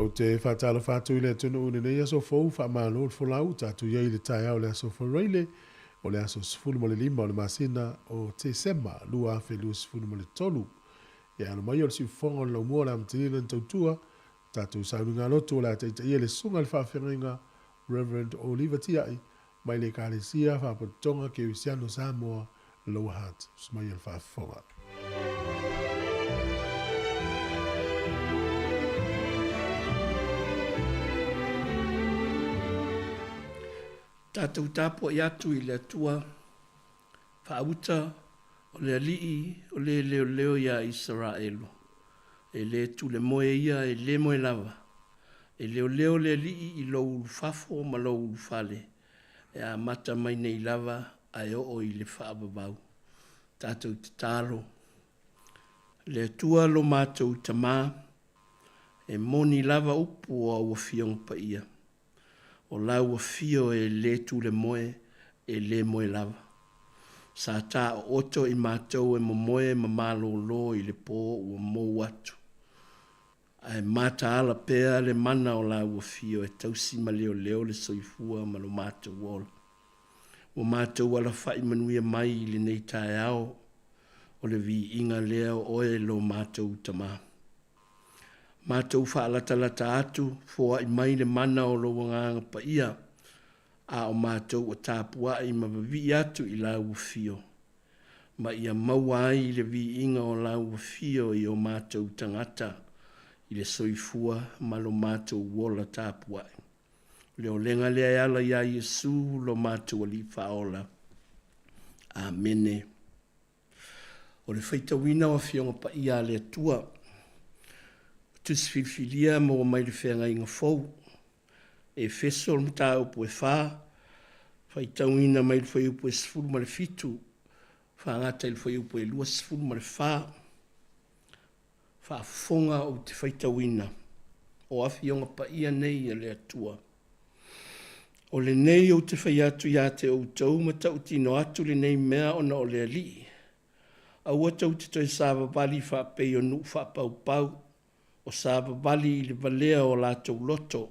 Ou te faatalofa atu i le atunuu i lenei aso fou, faamalo le folau, tatou i ai i le taeao o le aso Faraile, o le aso 15 o le masina o Tesema 2023. Ia alo mai o le siufofoga o le laumua o le amatalia lana tautua, tatou sauniga lotu o le a taitaia le Susuga i le Faafeagaiga Rev. Oliver Tiai mai le Ekalesia Faapototoga Kerisiano Samoa Lower Hutt. Susu mai e le faafofoga. Tatou tapuai atu i le Atua, faauta o le Alii o le leoleo iā Isaraelu. E le tule moe ia, e le moe lava. E leoleo le Alii i lou ulufafo ma lou ulufale, e amata mai nei lava ae oo i le faavavau. Tatou tatalo, Le Atua lo matou Tama, e moni lava upu o au Afioga Paia, o lau afio e le tule moe, e le moe lava. Sa ta ooto i matou e momoe ma malōlō i le pō ua mou atu. Ae mataala pea le mana o lau afio e tausi ma leoleo le soifua ma lo matou ola. Ua matou alafai manuia mai i lenei taeao, o le viiga lea o oe lo matou Tama. Matou faalatalata atu, foai mai le mana o lou Agaga Paia, a o matou ua tapuai ma vavii atu i lau afio, ma ia maua ai le viiga o lau afio i o matou tagata i le soifua ma lo matou ola tapuai. O le olega lea e ala iā Iesu lo matou Alii Faaola. Amene. O le faitauina o Afioga Paia a le Atua, Tusi Filifilia maua mai le Feagaiga Fou, Efeso le mataupu e fa, faitauina mai le fuaiupu e 17, faagata i le fuaiupu e 24. Faafofoga ou te faitauina o Afioga Paia nei a le Atua. O lenei ou te fai atu iā te outou ma tautino atu lenei mea ona o le Alii, aua tou te toe savavali faapei o nuu faapaupau, o savavali i le valea o latou loto.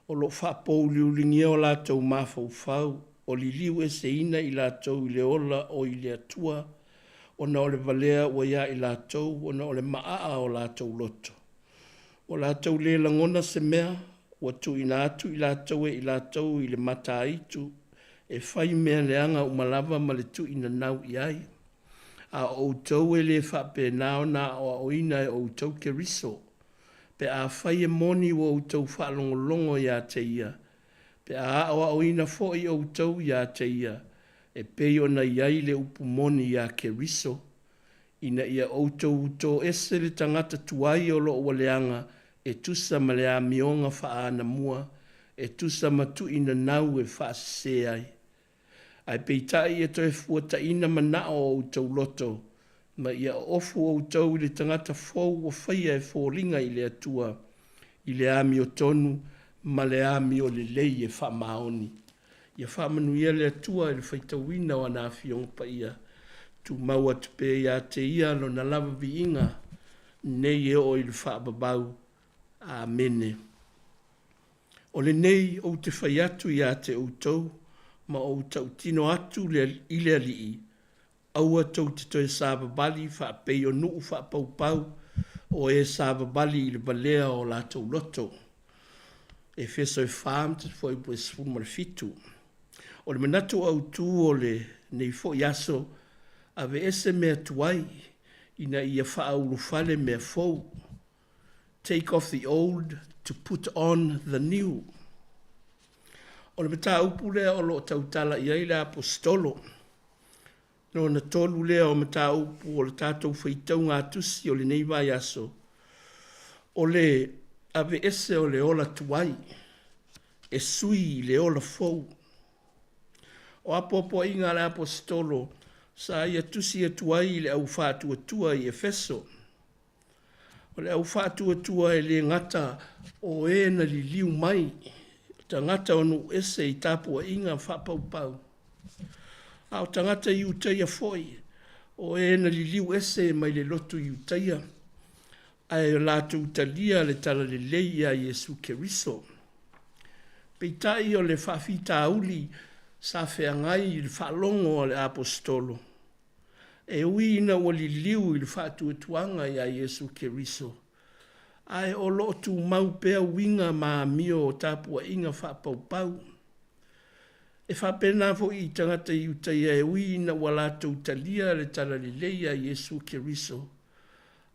O lo o faapouliuligia o latou mafaufau, o liliu eseina i latou i le ola o i le Atua, ona o le valea ua iā i latou ona o le maaa o latou loto. Ua latou le lagona se mea, ua tuuina atu i latou e i latou i le mataitu e fai mea leaga uma lava ma le tuuinanau i ai. A o outou e le faapena ona aoaoina e outou Keriso, pe afai e moni ua outou faalogologo iā te Ia, pe a aoaoina foi outou iā te Ia, e pei ona i ai le upu moni iā Keriso, ina ia outou utō ese le tagata tuai o lo o ua leaga e tusa ma le amioga faaanamua, e tusa ma tuuinanau e faasese ai. Ae peitai e toe fuataina manao o outou loto, ma ia oofu outou i le tagata fou ua faia e foliga i le Atua, i le amiotonu ma le amio lelei e faamaoni. Ia faamanuia le Atua i le faitauina o ana Afioga Paia, tumau atu pea ia te Ia Lona lava viiga, nei e oo i le faavavau. Amene. O lenei ou te fai atu ia te outou ma ou tautino atu i le Alii, aua tou te toe savavali faapei o nuu faapaupau o e savavali i le valea o latou loto. Efeso e 4 ma te fuaiupu e 17. O le manatu autu o lenei foi aso, aveese mea tuai ina ia faaulufale mea fou. Take off the old to put on the new. O le mataupu lea o lo o tautala i ai le Aposetolo. Lona tolu lea o mataupu o le tatou faitauga tusi o lenei vaiaso, o le aveese o le ola tuai e sui i le ola fou. O apoapoaiga a le Aposetolo sa ia tusi atu ai i le au faatuatua i Efeso. O le au faatuatua e le gata o e na liliu mai, tagata o nuu ese i tapuaiga faapaupau, a o tagata Iutaia foi, o e na liliu ese mai le lotu Iutaia. Ae latou talia le Talalelei iā Iesu Keriso. Peitai o le faafitauli sa feagai i le faalogo a le Aposetolo, e ui ina ua liliu i le faatuatuaga iā Iesu Keriso, ae o lo o tumau pea uiga ma amio o tapuaiga faapaupau. E faapena foi i tagata Iutaia e ui ina ua latou talia le Talalelei iā Iesu Keriso,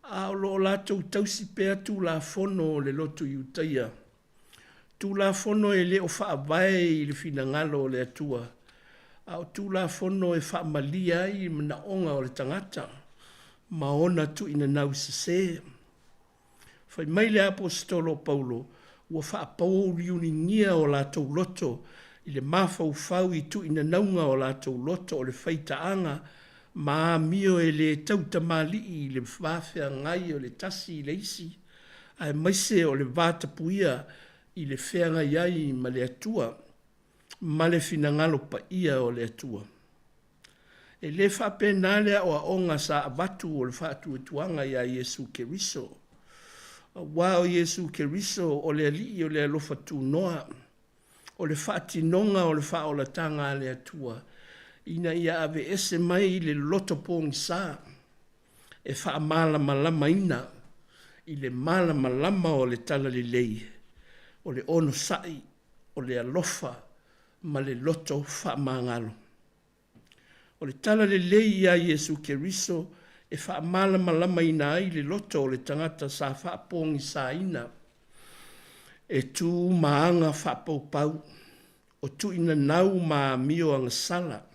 a o lo o latou tausi pea Tulafono o le lotu Iutaia, Tulafono e le o faavae i le finagalo o le Atua, a o Tulafono e faamalie ai manaoga o le tagata ma ona tuuinanau sese. Fai mai le Aposetolo o Paulo, ua faapouliuligia o latou loto i le mafaufau i tuuinanauga o latou loto o le faitaaga ma amio e le tautamalii i le va feagai o le tasi i le isi, aemaise o le va tapuia i le feagai ai ma le Atua ma le finagalo paia o le Atua. E le faapena le aoaoga sa avatu o le faatuatuaga iā Iesu Keriso. Aua o Iesu Keriso o le Alii o le alofa tunoa, o le faatinoga o le faaolataga a le Atua ina ia aveese mai le loto pogisa e faamalamalamaina i le malamalama o le talalelei, o le onosai, o le alofa ma le loto faamagalo. O le talalelei iā Iesu Keriso e faamalamalamaina ai le loto o le tagata sa faapogisaina e tu ma aga faapaupau, o tuuinanau ma amio agasala.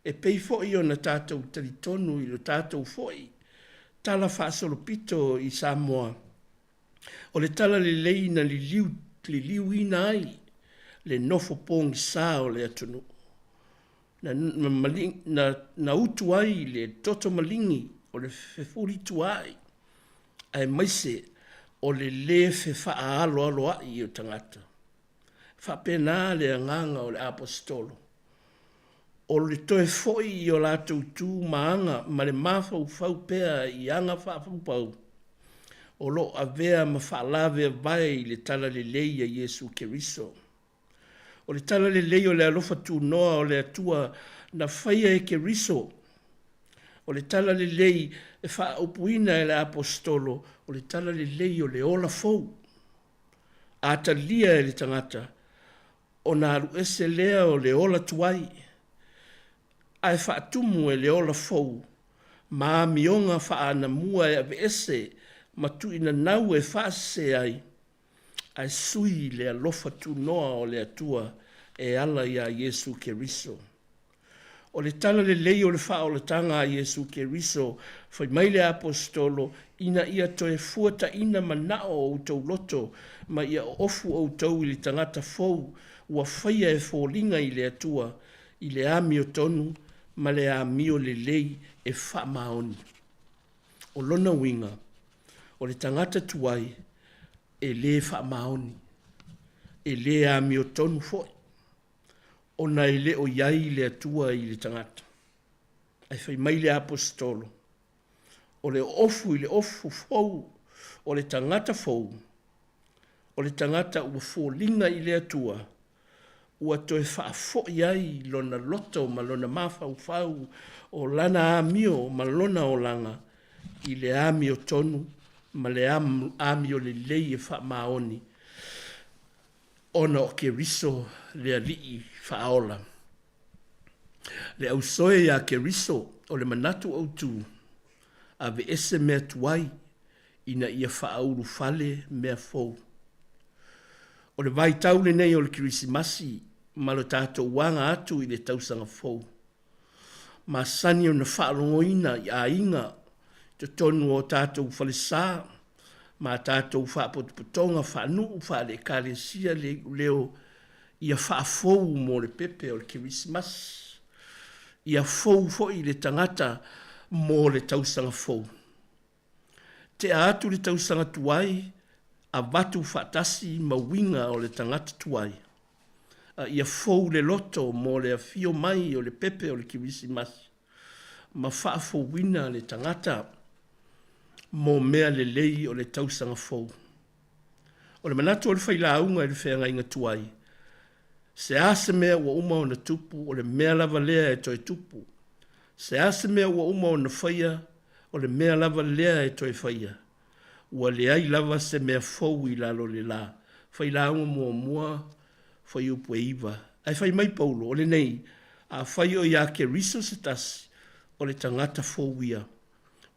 E pei foi ona tatou talitonu i lo tatou foi tala faasolopito i Samoa, o le talalelei na liliu, liliuina ai le nofo pogisa o le atunuu, na, na, na, na utu ai le toto maligi o le fefulituaai, aemaise o le lē fefaaloaloa'i o tagata. Faapena le agaga o le Aposetolo, o le toe fo'i i o latou tu ma aga ma le mafaufau pea i aga faapaupau o lo o avea ma faalaveavae i le talalelei a Iesu Keriso. O le talalelei o le alofa tunoa o le Atua na faia e Keriso, o le talalelei e faaupuina e le Aposetolo, o le talalelei o le ola fou. A talia e le tagata, ona alu ese lea o le ola tuai, ae faatumu e le ola fou ma amioga faaanamua e aveese ma tuuinanau e faasese ai, ae sui le alofa tunoa o le Atua e ala iā Iesu Keriso. O le talalelei o le faaolataga a Iesu Keriso, fai mai le Aposetolo, ina ia toe fuataina manao o outou loto ma ia oofu outou i le tagata fou ua faia e foliga i le Atua i le amiotonu ma le amio lelei e faamaoni. O lona uiga, o le tagata tuai e lē faamaoni, e lē amiotonu foi, ona e le o i ai le Atua i le tagata. Ae fai mai le Aposetolo, o le oofu i le ofu fou o le tagata fou, o le tagata ua foliga i le Atua, ua toe faafoi ai lona loto ma lona mafaufau o lana amio ma lona olaga i le amiotonu ma le amio lelei e faamaoni ona o Keriso le Alii Faaola. Le ausoe iā Keriso o le manatu autu, aveese mea tuai ina ia faaulufale mea fou. O le vaitau lenei o le Kerisimasi ma lo tatou aga atu i le tausaga fou, masani ona faalogoina i aiga i totonu o tatou falesa ma tatou faapotopotoga faanuu faale-Ekalesia le iuleo ia faafou mo le pepe o le Kerisimasi, ia fou foi le tagata mo le tausaga fou. Tea atu le tausaga tuai, avatu faatasi ma uiga o le tagata tuai, a ia fou le loto mo le afio mai o le pepe o le Kerisimasi ma faafouina le tagata. mo mea lelei o le tausaga fou. O le manatu o le failauga i le feagaiga tuai, se a se mea ua uma ona tupu, o le mea lava lea e toe tupu. Se a se mea ua uma ona faia, o le mea lava lea e toe faia. Ua leai lava se mea fou i lalo o le la. Failauga muamua, fuaiupu e 9. Ae fai mai Paulo, o lenei, afai o iā Keriso se tasi, o le tagata fou ia.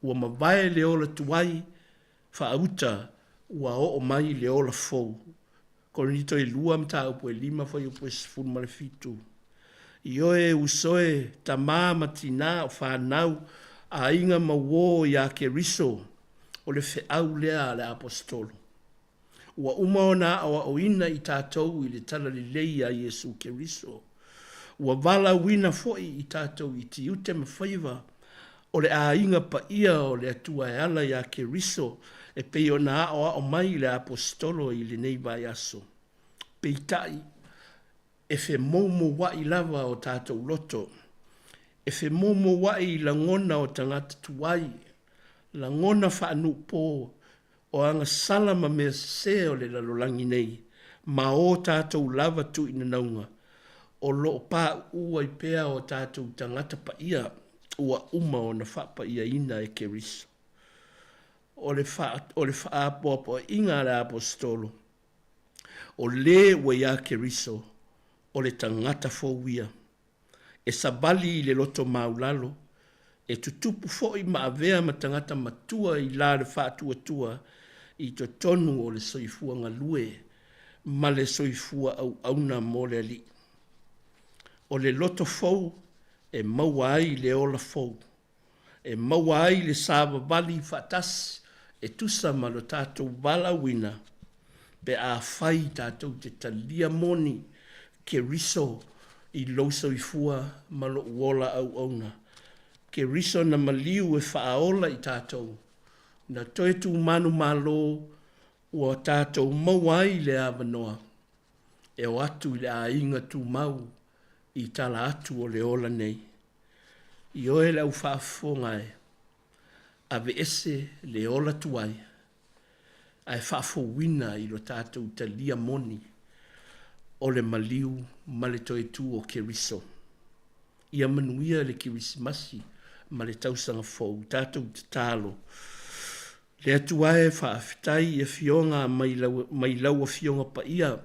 Ua mavae le ola tuai, faauta, ua oo mai le ola fou. Korinito e 2, mataupu e 5, fuaiupu e 17. Ioe, uso e, tamā ma tinā o fanau, aiga ma uō iā Keriso, o le feau lea a le Aposetolo. Ua uma ona aoaoina i tatou i le Talalelei a Iesu Keriso. Ua valaauina foi i tatou i tiute ma faiva o le aiga paia o le Atua e ala iā Keriso e pei ona aoao mai le Aposetolo i lenei vaiaso. Peitai, e femoumouaʻi lava o tatou loto, e femoumouaʻi i lagona o tagata tuai, lagona faanūpō, o agasala ma mea sesē o le lalolagi nei, ma o tatou lava tuuinanauga, o lo o paʻuʻu ai pea o tatou tagata paia ua uma ona faapaiaina e Keriso. O le o le faapoapoaʻiga a le Aposetolo, o lē ua iā Keriso, o le tagata fou ia. E savali i le loto maulalo, e tutupu foi ma avea ma tagata matua i la le faatuatua i totonu o le soifua galue ma le soifua auauna mo le Alii. O le loto fou e maua ai le ola fou. e maua ai le savavali faatasi e tusa ma lo tatou valaauina pe afai tatou te talia moni Keriso i lou soifua ma lou ola auauna. Keriso na maliu e faaola i tatou, na toe tumanumalo ua tatou maua ai le avanoa e o atu i le aiga tumau i tala atu o le ola nei. Ioe le au faafofoga e aveese le ola tuai ae faafouina i lo tatou talia moni o le maliu ma le toe tu o Keriso. Ia manuia le Kerisimasi ma le tausaga fou. Tatou tatalo. Le Atua e, faafetai i afioga mai lau, mai lau Afioga Paia,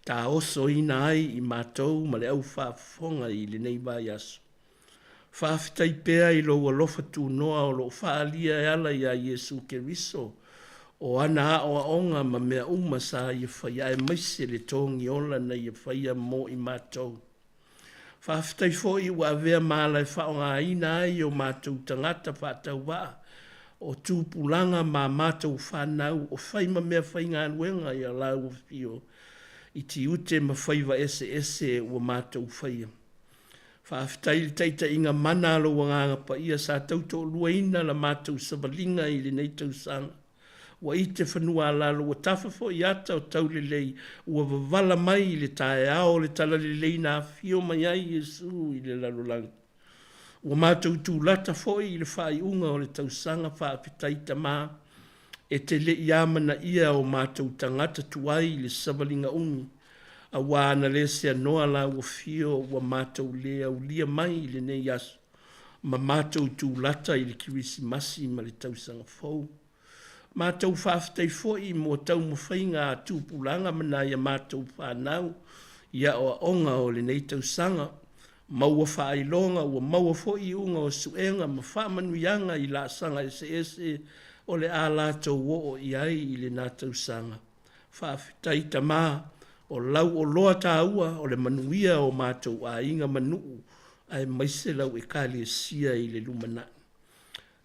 taosoina ai i matou ma le au faafofoga i lenei vaiaso. Faafetai pea i lou alofa tunoa o lo o faaalia e ala iā Iesu Keriso, o ana aoaoga ma mea uma sa ia faia aemaise le togi ola na ia faia mo i matou. Faafetai foi ua avea ma ala e faaaogaina ai o matou tagata faatauvaa o tupulaga ma matou fanau o fai ma mea faigaluega i a lau afio i tiute ma faiva eseese ua matou faia. Faafetai i le taitaiga mana a lou Agaga Paia sa tautoaluaina la matou savaliga i lenei tausaga. Ua ite fanua a lalo, ua tafa foi ata o taulelei, ua wavala mai i le taeao o le talalelei na afio mai ai Iesu i le lalolagi. Ua matou tulata foi i le faaiuga o le tausaga faafetai Tama, e te le i amanaia o matou tagata tuai i le savaliga umi, auā ana le seanoa lau afio ua matou le aulia mai i lenei aso. ma matou tulata i le Kerisimasi ma le Tausaga Fou. Matou faafetai foi mo taumafaiga a tupulaga ma nai a matou fanau i aoaoga o lenei tausaga. Maua faailoga ua maua foi iuga o suega ma faamanuiaga i laasaga eseese o le a latou oo i ai i lena tausaga. Faafetai Tama, o lau oloa taua o le manuia o matou aiga ma nuu aemaise lau Ekalesia i le lumanai.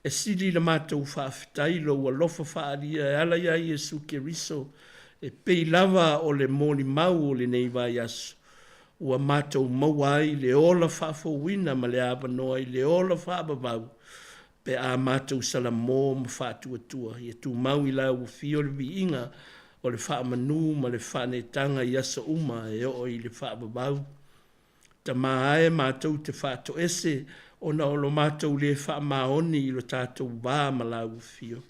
E sili la matou faafetai lou alofa faaalia e ala iā Iesu Keriso e pei lava o le molimau o lenei vaiaso ua matou maua ai le ola faafouina ma le avanoa i le ola faavavau pe a matou salamo ma faatuatua. Ia tumau i lau afio le viiga o le faamanu ma le faaneetaga i aso uma e oo i le faavavau. Tama ae matou te faatoese ona o lo matou le faamaoni i lo tatou va ma lau afio.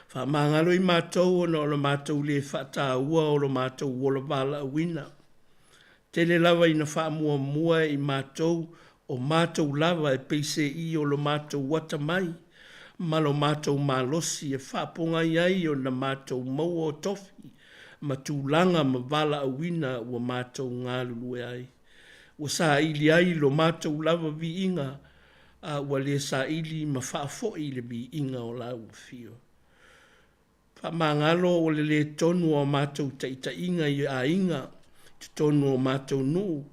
Faamagalo i matou ona o lo matou le faataua o lo matou ola valaauina. Tele lava ina faamuamua e i matou o matou lava e peiseai o lo matou atamai ma lo matou malosi e faapogai ai ona matou maua o tofi ma tulaga ma valaauina ua matou galulue ai. Ua saili ai lo matou lava viiga, a ua le saili ma faafoi le viiga o Lau Afio. Faamagalo o le lē tonu o a matou taitaiga i aiga i totonu o matou nuu,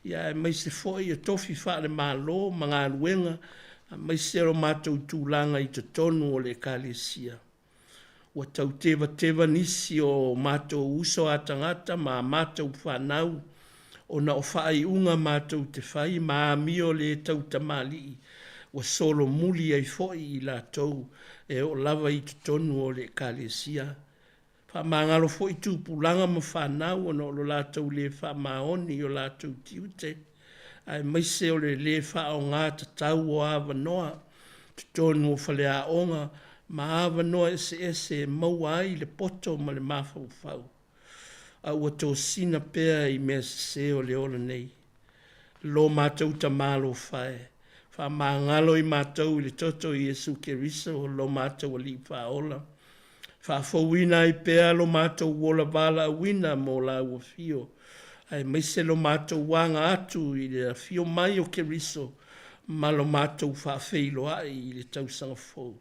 ia aemaise foi o tofi faale-Malo ma galuega, aemaise o matou tulaga i totonu o le Ekalesia. Ua tau tevateva nisi o matou uso a tagata ma a matou fanau ona o faaiuga matou te fai ma amio le tautamalii ua solomuli ai foi i latou e oo lava i totonu o le Ekalesia. Faamagalo foi tupulaga ma fanau ona o lo latou le faamaoni i o latou tiute, aemaise o le lē faaaogā tatau o avanoa i totonu o faleaoga ma avanoa eseese e maua ai le poto ma le mafaufau, a ua tosina pea i mea sese o le ola nei. Lo matou Tamā alofa e, faamagalo i matou i le toto o Iesu Keriso lo matou Alii Faaola, faafouina ai pea lo matou ola valaauina mo Lau Afio, aemaise lo matou aga atu i le afio mai o Keriso ma lo matou faafeiloai i le tausaga fou.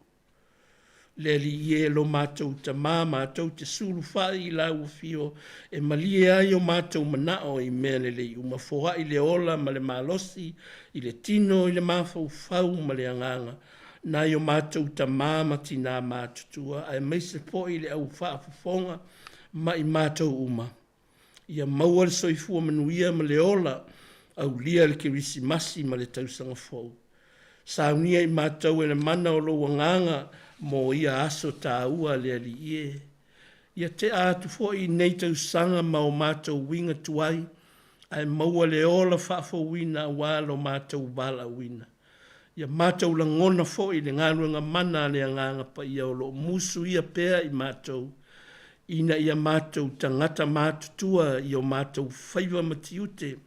Le Alii e lo matou Tamā, matou te sulufai i Lau Afio e malie ai o matou manao i mea lelei uma, foai le ola ma le malosi i le tino, i le mafaufau ma le agaga, nai o matou tamā ma tinā matutua, aemaise foi le au faafofoga ma i matou uma. Ia maua le soifua manuia ma le ola aulia le Kerisimasi ma le tausaga fou. Saunia i matou e le mana o lou Agaga mo ia aso taua le Alii e. Ia tea atu foi nei tausaga ma o matou uiga tuai, ae maua le ola faafouina aua lo matou valaauina. Ia matou lagona foi le galuega mana a le Agaga Paia o lo o musuia pea i matou, ina ia matou tagata matutua i o matou faiva ma tiute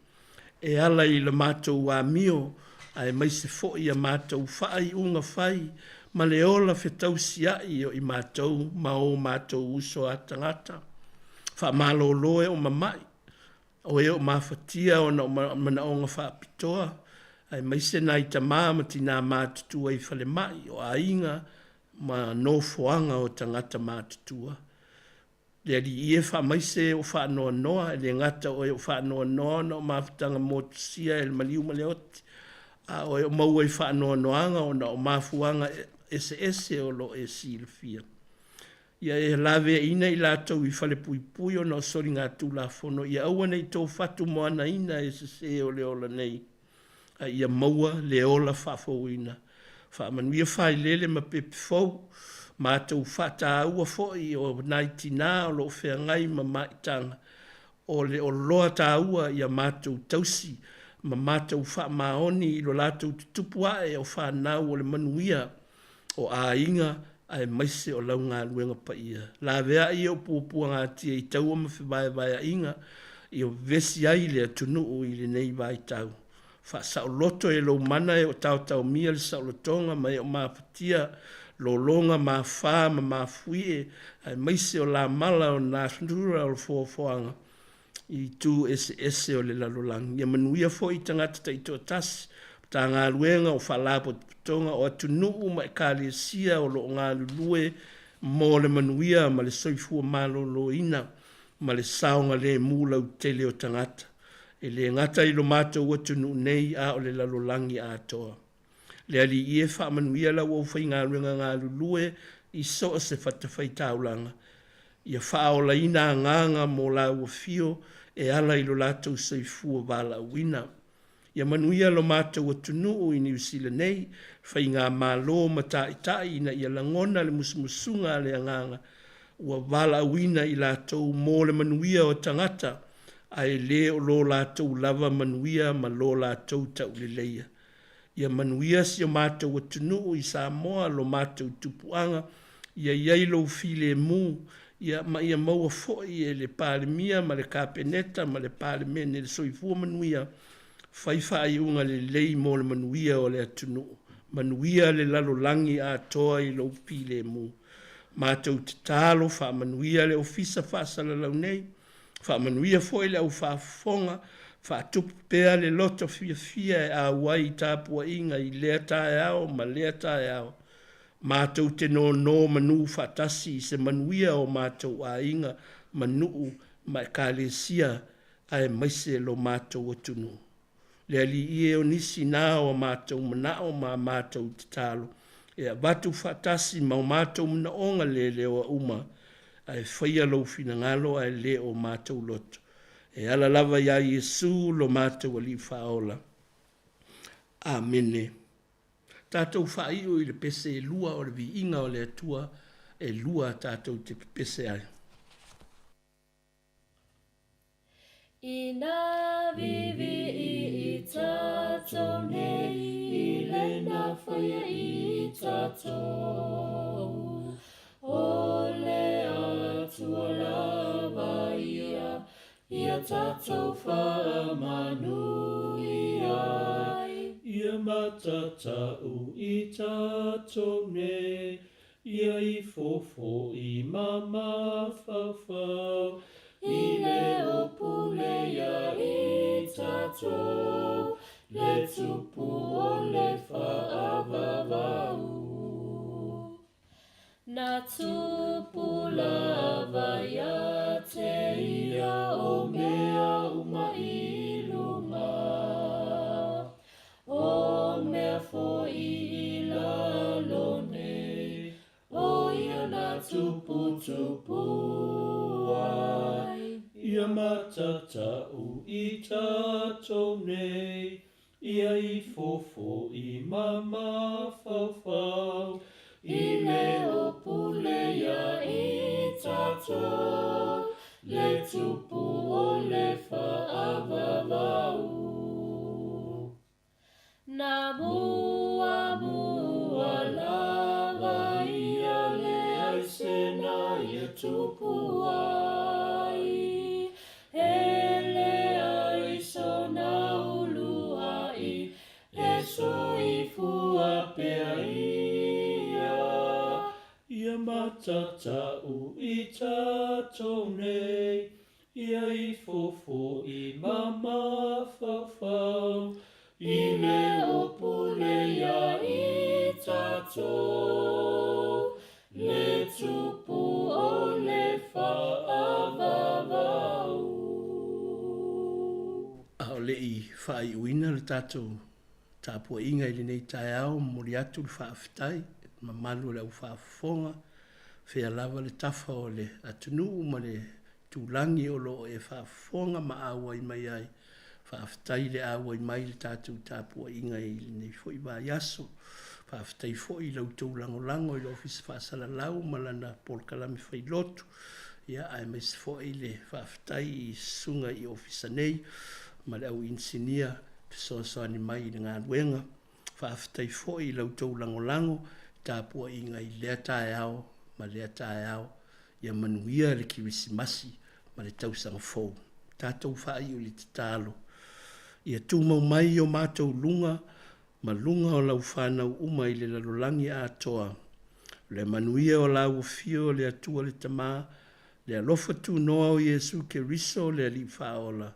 e ala i le matou amio aemaise foi a matou faaiuga fai ma le ola fetausiai o i matou ma o matou uso a tagata. Faamalolo e o mama'i, o e o mafatia ona o manaoga faapitoa, aemaise nai tamā ma tinā matutua i falemai, o aiga ma nofoaga o tagata matutua. Le Alii e, faamaise e o faanoanoa, e le gata o e o faanoanoa ona o mafutaga motusia e le maliu ma le oti, a o e o maua i faanoanoaga ona o mafuaaga eseese o lo o e silafia. Ia e laveaiina i latou i falepuipui ona o soligatulafono, ia aua ne i tofatu moanaina e sesē o le ola nei, a ia maua le ola faafouina. Faamanuia failele ma pepe fou, matou faataua foi o nai tinā o lo o feagai ma maitaga, o le oloa taua ia matou tausi ma matou faamaoni i lo latou tutupu ae o fanau o le manuia o aiga aemaise o lau galuega paia. Laveai ou puapuagatia i taua ma fevaevaeaiga i o vevesi ai le atunuu i lenei vaitau. Faasaoloto e lou mana e o taotaomia le saolotoga ma e o mafatia lologa mafā ma mafuie aemaise o lamala o natura o le foafoaga i itu eseese o le lalolagi. Ia manuia foi tagata taitoatasi, Matagaluega o Faalapotopotoga o atunuu ma Ekalesia o lo o galulue mo le manuia ma le soifua maloloina ma le saogalemu lautele o tagata, e le gata i lo matou atunuu nei a o le lalolagi atoa. Le Alii e, faamanuia lau aufaigaluega galulue i so o se fatafaitaulaga, ia faaolaina agaga mo lau afio e ala i lo latou soifua valaauina. Ia manuia lo matou atunuu i Niu Sila nei, faigamalo ma taitai ina ia lagona le musumusuga a le Agaga ua valaauina i latou mo le manuia o tagata, ae le o lo latou lava manuia ma lo latou tauleleia. Ia manuia si o matou atunuu i Samoa, lo matou tupuaga Ia i ai lou filemu, ia, ma ia maua foi e le Palemia ma le Kapeneta ma le Palemene le soifua manuia, fai faaiuga lelei mo le manuia o le atunuu, manuia le lalolagi atoa i lou filemu. Matou tatalo faamanuia le Ofisa Faasalalau nei, faamanuia foi le au faafofoga, faatupu pea le loto fiafia e auai i tapuaiga i lea taeao ma lea taeao. Matou te nono manu faatasi i se manuia o matou aiga ma nuu ma ekalesia aemaise lo matou atunuu. Le Alii e o nisi na o a matou manao ma a matou tatalo e avatu faatasi ma o matou manaoga leleoa uma, ae faia lou finagalo ae le o matou loto. E ala lava iā Iesu lo matou Alii Faaola. Amene. Tatou faaiu i le pese e lua o le viiga o le Atua, e lua tatou te pepese ai. Ina viivii i tatou nei i lena faia i tatou, o le Atua lava ia, ia tatou faamanuia ai. Ia matatau i tatou nei Ia i fofo'i ma mafaufau. I le o pule ia i tatou, le tupu o le faavavau. Na tupu lava ia te ia o mea uma i luga. O mea foi i lalo nei, o ia na tuputupu ai. Ia matatau i tatou nei, ia i fofo'i ma mafaufau. I le o pule ia i tatou, le tupu o le faavavau. Na muamua lava ia leai se na ia tupu ai, e leai sona uluai, e soifua pea ia. Ia matatau i tatou nei, ia i fofo'i ma mafaufau. I le o pule ia i tatou, le tupu o le faavavau. A o le i faaiuina le tatou tapuaiga i lenei taeao, momoli atu le faafetai i le mamalu o le au faafofoga, fea lava le tafa o le atunuu ma le itulagi o lo o e faafofoga ma auai mai ai. Faafetai le auai mai i le tatou tapuaiga i lenei foi vaiaso. Faafetai foi i la outou lagolago i le Ofisa Faasalalau ma lana polokalame failotu, ia aemaise foi le faafetai i susuga i Ofisa nei ma le au inisinia fesoasoani mai i le galuega. Faafetai foi i la outou lagolago i tapuaiga i lea taeao ma lea taeao. Ia manuia le Kerisimasi ma le tausaga fou. Tatou faaiu i le tatalo. Ia tumau mai i o matou luga ma luga o lau fanau uma i le lalolagi atoa. O le manuia o lau Afio le Atua le Tama, le alofa tunoa o Iesu Keriso le Alii Faaola,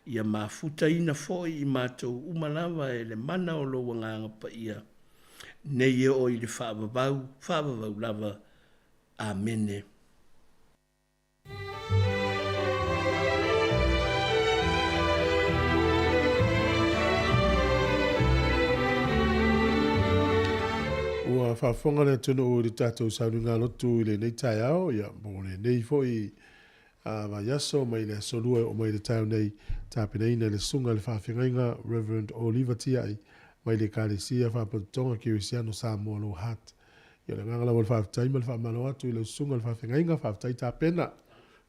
ia mafutaina foi i matou uma lava e le mana o lou Agaga Paia, nei e oo i le faavavau, faavavau lava. Amene. Ua faafofoga le atunuu i le tatou sauniga lotu i lenei taeao, ia, mo lenei foi vaiaso mai le aso Lua e oo mai i le taeao nei, tapenaina e le Susuga i le Faafeagaiga Rev. Oliva Tiai mai le Ekalesia Faalapotopotoga Kerisiano Samoa Low Heart. Ia, o le agaga lava o le faafetai ma le faamalo atu i lau Susuga i le Faafeagaiga, faafetai tapena.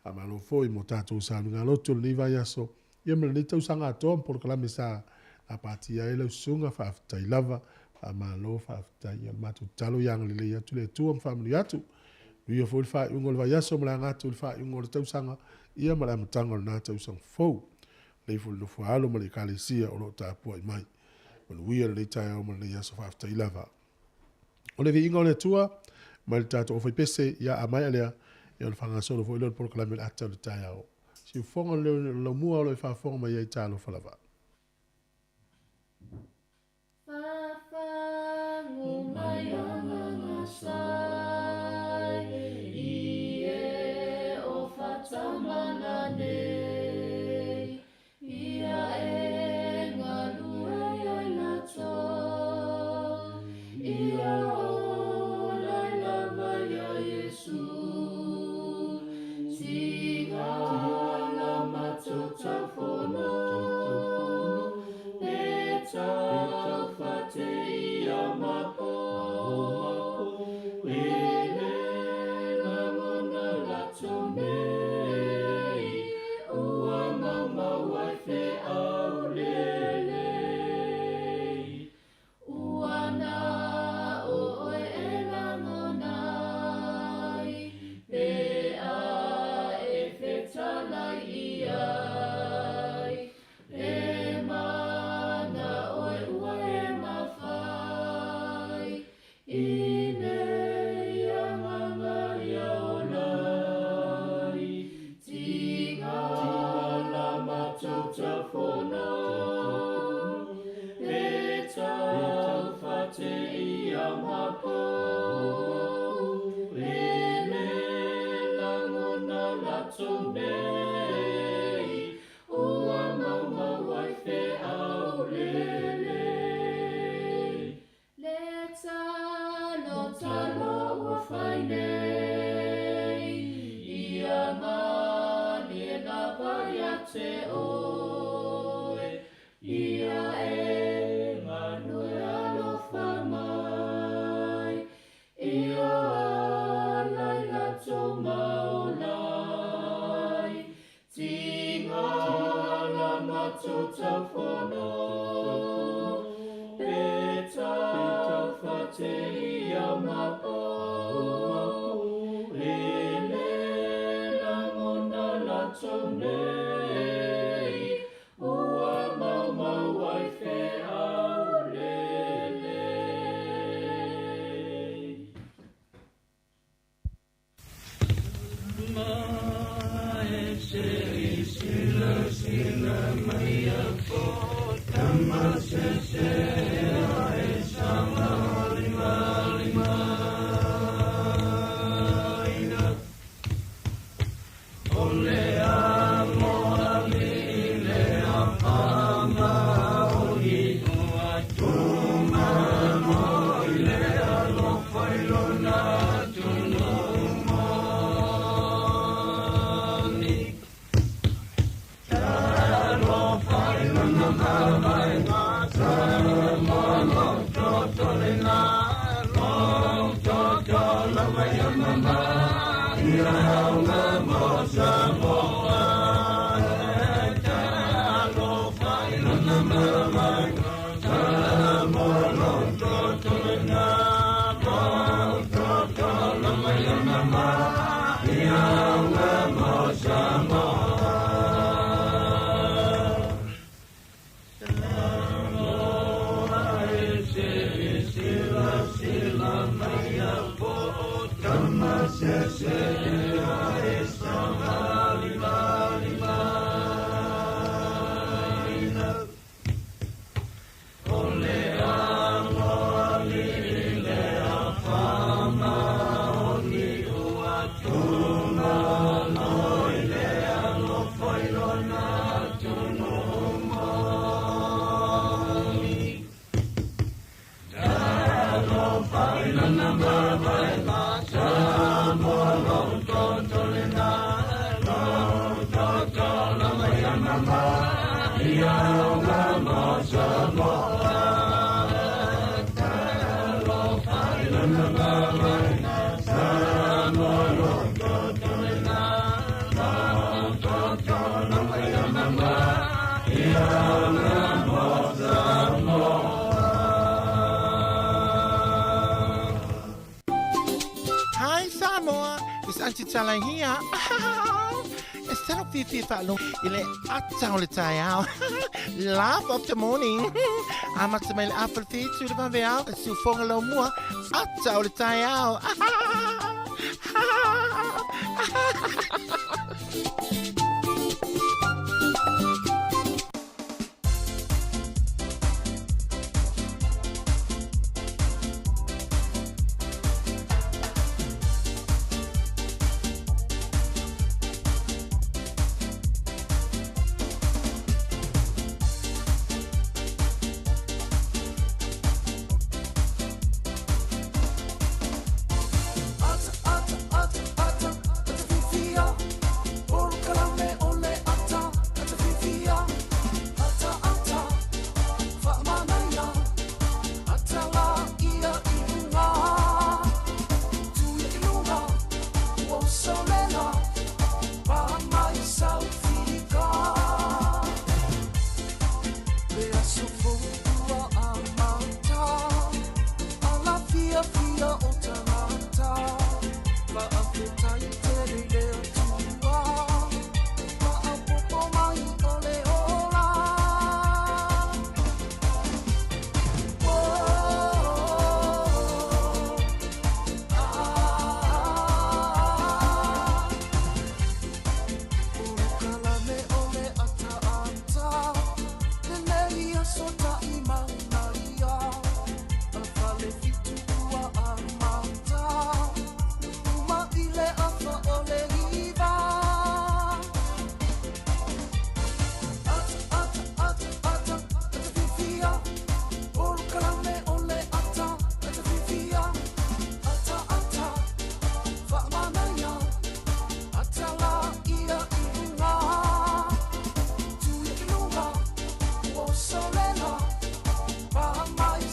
Faamalo foi mo tatou sauniga lotu o lenei vaiaso, ia ma lenei tausaga atoa ma polokalame sa gapatia ai lau susuga, faafetai lava, faamalo, faafetai. Ia, o le matou tatalo ia agalelei atu le Atua ma faamanuia atu. Manuia foi le faaiuga o le vaiaso ma le aga atu i le faaiuga o le tausaga, ia ma le amataga o lena tausaga fou. Lelei foi le nofo a alo ma le Ekalesia o lo o tapuai mai. Manuia lenei taeao ma lenei aso faafetai lava. O le viiga o le Atua mai le tatou aufaipese, ia a maea lea, ia ona faagasolo foi lea o le polokalame o le ata o le taeao. Siufofoga o le leo o laumua o lo o e faafofoga mai ai talofa lava. Fafagu mai agaga sai, i e o fatamana nei, ia e galue ai latou, ia ola i lava ia Iesu. Tigala matou taufono, pe taufate ia mapo, e le lagona latou nei, ua maumau ai feau lelei. Ua na o oe e lagona ai, pe a e fetalai i ai, e mana oe ua e mafai, i nei agaga ia ola ai, tigala matou taufono, pe taufate ia mapo, e le lagona latou nei, ua maumau ai feau lelei. Le talo talo ua fai nei, ia malie lava ia te oe, ia e galue alofa mai, ia ala i latou maola ai, tigala matou taufono, pe taufate ia mapo, e le lagona latou nei, ua maumau ai feau lelei. Hi Samoa! Aunty Tala here. E salo fiafia faalogo i le ata o le taeao. Laugh of the morning. Amata mai le afa le whitu le vaveao. Siufoga lau mua. Ata o le taeao.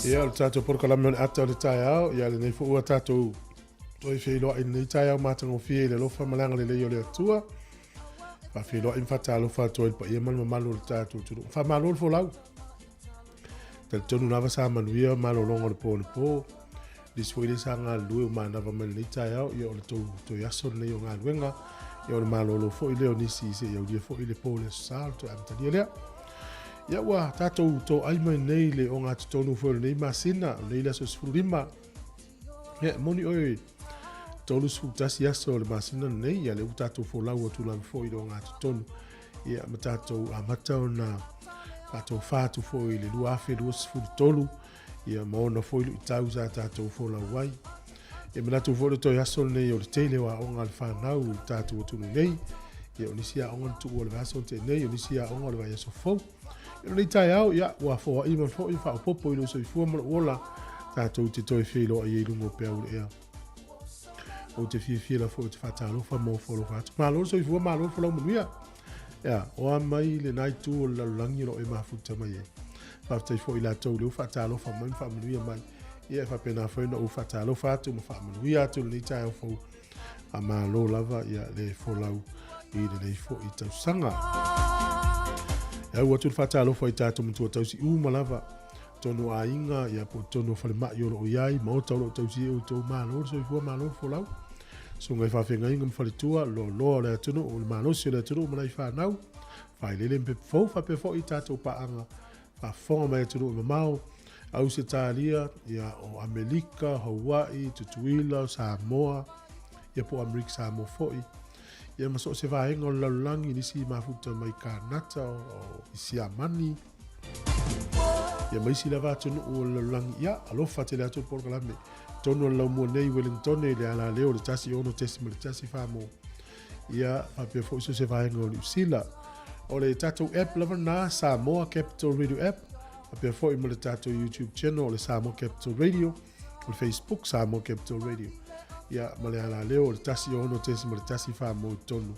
Ia, o le tatou polokalame o le ata o le taeao, ia lenei foi ua tatou toe feiloai i lenei taeao matagofie i le alofa ma le agalelei o le Atua. Faafeiloai ma faatalofa atu ai i le paia ma le mamalu o le tatou atunuu. Faamalo le folau. Talitonu lava sa manuia malologa o le po anapo. Nisi foi lea sa galulue ua manava mai lenei taeao, ia o le tou toe aso lenei o galuega, ia o le malolo foi lea o nisi se i aulia foi le po o le Aso Sa o le toe amatalia lea. Ia ua tatou toai mai nei le ogatotonu foi o lenei masina, o lenei le aso 15. Ia, e moni oe, 31 aso o le masina lenei, ia lea ua tatou folau atu lava foi i le ogatotonu. Ia, ma tatou amata ona faatofa atu foi i le 2023, ia ma ona foi luitau sa tatou folau ai. E manatu foi le toe aso lenei o le tele o aoga a le fanau i le tatou atunuu nei. Ia o nisi aoga na tuua i le vaiaso na tea nei, o nisi aoga o le vaiaso fou. Ia o lenei taeao, ia ua foai mai foi faaopoopo i lou soifua ma lou ola, tatou te toe feiloai ai i luga o peau o le ea. Ou te fiafia la foi ou te faatalofa ma ofo alofa atu. Malo le soifua, malo le folau manuia. Ia, o a mai lena itu o le lalolagi o lo o e mafuta mai ai. Faafetai foi i latou lea ua faatalofa mai ma faamanuia mai. Ia, e faapena foi ona ou faatalofa atu ma faamanuia atu i lenei taeao fou. Faamalo lava ia le folau i lenei foi tausaga. E au atu le faatalofa i tatou matua tausi uma lava, totonu o aiga, ia po o totonu o falemai o lo o i ai, maota o lo o tausi ai outou. Malo le soifua, malo le folau. Susuga i faafeagaiga ma faletua, loaloa o le atunuu, o le malosi o le atunuu ma nai fanau, failele ma pepa fou, faapea foi i tatou paaga faafofoga mai atunuu e mamao, Ausetalia, ia, o Amelika, Hawaii, Tutuila, Samoa, ia po o Amerika Samoa foi, ia ma so o se vaega o le lalolagi, nisi mafuta mai Kanata, o Siamani, ia ma isi lava atunuu o le lalolagi. Ia, alofa tele atu le polokalame. Tonu o le laumua nei i Wellingtone i le alaleo o le 16.1 Samoa. Ia, faapea foi so se vaega o Niu Sila. O le tatou app lava lena, Samoa Capital Radio App, faapea foi ma le tatou YouTube channel o le Samoa Capital Radio, o le Facebook Samoa Capital Radio. Ia, ma le alaleo o le 16.1 Samoa i totonu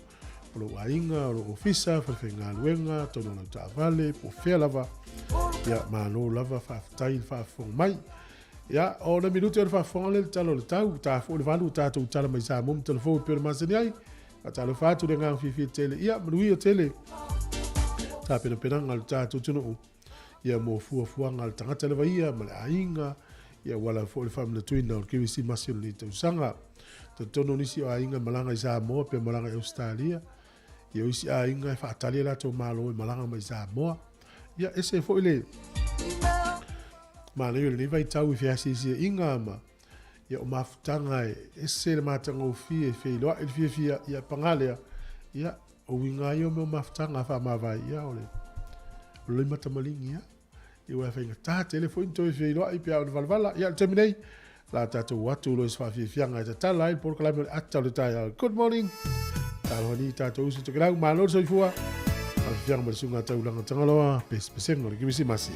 o lou aiga, o lou ofisa, falefaigaluega, totonu o lau taavale, po o fea lava. Ia, malo lava, faafetai le faafofoga mai. Ia, o le minute o le faafofoga lea i le tala o le tau, ta foi le valu o tatou tala mai Samoa ma Talafou e pei ona masani ai. Faatalofa atu le agaga fiafia tele. Ia, manuia tele tapenapenaga a le tatou atunuu. Ia, mo fuafuaga a le tagata lava ia ma le aiga. Ia ua ala foi le faamanatuina o le Kerisimasi o lenei tausaga. Talitonu nisi o aiga e malaga i Samoa pe malaga i Ausetalia, ia o isi aiga e faatali a latou malo e malaga mai i Samoa. Ia ese foi le manaia o lenei vaitau i feasiasiaiga ma ia o mafutaga e ese le matagofie e feiloai le fiafia, ia paga lea, ia o uiga lava ia o mea o mafutaga faamavae, ia o le loimata maligi lava. Ia aua e faigata tele foi ona toe feiloai pe a oo ina valavala. Ia o le taimi nei, o le a tatou o atu loa i se faafiafiaga e tatala ai le polokalame o le ata o le taeao. Good morning! Talofa ni tatou uso tokelau, malo le soifua. Faafiafiaga ma le susuga taulaga Tagaloa, pesepesega o le Kerisimasi.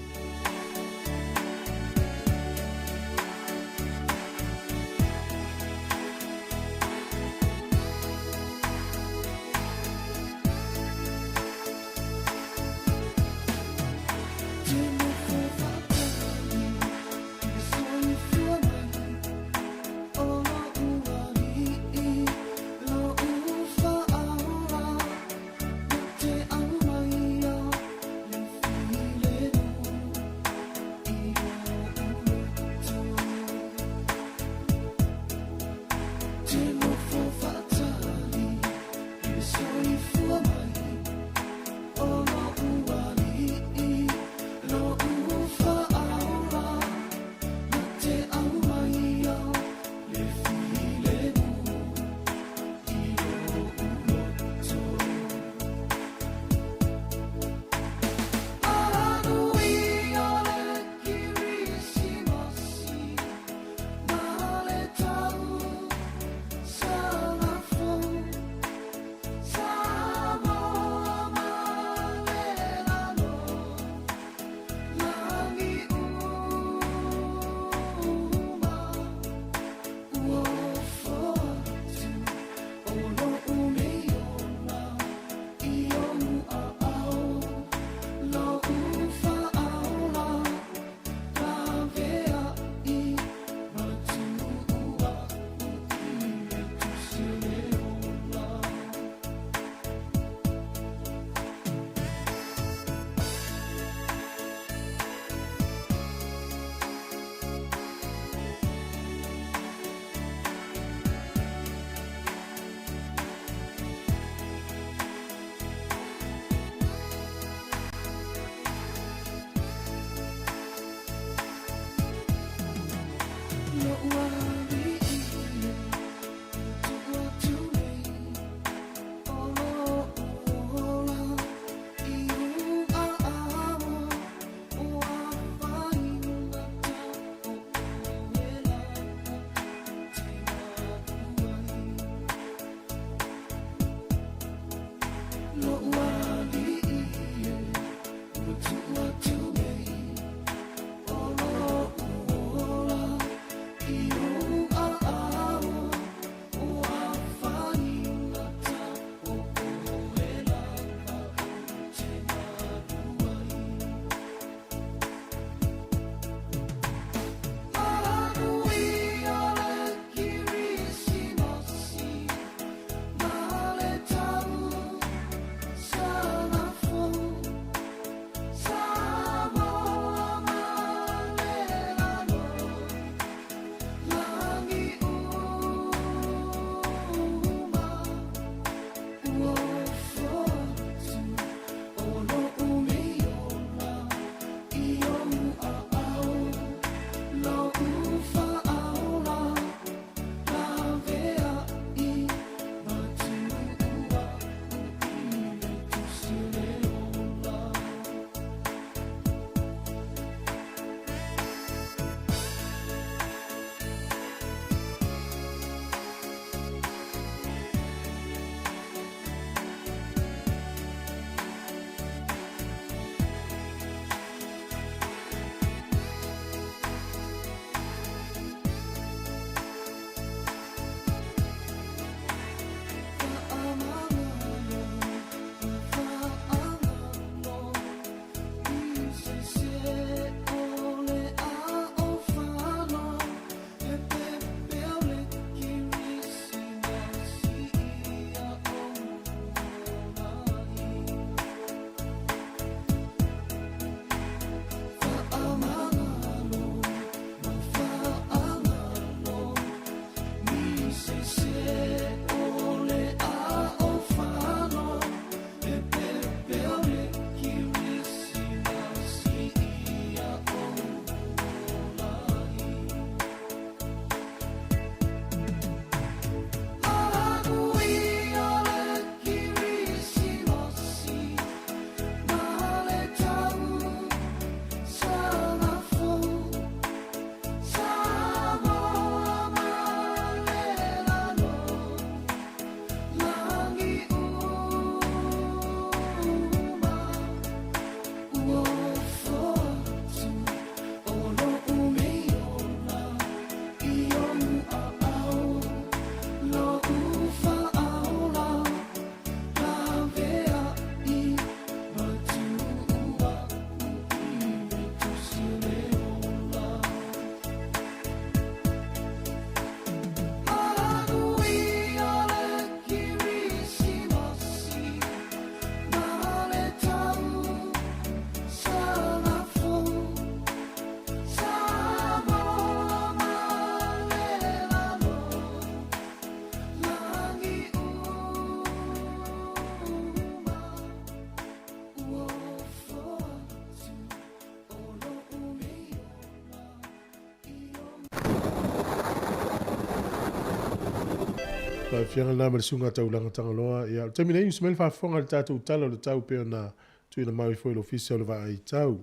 Faafiaga lena ma le susuga Taulaga Tagaloa. Ia, o le taimi nei, usi mai le faafofoga i le tatou Tala o le Tau pei ona tuuina mai foi i le Ofisa o le Vaai Tau.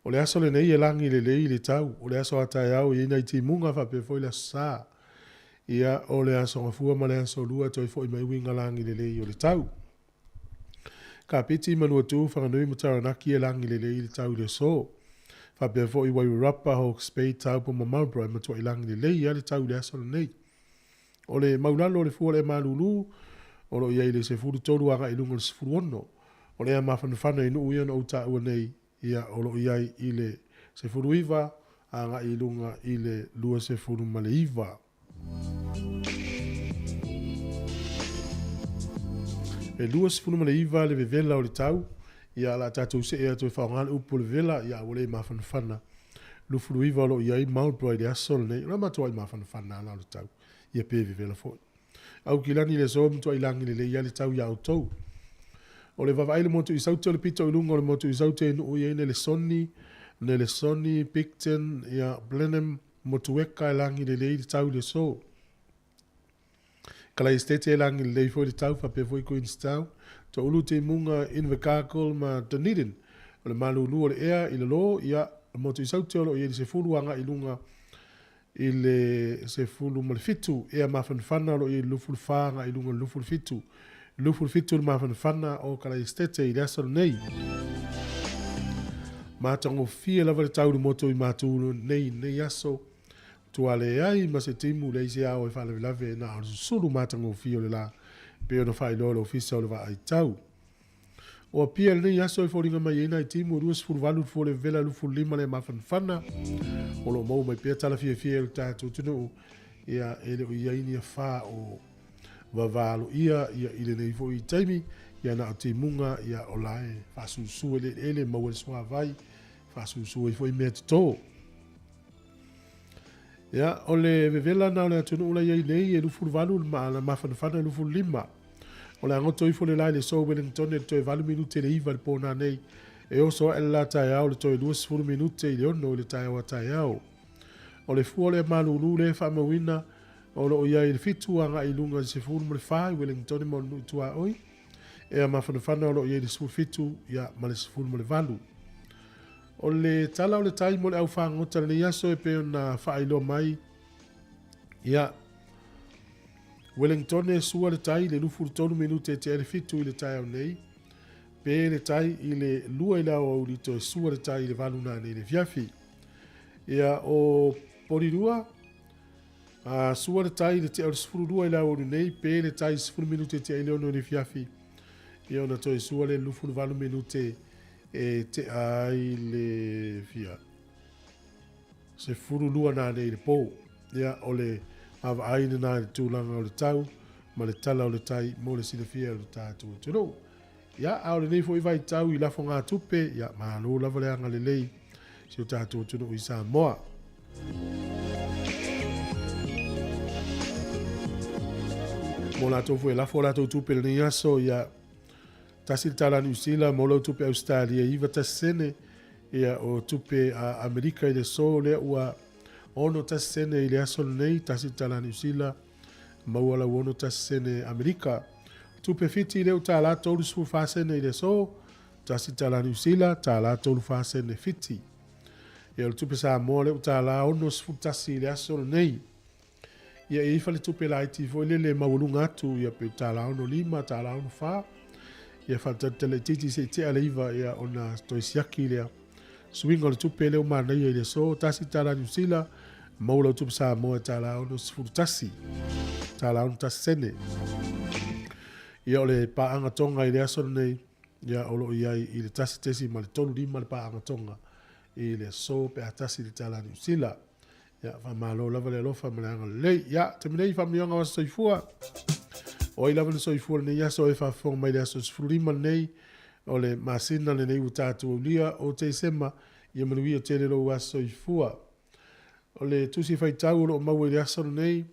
O le aso lenei e lagi lelei le tau, o le aso a taeao e i ai nai timuga faapea foi le Aso Sa. Ia, o le Aso Gafua ma le Aso Lua e toe foi mai uiga lagi lelei o le tau. Kapiti, Manuatu, Whanganui ma Taranaki e lagi lelei le tau i le aso. Faapea foi Wairarapa, Hawke's Bay, Taupo ma Marlborough e matuai lagi lelei lava le tau i le aso lenei. O le maulalo o le fua o le ea malulu o lo o i ai i le 13 agai i luga o le 16. O le ea mafanafana i nuu ia na ou taua nei, ia o lo o i ai i le 19 agai i luga i le 29. E 29 le vevela o le tau, ia o le a tatou see atu e faaaoga le upu o le vevela, ia ua le mafanafana. 29 o lo o i ai Marlborough i le aso lenei, o le matuai mafanafana lava la o le tau, ia pe vevela foi. Aukilani i le aso, matuai lagi lelei lava le tau iā outou. O le vaavaai i le motu i Saute, o le pito i luga o le motu i Saute e nuu i ai Nelesoni, Nelesoni, Picton, ia Blenheim, Motueka e lagi lelei le tau i le aso. Kalaesetete e lagi lelei foi le tau faapea foi Queenstown, Toulu Timuga, Invercargill ma Dunedin. O le malulu o le ea i lalo, ia, motu i Saute o lo o i ai le 10 agai i luga i le 17 ea mafanafana o lo o i ai le 24 agai i luga i le 27. 27 le mafanafana o Kalaesetete i le aso lenei. Matagofie lava le tau i le motu i Matu nei i lenei aso. Tua leai ma se timu, leai se ao e faalavelave na o le susulu matagofie o le la pei ona faailoa e le Ofisa o le Vaai Tau. O Apia i lenei aso e foliga mai ai nai timu e 28 le fua le vevela 25 le mafanafana o lo o maua mai pea tala fiafia e le tatou atunuu ia e le o i ai ni afa o vava aloaia ia i lenei foi taimi ia na o timuga ia o la e faasusu i le eleele maua le suavai faasusu ai foi mea toto. Ia, o le vevela na o le atunuu la i ai nei e 28 le mafanafana e 25. O le a goto ifo le la i le aso Wellington i le toe 8 minute i le 9 i le po nanei. E oso ae le la taeao i le toe 20 minute i le 6 i le taeao a taeao. O le fua o le malulu lea e faamauina o lo o i ai i le 7 agai i luga i le 14 i Wellington ma ona nuu tuaoi. Ea mafanafana o lo o i ai i le 17 ia, ma le 18. O le tala o le tai mo le au fagota lenei aso e pei ona faailoa mai, ia, Wellington e sua le tai i le 23 minute e tea le 7 i le taeao nei, pe le tai i le 2 i le aoauli toe sua le tai i le 8 nanei i le afiafi. Ia, o Porirua, a, sua le tai i le tea o le 12 i le aoauli nei, pe le tai i le 10 minute e tea i le 6 i le afiafi. Ia, ona toe sua le 28 minute e tea ai le fia 12 nanei i le po. Ia, o le vaavaai lena i le tulaga o le tau ma le tala o le tai mo le silafia e lo tatou atunuu. Ia, a o lenei foi vaitau i lafogatupe, ia, malo lava le agalelei i si o tatou atunuu i Samoa. Mo latou foi e lafo a latou tupe i lenei aso, ia, Tasi le tala Niu Sila mo lau tupe Ausetalia e 91 sene, ia o tupe a Amerika i le aso lea ua 61 sene i le aso lenei, tasi le tala Niu Sila maua lau 61 sene Amerika. Tupe Fiti lea ua tala 34 sene i le aso, tasi le tala Niu Sila, tala 34 sene Fiti. Ia o le tupe Samoa lea ua tala 61 i le aso lenei. Ia e i ai faletupe laiti foi lele e maualuga atu ia pe $1.65, $1.64. Ia faatalitali laitiiti se i tea le iva ia ona toe siaki lea. Suiga o le tupe lea ua manaia i le aso, $1 Niu Sila, maua lau tupe Samoa e $61, $61 sene. Ia o le paaga Tonga i le aso lenei, ia o lo o i ai i le 1.35 le paaga Tonga i le aso pe a tasi le tala Niu Sila. Ia, faamalo lava le alofa ma le agalelei. Ia, taimi nei, faamanuiaga o aso soifua. O ai lava na soifua lenei aso e faafofoga mai le aso 15 lenei o le masina lenei ua tatou aulia o Tesema, ia manuia tele lou aso soifua. O le tusi faitau o lo o maua i le aso lenei,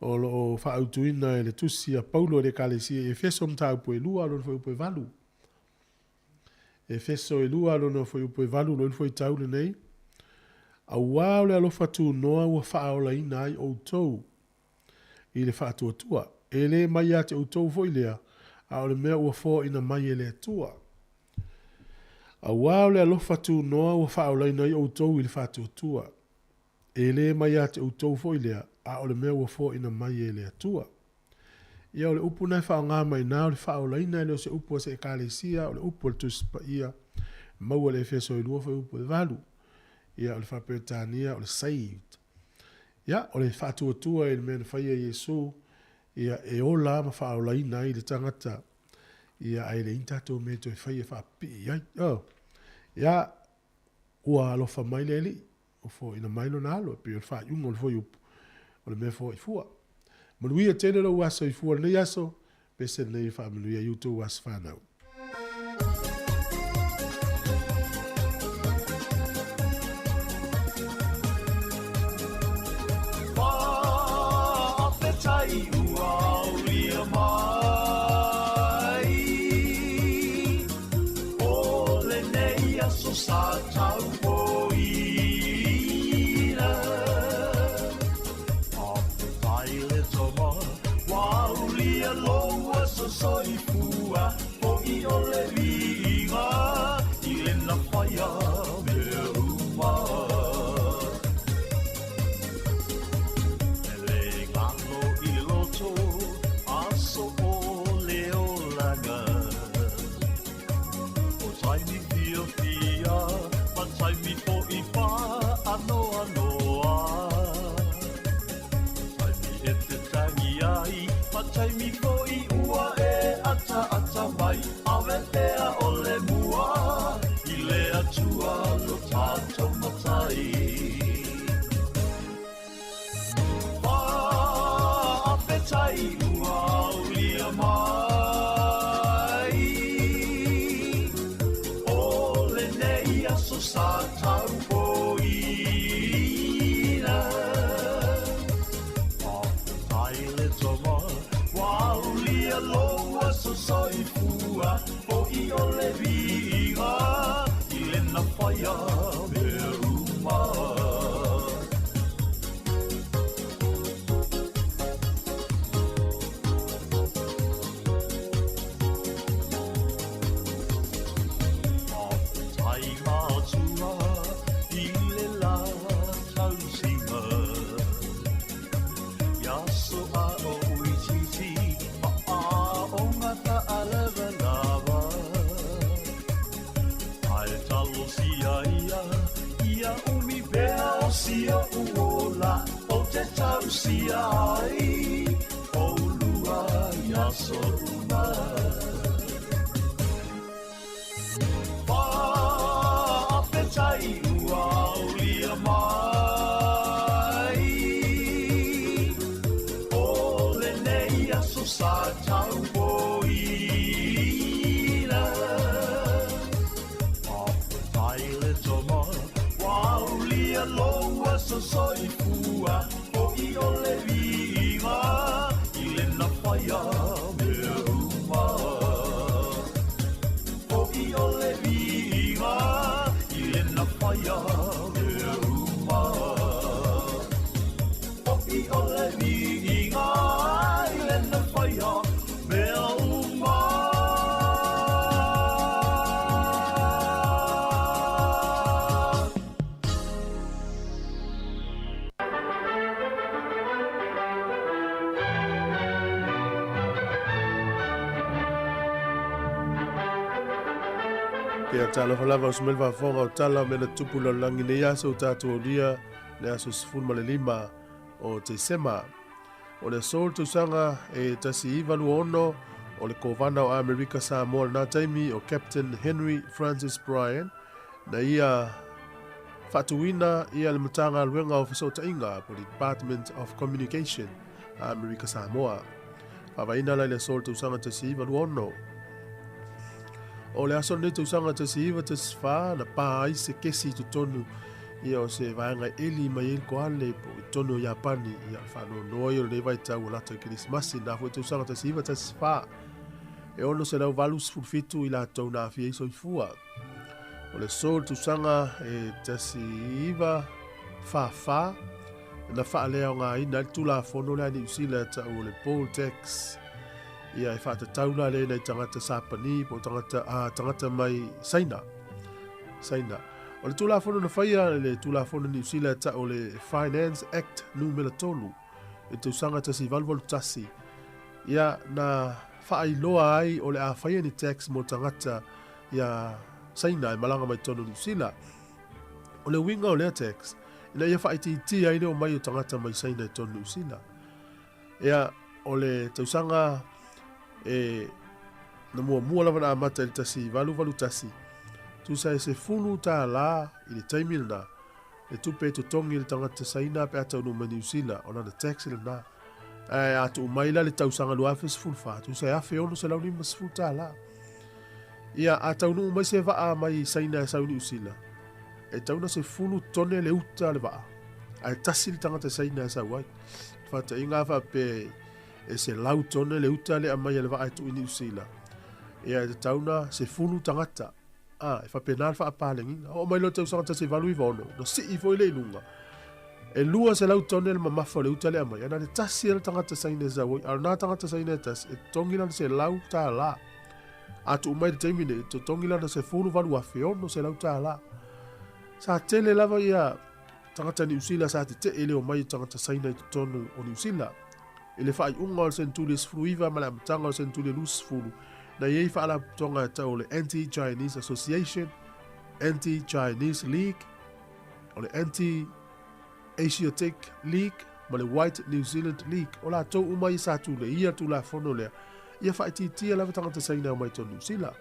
o lo o faaautuina e le tusi a Paulo i le Ekalesia i Efeso mataupu e 2, lona fuaiupu e 8. Efeso e 2 lona fuaiupu e 8 loa le fuaitau lenei, Auā o le alofa tunoa ua faaolaina ai outou. i le faatuatua. E lē mai ia te outou foi lea, a o le mea ua foaina mai e le Atua. Auā o le alofa tunoa ua faaolaina ai outou i le faatuatua. E lē mai ia te outou foi lea, a o le mea ua foaina mai e le Atua. Ia o le upu na e faaaoga mai i ina o le faaolaina e le o se upu a se Ekalesia, o le upu a le Tusi Paia, maua i le Efeso e 2 fuaiupu e 8. Ia o le faa-Peretania o le saved. Ia, o le faatuatua i le mea na faia e Iesu, ia e ola ma faaolaina ai le tagata, ia ae leai ni tatou mea e toe faia e faapipii i ai. Oh. Ia, ua alofa mai le Alii, ua foaina mai lona alo, e pei o le faaiuga o le fuaiupu, o le mea foai fua. Manuia tele lou aso i fua lenei aso, pese lenei e faamanuia i outou aso fanau. Faafetai ua aulia mai O lenei aso sa taupoina Faafetai le tama ua aulia lou aso soifua Fo'i o le viiga i lena faia mea uma E le galo i le loto aso o le olaga O taimi fiafia ma taimi fo'i faanoanoa Taimi e te tangi ai ma taimi fo'i ua e ataata mai Ave pea o le mua i le Atua lo tatou Matai Faafetai ua aulia mai O lenei aso sa taupoina Faafetai le tama ua aulia lou aso soifua Fo'i o le viiga i lena faia mea uma. Faafetai matua i le la tausiga I aso a o itiiti ma aoga faalavalava Ae talosia ia, ia umi pea o si o'u ola Ou te tausia ai oulua i aso uma. Faafetai ua aulia mai O lenei aso sa taupoina Faafetai le tama ua aulia lou aso soifua Fo'i o le viiga i lena faia mea uma Fo'i o le viiga i lena faia mea uma Fo'i o le viiga i lena faia mea uma. Ia talofa lava o se mea le faafofoga o tala o mea na tupu i le lalolagi nei aso ua tatou aulia le aso 15 o Tesema. O le aso o le tausaga e 1926 o le Kovana o Amerika Samoa i lena taimi o Captain Henry Francis Bryan na ia faatuina ia le Matagaluega o Fesootaiga po le Department of Communication a Amerika Samoa. Faavaeina la i le aso o le tausaga 1926. O le aso lenei tausaga 1914 na pā ai se kesi i totonu ia o se vaega e eli mai ai le koale po i totonu o Iapani ia faanoanoa ia o lenei vaitau ua lata i Kerisimasi na foi tausaga 1914 e 687 i latou na aafia ai soifua. O le aso o le tausaga e 1944 na faaleaogaina ai le Tulafono lea a Niu Sila e tau o le Poll Tax. Ia e faatatau la lea i nai tagata Sapani po o tagata, a, tagata mai Saina. Saina. O le Tulafono na faia le Tulafono Niu Sila e tau o le Finance Act numera 3 i le tausaga 1881, ia na faailoa ai o le a faia ni tax mo tagata ia Saina e malaga mai totonu o Niu Sila. O le uiga o lea tax, ina ia faaitiitia ai le omai o tagata mai Saina i totonu o Niu Sila. Ia, o le tausaga e na muamua lava na amata i le 1881, tusa e $10 i le taimi lena, le tupe e totogi e le tagata Saina pe a taunuu mai Niu Sila, o lana tax lena. Ae a tuu mai la le tausaga 2014, tusa e $1,650. Ia, a taunuu mai se vaa mai Saina e sau i Niu Sila, e tau na 10 tone le uta o le vaa, ae tasi le tagata Saina e sau ai. Faataiga a faapea e 100 tone le uta le aumai a le vaa e tuu i Niu Sila, ia e tatau na 10 tagata. A, e faapena le faapalegiga. Oo mai loa le tausaga 1896, na sii foi lea i luga. E 200 tone le mamafa o le uta le aumai, ae na o le tasi lava le tagata Saina e sau ai. A o lena tagata Saina e tasi, e totogi lana $100. A tuu mai i le taimi nei, e totogi lana $18,600. Sa tele lava ia tagata Niu Sila sa tetee i le omai o tagata Saina i totonu o Niu Sila. I le faaiuga o le senetuli e 19 ma le amataga o le senetuli e 20, na i ai faalapotopotoga e tau o le Anti-Chinese Association, Anti-Chinese League, o le Anti-Asiatic League ma le White New Zealand League. O latou uma ia sa tuleia le Tulafono lea ia faaitiitia lava tagata Saina e omai i totonu o Niu Sila.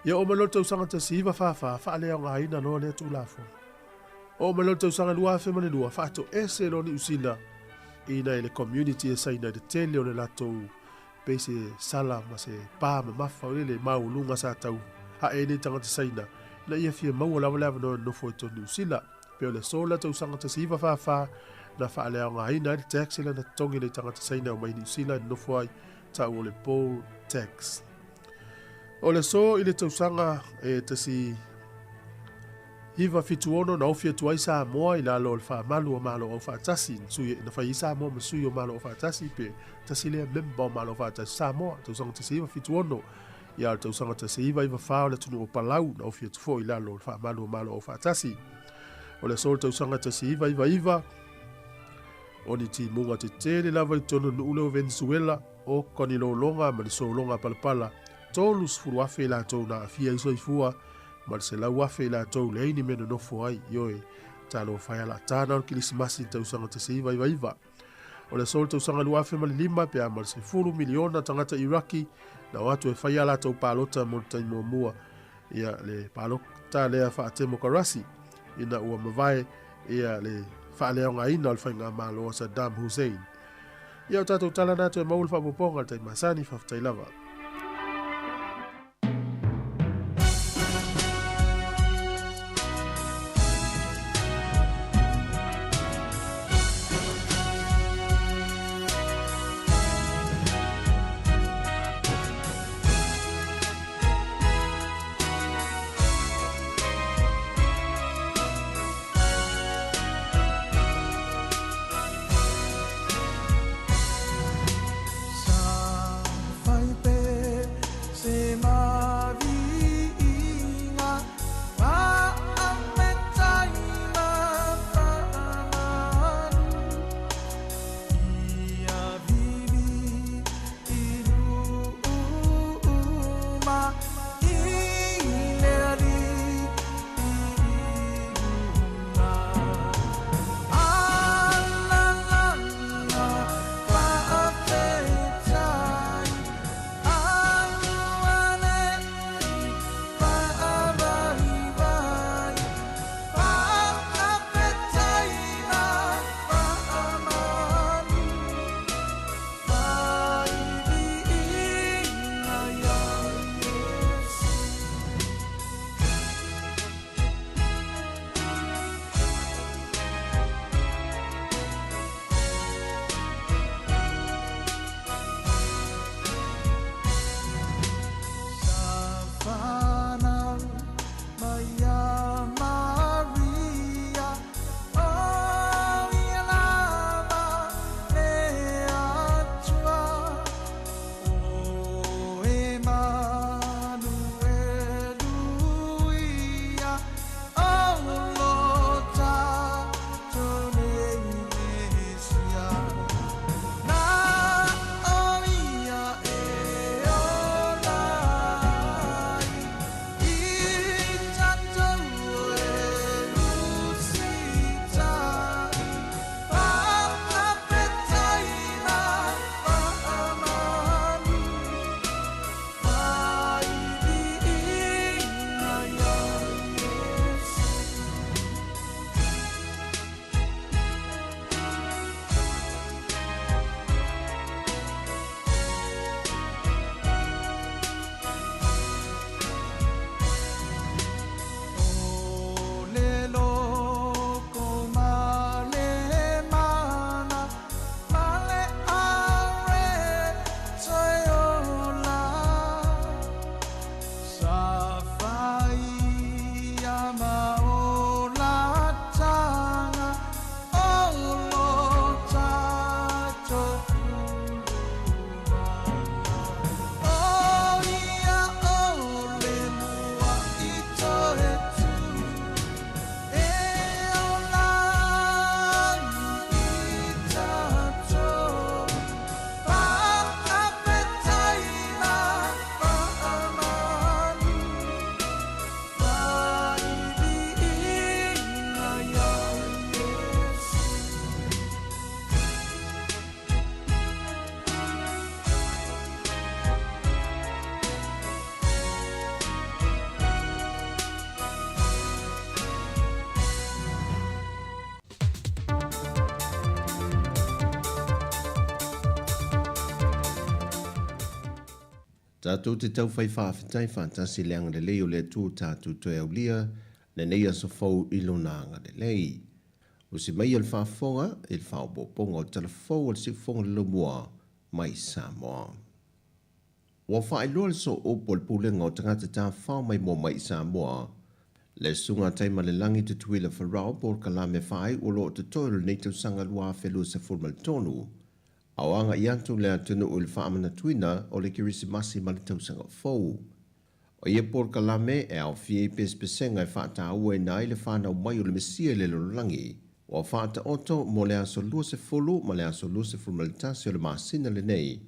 Ia oo mai loa le tausaga 1944, faaleaogaina loa lea Tulafono. Oo mai loa le tausaga 2002, faatoese loa Niu Sila i nai le community e Saina i le tele o le latou pei se sala ma se pa mamafa o le maualuga sa tau hae ai nei tagata Saina ina ia fia maua lava le avanoa e nonofo ai totonu Niu Sila. Pei o le aso lea tausaga 1944 na faaleaogaina ai le tax lea na totogi e nai tagata Saina e omai i Niu Sila e nonofo ai, tau o le poll tax. O le aso i le tausaga e 1976 na ofi atu ai Samoa i lalo o le faamalu o Malo Aufaatasi, na fai ai Samoa ma sui o Malo Aufaatasi pe tasi lea member o Malo Aufaatasi Samoa, tausaga 1976. Ia o le tausaga 1994 o le atunuu o Palau na ofi atu foi i lalo o le faamalu o Malo Aufaatasi. O le aso o le tausaga 1999, o ni timuga tetele lava i totonu o le nuu lea o Venezuela, o ka ni lologa ma ni sologa palapala, 30,000 i latou na aafia ai soifua, ma le 100,000 i latou leai ni mea nonofo ai, ioe, talofa e ala tāna o le Kilisimasi i le tausaga 1999. O le aso o le tausaga 2005 pe a ma le 10 miliona tagata Iraki na o atu e fai a latou palota mo le taimi muamua, ia le palota lea faatemokarasi ina ua mavae ia le faaleaogaina o le faigamalo a Saddam Hussein. Ia o tatou tala na toe maua le faaopoopoga i le taimi masani, faafetai lava. Sa fai pea. Tatou te tau fai faafetai faatasi i le agalelei o le Atua tatou toe aulia lenei aso fou i Lona agalelei. Usi maia le faafofoga i le faaopoopoga o le tala fou a le Siufofoga o le Laumua mai Samoa. Ua faailoa le sooupu a le Pulega o Tagata Tafafao Maimoa Mai i Samoa, le Susuga a Taimalelagi Tutuila Farrell polokalame faaiu o lo o totoe o lenei tausaga 2023, a o agai atu le atunuu i le faamanatuina o le Kerisimasi ma le Tausaga Fou. O ia polokalame e aofia i pesepesega e faatauaina ai le fanau mai o le Mesia i le lalolagi, ua faataoto mo le aso 20 ma le aso 21 o le masina lenei,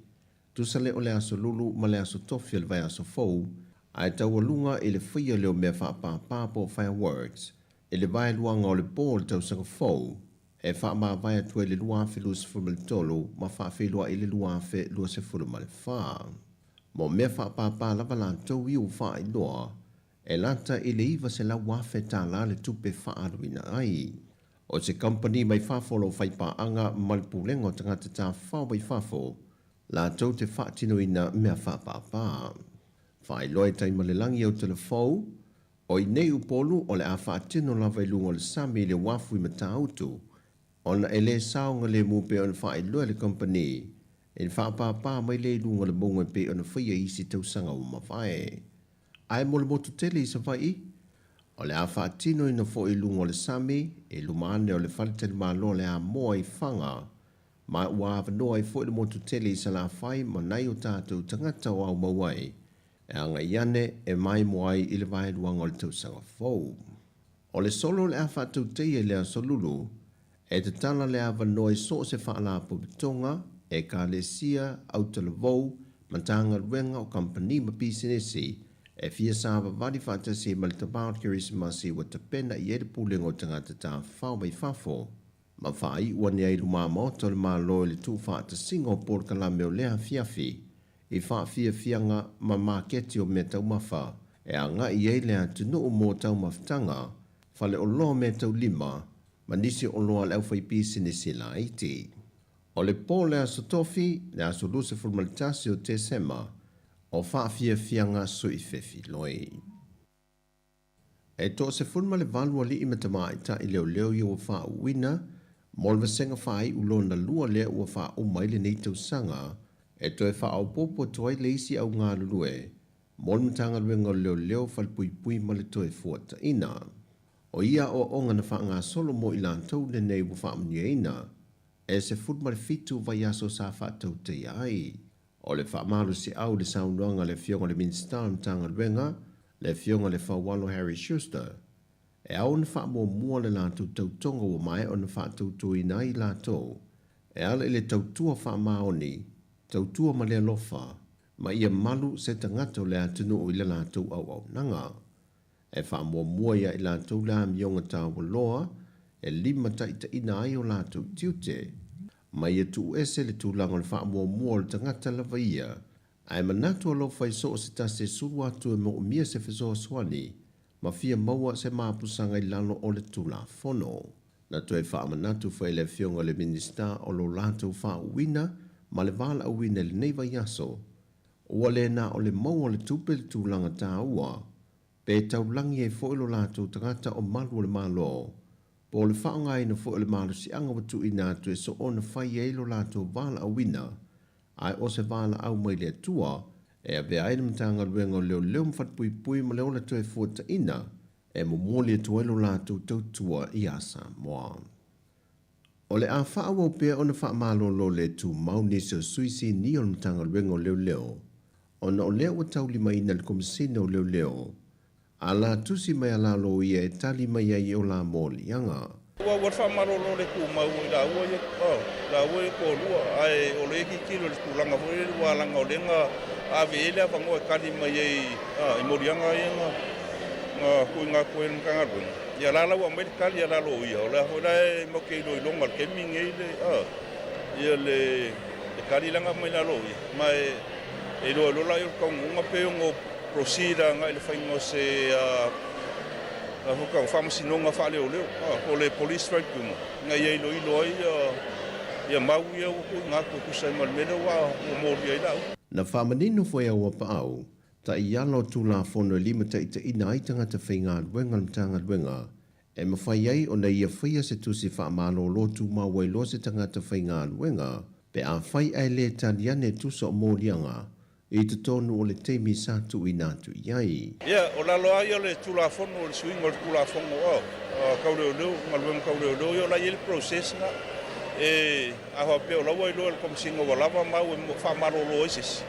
Tusa lea o le Aso Lulu ma le Aso Tofi o le vaiaso fou, ae taualuga i le faia lea o mea faapāpā po o fireworks i le vaeluaga o le po o le tausaga fou e faamavae atu ai le 2023 ma faafeiloai le 2024. Mo mea faapāpā lava latou ia ua faailoa, e lata i le $900,000 tālā le tupe faaaluina ai. O se kamupani mai fafo o lo o faipaaga ma le Pulega o Tagata Tafafao mai Fafo latou te faatinoina mea faapaapaa. Faailoa e Taimalelagi Autalafou, o i nei Upolu o le a faatino lava i luga o le sami i le uafu i Matautu, ona e le saogalemu pei ona faailoa e le kamupani i le faapaapaa mai lea i luga o le mauga e pei ona faia i isi tausaga ua mavae. Ae mo le motu tele i Savaii, o le a faatinoina foi i luga o le sami i luma ane o le faletalimalo o le Amoa i Faga, ma ua avanoa ai foi le motu tele i Salafai ma nai o tatou tagata o aumau ai e agai ane e maimoa ai i le vaeluaga o le tausaga fou. O le solo o le a faatauteia i le Aso Lulu, e tatala le avanoa i so o se faalapotopotoga, ekalesia, autalavou, Matagaluega o kamupani ma pisinisi e fia savavali faatasi ai ma le Tavao Kerisimasi ua tapena i ai le Pulega o Tagata Tafafao mai Fafo ma faaiu ane ai i lumamaota o le Malo i le tuufaatasiga o polokalame o lea afiafi i faafiafiaga ma maketi o meataumafa e agai ai le atunuu mo taumafataga, faleoloa meataulima ma nisi oloa a le aufaipisinisi laiti. O le po o le Aso Tofi, le aso 21 o Tesema, o faafiafiaga suifefiloi. E toa-18 alii ma tamaitai leoleo ia ua faauuina mo le vasega faaiu lona lua lea ua faauma ai lenei tausaga e toe faaopoopo atu ai le isi au galulue mo le Matagaluega o Leoleo, Falepuipui ma le Toefuataiga. O ia aoaoga na faagasolo mo i latou lenei ua faamanuiaina e 17 vaiaso sa faatautaia ai. O le faamalosiau i le saunoaga a le Afioga i le Minisita o le Matagaluega, le Afioga i le Faualo Harry Schuster, e ao ona faamuamua le latou tautoga ua maea ona faatautoina ai i latou e ala i le tautua faamaoni, tautua ma le alofa, ma ia malu se tagata o le atunuu i le latou auaunaga. E faamuamua ia i latou le amioga taualoa e limataitaiina ai o latou tiute, ma ia tuuese le tulaga o le faamuamua o le tagata lava ia, ae manatu alofa i so o se tasi e sulu atu e moomia se fesoasoani ma fia maua se mapusaga i lalo o le Tulafono. Na toe faamanatu foi e le Afioga i le Minisita o lo latou faauuina ma le valaauina i lenei vaiaso, ua le na o le maua o le tupe le tulaga taua, pe taulagi ai foi lo latou tagata o malu o le Malo, po o le faaaogaina foi o le malosiaga ua tuuina atu e soona fai ai lo latou valaauina, ae o se valaau mai le Atua e avea ai le Matagaluega o Leoleo ma Falepuipui ma le Ola Toefuataiga e momoli atu ai lo latou tautua iā Samoa. O le a faaauau pea ona faamalolo le tumau nisi o sui sinia o le Matagaluega o Leoleo ona o lea ua taulimaina le Komesina o Leoleo a la tusi mai a lalo ia e tali mai ai i o la moliaga. Ua ua faamalolo le tumau i laua ia laua ia toalua ae o lea e tilotilo i le tulaga foi lele ua laga o lea na ave i ai le avanoa e tali mai ai i moliaga ia na tuuina atu ai e le Matagaluega. Ia la la ua aumai le tali a lalo o ia, o lea foi la e matou te iloiloga i le taimi lenei le ia le tali la na aumai lalo o ia ma e iloa loa lea o le taunuuga pe ono proceed agai i le faiga o se faamasinoga faaleoleo po o le Police Tribunal ina ia iloilo ai ia mau ia ua tuuina atu e tusa ai ma le mea lea ua molia ai laua. Na faamanino foi e Auapaau taiala o Tulafono e limataitaiina ai tagata faigaluega o le Matagaluega e mafai ai ona ia faia se tusi faamalolo tumau ai loa se tagata faigaluega pe afai ae le tali ane e tusa o moliaga i totonu o le taimi sa tuuina atu i ai. Ia, o lalo lava ia o le Tulafono, o le suiga o le Tulafono tau leoleo, galuega tau leoleo ia o la e i ai le process na. E, a faapea o la ua iloa e le Komesina ua lava mau e faamalolo ai se isi,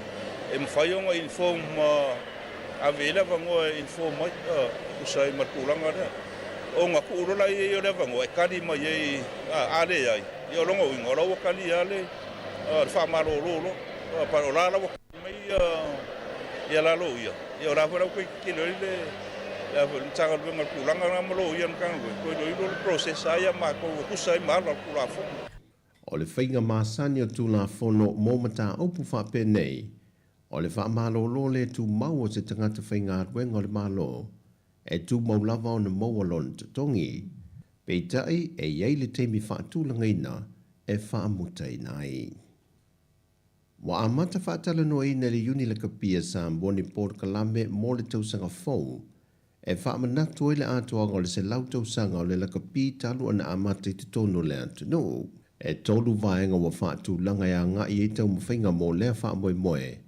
e mafai ona inform ma ave i ai le avanoa e inform ai, e tusa ai ma le tulaga lea. Ona tuu loa lea i ai o le avanoa e tali mai ai, a leai, ia o lona uiga o la ua talia lava le faamalolo loa. O la la ua tali mai ia la loia, ia o la foi la ua toe tilotilo ai le Matagaluega i le tulaga lena ma loia a le Matagaluega, toe iloilo le process lava ia a matou e tusa ai ma ala o le Tulafono. O le faiga masani o Tulafono mo mataupu faapenei, o le faamalolo le tumau o se tagata faigaluega o le Malo, e tumau lava ona maua lona totogi. Peitai, e i ai le taimi faatulagaina e faamutaina ai. Ua amata faatalanoaina e le Iuni Lakapi a Samoa ni polokalame mo le tausaga fou e faamanatu ai le atoaga o le 100 tausaga o le lakapi talu ona amata i totonu o le atunuu. E tolu vaega ua faatulaga e agai ai taumafaiga mo lea faamoemoe,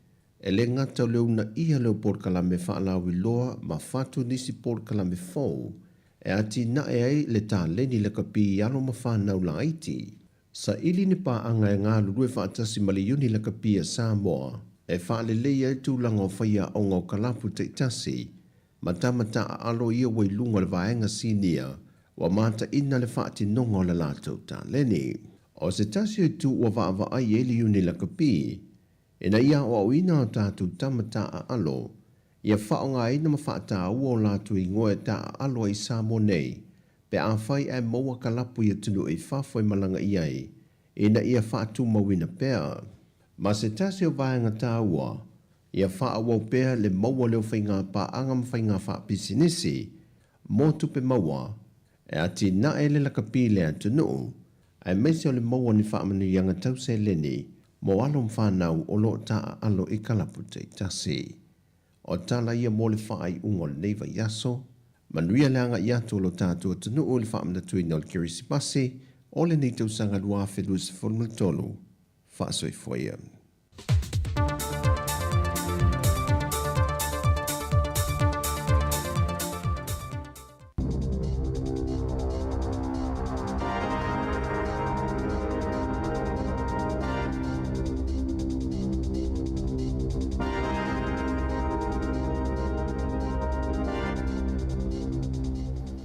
e le gata o le uunaia lea o polokalame faalauiloa ma fatu nisi polokalame fou e atinae ai le taleni lakapi i alo ma fanau laiti. Saili ni paaga e galulue faatasi ma le Iuni Lakapi a Samoa e faaleleia ai tulaga o faiaoga o kalapu taitasi ma tama taaalo ia ua i luga o le vaega sinia ua mataina le faatinoga o le latou taleni. O se tasi o itu ua vaavaai i ai le Iuni Lakapi, ina ia aoaoina o tatou tama taaalo ia faaaogaina ma faataua o latou igoa e taaalo ai i Samoa nei pe afai ae maua kalapu i atunuu i fafo e malaga i ai ina ia faatumauina pea. Ma se tasi o vaega taua, ia faaauau pea le maua lea o faiga paaga ma faiga faapisinisi mo tupe maua e atinae le lakapi i le atunuu, aemaise o le maua o ni faamanuiaga tau seleni mo alo ma fanau o lo o taaalo i kalapu taitasi. O tala ia mo le faaiuga o lenei vaiaso. Manuia le agai atu o lo tatou atunuu i le faamanatuina o le Kerisimasi o lenei tausaga 2023. Faasoifua ia.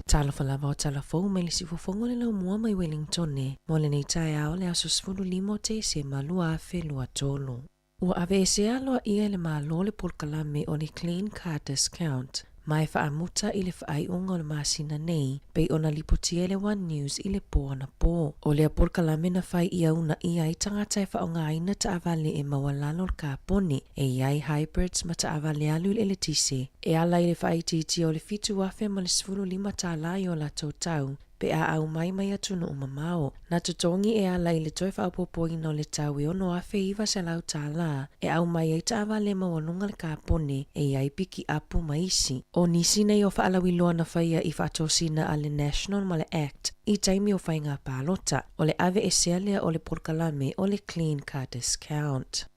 Talofa lava o tala fou mai le siufofoga o le laumua mai Wellingtone mo lenei taeao le aso 15 o Tesema 2023. Ua aveesea aloaia e le Malo le polokalame o le Clean Car Discount ma e faamuta i le faaiuga o le masina nei, pei ona lipotia e le One News i le po anapo. O lea polokalame na fai ia uunaia ai tagata e faaaogaina taavale e maualalo le kapone, e i ai hybrids ma taavale alu i le eletise, e ala i le faaitiitia o le $7,015 tālā i o latou tau, pe a aumai mai atunuu mamao. Na totogi e ala i le toe faaopoopoina o le tau e $6,900 tālā e aumai ai taavale maualuga le kapone e i ai pikiapu ma isi. O nisi nei o faalauiloa na faia i faatosina a le National ma le act i taimi o faiga palota, o le aveesea lea o le polokalame o le Clean Car Discount.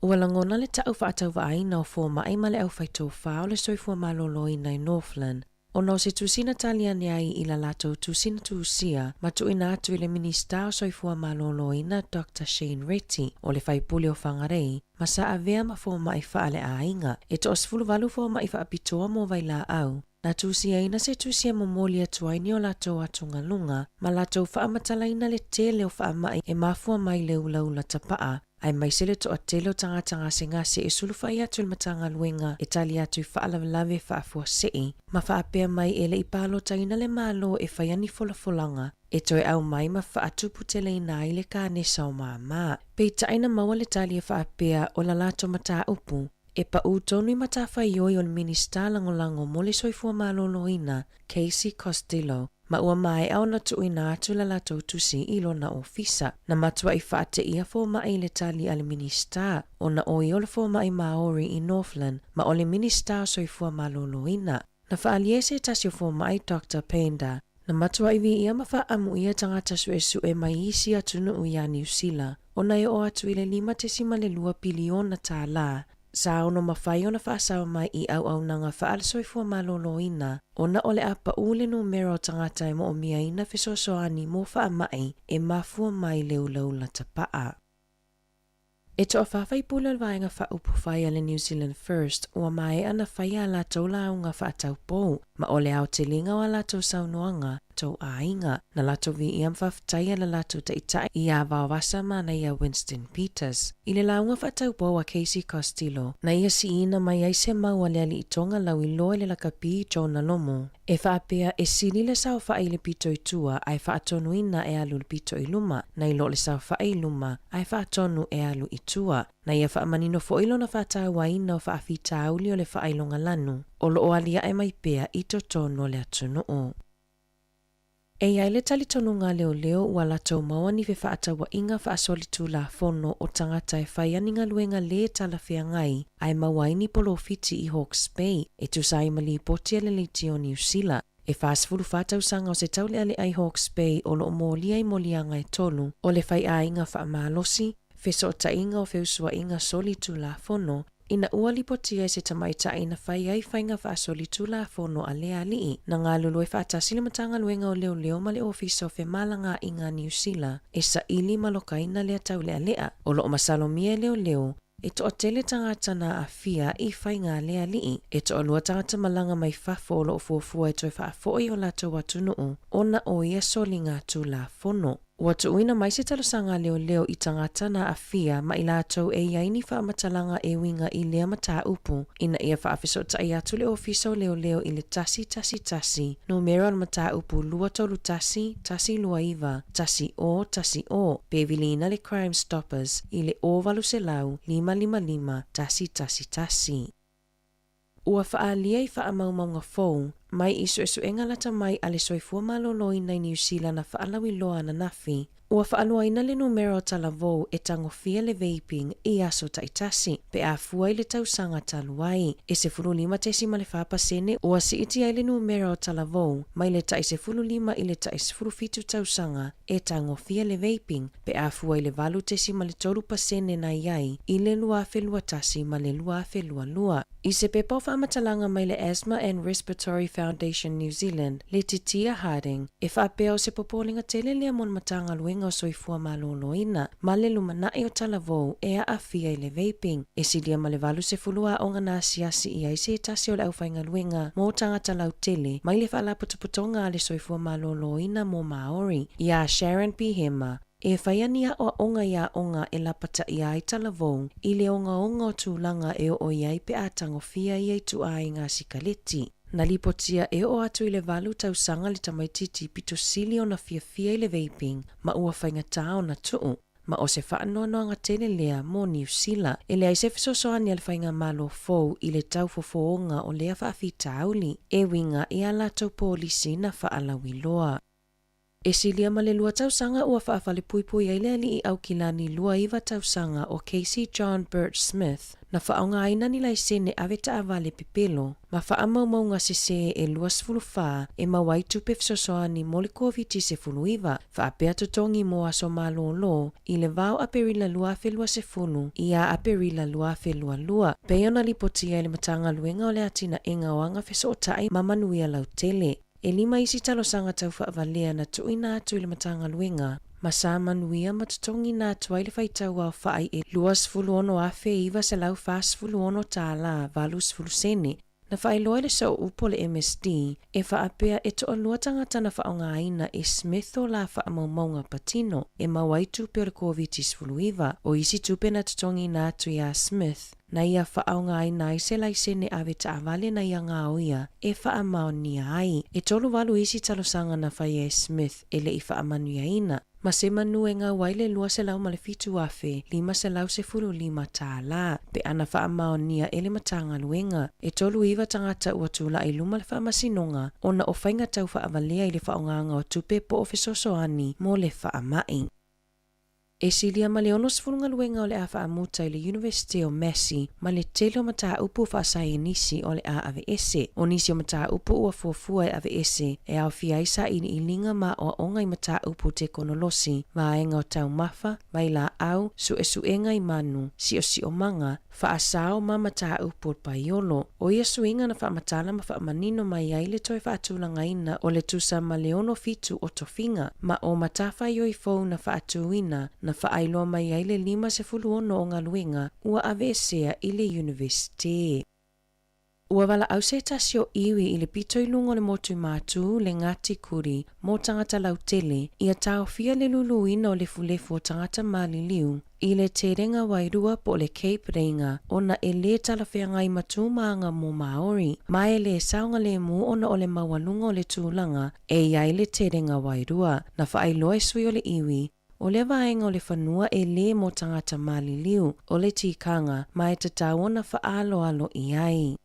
Ua lagona le taʻu faatauvaaina o fomai ma le aufaitofa o le soifua maloloina i Northland ona o se tusi na tali ane ai i la latou tusi na tusia ma tuuina atu i le Minisita o Soifua Maloloina Doctor Shane Reti o le faipule o Whangarei ma sa avea ma fomai faaleaiga e toa-18 fomai faapitoa mo vailaau Na tusiaina se tusi e momoli atu ai ni o latou atugaluga ma latou faamatalaina le tele o faamai e mafua mai le ulaula tapaa, aemaise le toatele o tagata gasegase e sulufai atu i le Matagaluega e tali atu i faalavelave faafuasei ma faapea mai e le i palotaina le Malo e faia ni folafolaga e toe aumai ma faatuputeleina ai le kanesa o māmā. Peitai na maua le tali e faapea o la latou mataupu E paʻū tonu i matafaioi o le Minisita Lagolago mo le Soifua Maloloina, Casey Costello. Ma ua maea ona tuuina atu la latou tusi i lona ofisa. Na matuai faateia fomai i le tali a le Minisita, ona o ia o le fomai Maori i Northland ma o le Minisita o Soifua Maloloina. Na faaalia e se tasi o fomai Doctor Penda, na matuai viia ma faaamuia tagata suesue mai isi atunuu iā Niu Sila, ona e oo atu i le $5.2 piliona tālā, sa ono mafai ona faasao mai i auaunaga faale-soifua maloloina ona o le a paʻu le numera o tagata e moʻomiaina fesoasoani mo faamai e mafua mai le ulaula tapaʻa. E toafa faipule o le Vaega Faaupufai a le New Zealand First ua maea na fai a latou lauga faataupou ma o le aotelega o a latou saunoaga tou aiga. Na latou viia ma faafetaia le latou taitai iā Vaovasa Manaia Winston Peters. I le lauga faataupou a Casey Costello, na ia siina mai ai se mau a le alii Tonga lauiloa i le lakapi Jonah Lomu, e faapea e sili le saofai i le pito i tua ae faatonuina e alu i le pito i luma, nai lo le saofai i luma ae faatonu e alu i tua. Na ia faamanino foi lona faatauaina o faafitauli o le faailoga lanu o lo o aliae mai pea i totonu o le atunuu. E i ai le talitonuga a leoleo ua latou maua ni fefaatauaiga faasolitulafono o tagata e fai ani galuega lē talafeagai ae maua ai ni polofiti i Hawke's Bay e tusa ai ma lipoti a le Leitio Niu Sila. E 44 tausaga o se taulealea i Hawke's Bay o lo o molia i moliaga e tolu o le faiaiga faamalosi, fesootaiga o feusuaiga solitulafono, ina ua lipotia e se tamaitai na fai ai faiga faasolitulafono a le alii, na galulue faatasi le Matagaluega o Leoleo ma le Ofisa o Femalagaaiga a Niu Sila e saili ma lokaina lea taulealea. O lo o masalomia e leoleo e toatele tagata na aafia i faiga a le alii. E toalua tagata malaga mai fafo o lo o fuafua e toe faafoi o latou atunuu ona o ia soliga tulafono. Ua tuuina mai se talosaga a leoleo i tagata na aafia ma i latou e i ai ni faamatalaga e uiga i lea mataupu ina ia faafesootai atu le Ofisa o Leoleo i le 111, numera o le mataupu 231 129 10 10, pe viliina le Crime Stoppers i le 0800 555 111. Ua faaalia i faamaumauga fou mai i suesuega lata mai a le Soifua Maloloina i Niu Sila na faalauiloa ananafi, ua faaluaina le numera o talavou e tagofia le vaping i aso taitasi pe a fua i le tausaga talu ai. E 15.4 pasene ua siitia ai le numera o talavou mai le tai 15 i le tai 17 tausaga e tagofia le vaping pe a fua i le 8.3 pasene na i ai i le 2021 ma le 2022. I se pepa o faamatalaga mai le Asthma and Respiratory Foundation New Zealand, Letitia Harding, e faapea o se popolega tele lea mo le Matagaluega o Soifua Maloloina ma le lumanai o talavou e aafia i le vaping. E silia ma le 80 aoga na asiasi i ai se tasi o le aufaigaluega mo tagata lautele mai le Faalapotopotoga a le Soifua Maloloina mo Māori, iā Sharon Pihema, e fai ani aʻoaʻoga i aoga e lapataia ai talavou i le ogaoga o tulaga e oo i ai pe a tagofia ia ituaiga sikaleti. Na lipotia e oo atu i le valu tausaga le tamaitiiti pito sili ona fiafia i le vaping ma ua faigata ona tuu, ma o se faanoanoaga tele lea mo Niu Sila. E leai se fesoasoani a le faigamalo fou i le tau fofooga o lea faafitauli e uiga i a latou polisi na faalauiloa. E silia ma le lua tausaga ua faafalepuipui ai le alii Aukilani 29 tausaga o Casey John Burt Smith, na faaaogaina ni laisene ave taavale pepelo ma faamaumauga sesē e 24 e maua ai tupe fesoasoani mo le Koviti-19, faapea totogi mo aso malōlō i le va o Aperila 2020 iā Aperila 2022, pei ona lipotia e le Matagaluega o le Atinaega o Agafesootai ma Manuia Lautele. E lima isi talosaga tau faavalea na tuuina atu i le Matagaluega ma sa manuia ma totogiina atu ai le faitau aofai e $26,946 tālā 80 sene. Na faailoa e le Sooupu o le MSD e faapea e toalua tagata na faaaogaina e Smith o la faamaumauga patino e maua ai tupe o le Koviti-19. O isi tupe na totogiina atu iā Smith, na ia faaaogaina ai se laisene ave taavale na ia gaoia e faamaonia ai. E tolu valu isi talosaga na faia e Smith e le i faamanuiaina. ma se manu e gau ai le $207,515 tālā, pe ana faamaonia e le Matagaluega. E 39 tagata ua tulai i luma le Faamasinoga ona o faiga tau faavalea i le faaaogaga o tupe po o fesoasoani mo le faamai. E silia ma le 60 galuega o le a faamuta i le Iunivesite o Massey ma le tele o mataupu faasaienisi o le a aveese. O nisi o mataupu ua fuafua e aveese e aofia ai sailiiliga ma aoaoga i mataupu tekonolosi, vaega o taumafa, vailaau, suesuega i manu, siosiomaga, faasao ma mataupu o le paiolo. O ia suiga na faamatala ma faamanino mai ai le toe faatulagaina o le tusa ma le 67 o tofiga, ma o matafaioi fou na faatuina, na faailoa mai ai le 56 o galuega ua aveesea i le Iunivesite. Ua valaau se tasi o iwi i le pito i luga o le motu i Matū, le Ngāti Kuri, mō tagata lautele, ia taofia le luluina o lefulefu o tagata maliliu i le terenga wairua po o le Cape Reinga ona e lē talafeagai ma tūmāga mō Māori, ma e lē saogalēmū ona o le maualuga o le tulaga e i ai le terenga wairua. Na faailoa e sui o le iwi o lea vaega o le fanua e lē mō tagata maliliu o le tikanga ma e tatau ona faaaloalo i ai.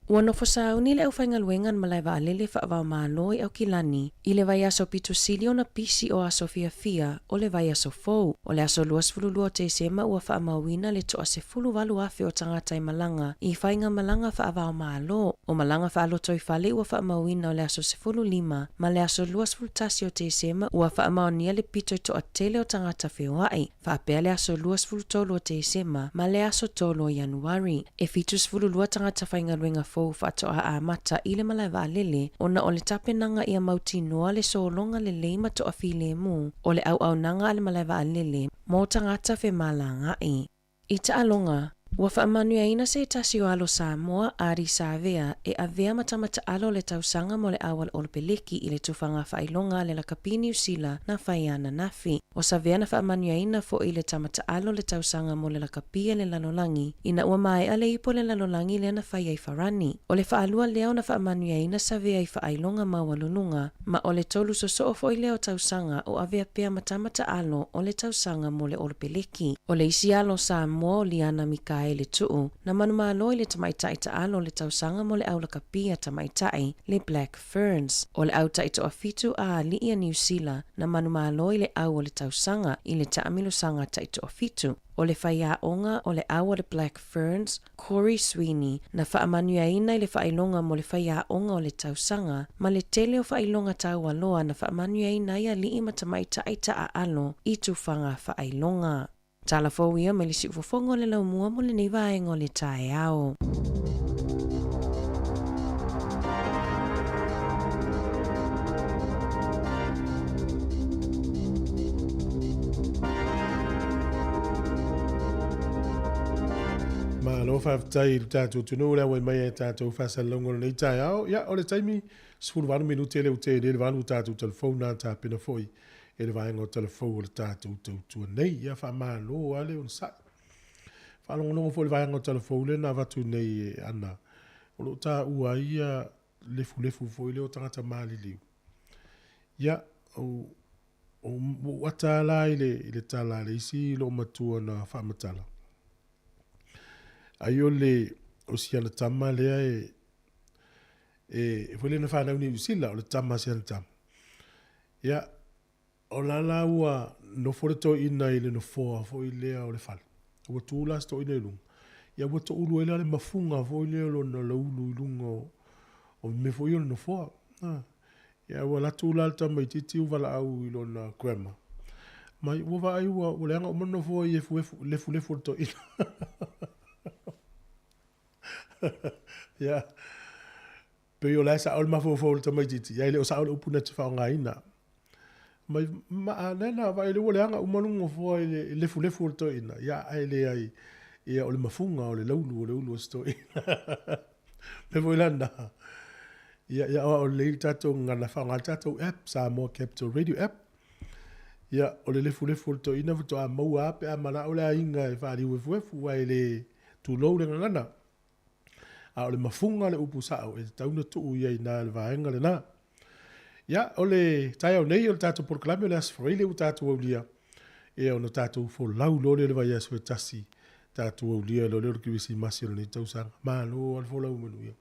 Ua nofo sauni le aufaigaluega na malae vaalele faava-o-Malo i Aukilani i le vaiaso pito sili ona pisi o aso fiafia o le vaiaso fou. O le aso 22 o Tesema ua faamauina le toa 18,000 o tagata e malaga i faigamalaga faava-o-Malo. O malaga faalotoifale ua faamauina o le aso 15 ma le aso 21 o Tesema ua faamaonia le pito i toatele o tagata feoai. Faapea le aso 23 o Tesema ma le aso 3 o Ianuari. E 72 tagata faigaluega fou faatoa amata i le malae vaalele ona o le tapenaga ia mautinoa le sologa lelei ma toafilemu o le auaunaga a le malae vaalele mo tagata femalagaai. I taaloga, ua faamanuiaina se tasi o alo Samoa, Ardie Savea, e avea ma tama taalo o le tausaga mo le auala Olopeleki i le tufaga faailoga a le lakapi Niu Sila na fai ananafi. O Savea na faamanuiaina foʻi i le tama taalo o le tausaga mo le lakapi a le lalolagi ina ua maea le ipu a le lalolagi lea na fai ai Farani. O le faalua lea ona faamanuiaina Savea i faailoga maualuluga, ma o le tolu sosoo foi lea o tausaga o avea pea ma tama taalo o le tausaga mo le Olopeleki. O le isi alo Samoa o Liana Mikaele Tuu, na manumalo i le tamaitai taalo o le tausaga mo le au lakapi a tamaitai, le Black Ferns. O le au taitoafitu a alii a Niu Sila, na manumalo i le au o le tausaga i le taamilosaga taitoafitu. O le faiaoga o le au a le Black Ferns, Corey Sweeney, na faamanuiaina i le faailoga mo le faiaoga o le tausaga, ma le tele o faailoga taualoa na faamanuiaina ai alii ma tamaitai taaalo i tufaga faailoga. Tala fou ia mai le siufofoga o le laumua mo lenei vaega o le taeao. Malo faafetai i le tatou atunuu le auai mai ai tatou faasalalauga o lenei taeao. Ia, o le taimi 18 minute lea ua tea nei le valu o tatou talafou na tapena foi e le vaega o talafou o le tatou tautua nei. Ia, faamalo lava le onosai. Faalogologo foi i le vaega o talafou lea na avatu nei e Ana, o lo o taua ai ia lefulefu foi lea o tagata maliliu. Ia, ua ou ata lava la i le tala a le isi loomatua na faamatala, ai o le o siana tama lea e e foi lea na fanau i Niu Sila, o le tama a siana tama. Ia, o la la ua nofo le toeaina i le nofoa foi lea o le fale, ua tu la si toeaina i luga, ia ua toulu ai la le mafuga foi lea o lona laulu i luga o mea foi ia o le nofoa. Ia ua alu atu la le tamaitiiti ua valaau i lona grandma, mai ua vaai ua leaga uma le nofoa i efuefu, lefulefu o le toeaina. Ia, pei o la e sao le mafaufau o le tamaitiiti, ae le o sao le upu na te faaaogaina. Mai, ma, a nana, vaai lea ua leaga uma lou nofoa i le lefulefu o le toeaina, ia, ae leai, ia, o le mafuga o le laulu o le ulu o si toeaina. Mea foi la lena, ia, ia aoao lelei le tatou gagana, faaaoga le tatou app, Samoa Capital Radio App. Ia, o le lefulefu o le toeaina faatoa maua lava pe a manao le aiga e faaliuefuefu, ae le tulou le gagana. A o le mafuga le upu sao e tatau ona tuu i ai i ina i le vaega lena. Ia, o le taeao nei o le tatou polokalame o le Aso Faraile ua tatou aulia, ia ona tatou folau loa lea i le vaiaso e tasi, tatou aulia loa lea o le Kerisimasi o lenei tausaga. Malo lava le folau manuia.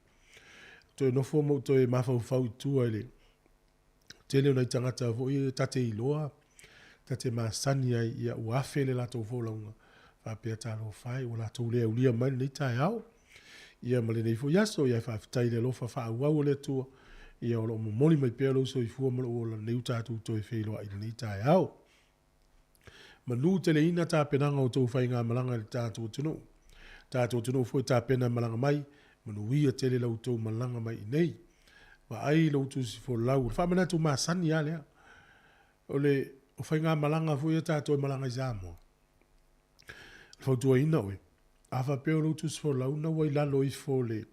Toe nofo ma ou toe mafaufau i tua i le tele o nai tagata foi e ta te iloa, ta te masani ai, ia ua afe le latou folauga, faapea talofa e, ua latou le aulia mai lenei taeao. Ia ma lenei foi aso, ia faafetai i le alofa faaauau o le Atua, ia o lo o momoli mai pea lou soifua ma lou ola lenei ua tatou toe feiloai i lenei taeao. Manu teleina tapenaga o tou faigamalaga i le tatou atunuu. Tatou atunuu foi tapena e malaga mai, manuia tele la outou malaga mai i inei. Vaai lou tusi folau, o le faamanatu masani lava lea. O le o faigamalaga foi ia tatou e malaga i Samoa, o le fautuaina oe, a faapea o lou tusi folau na ua i lalo ifo o le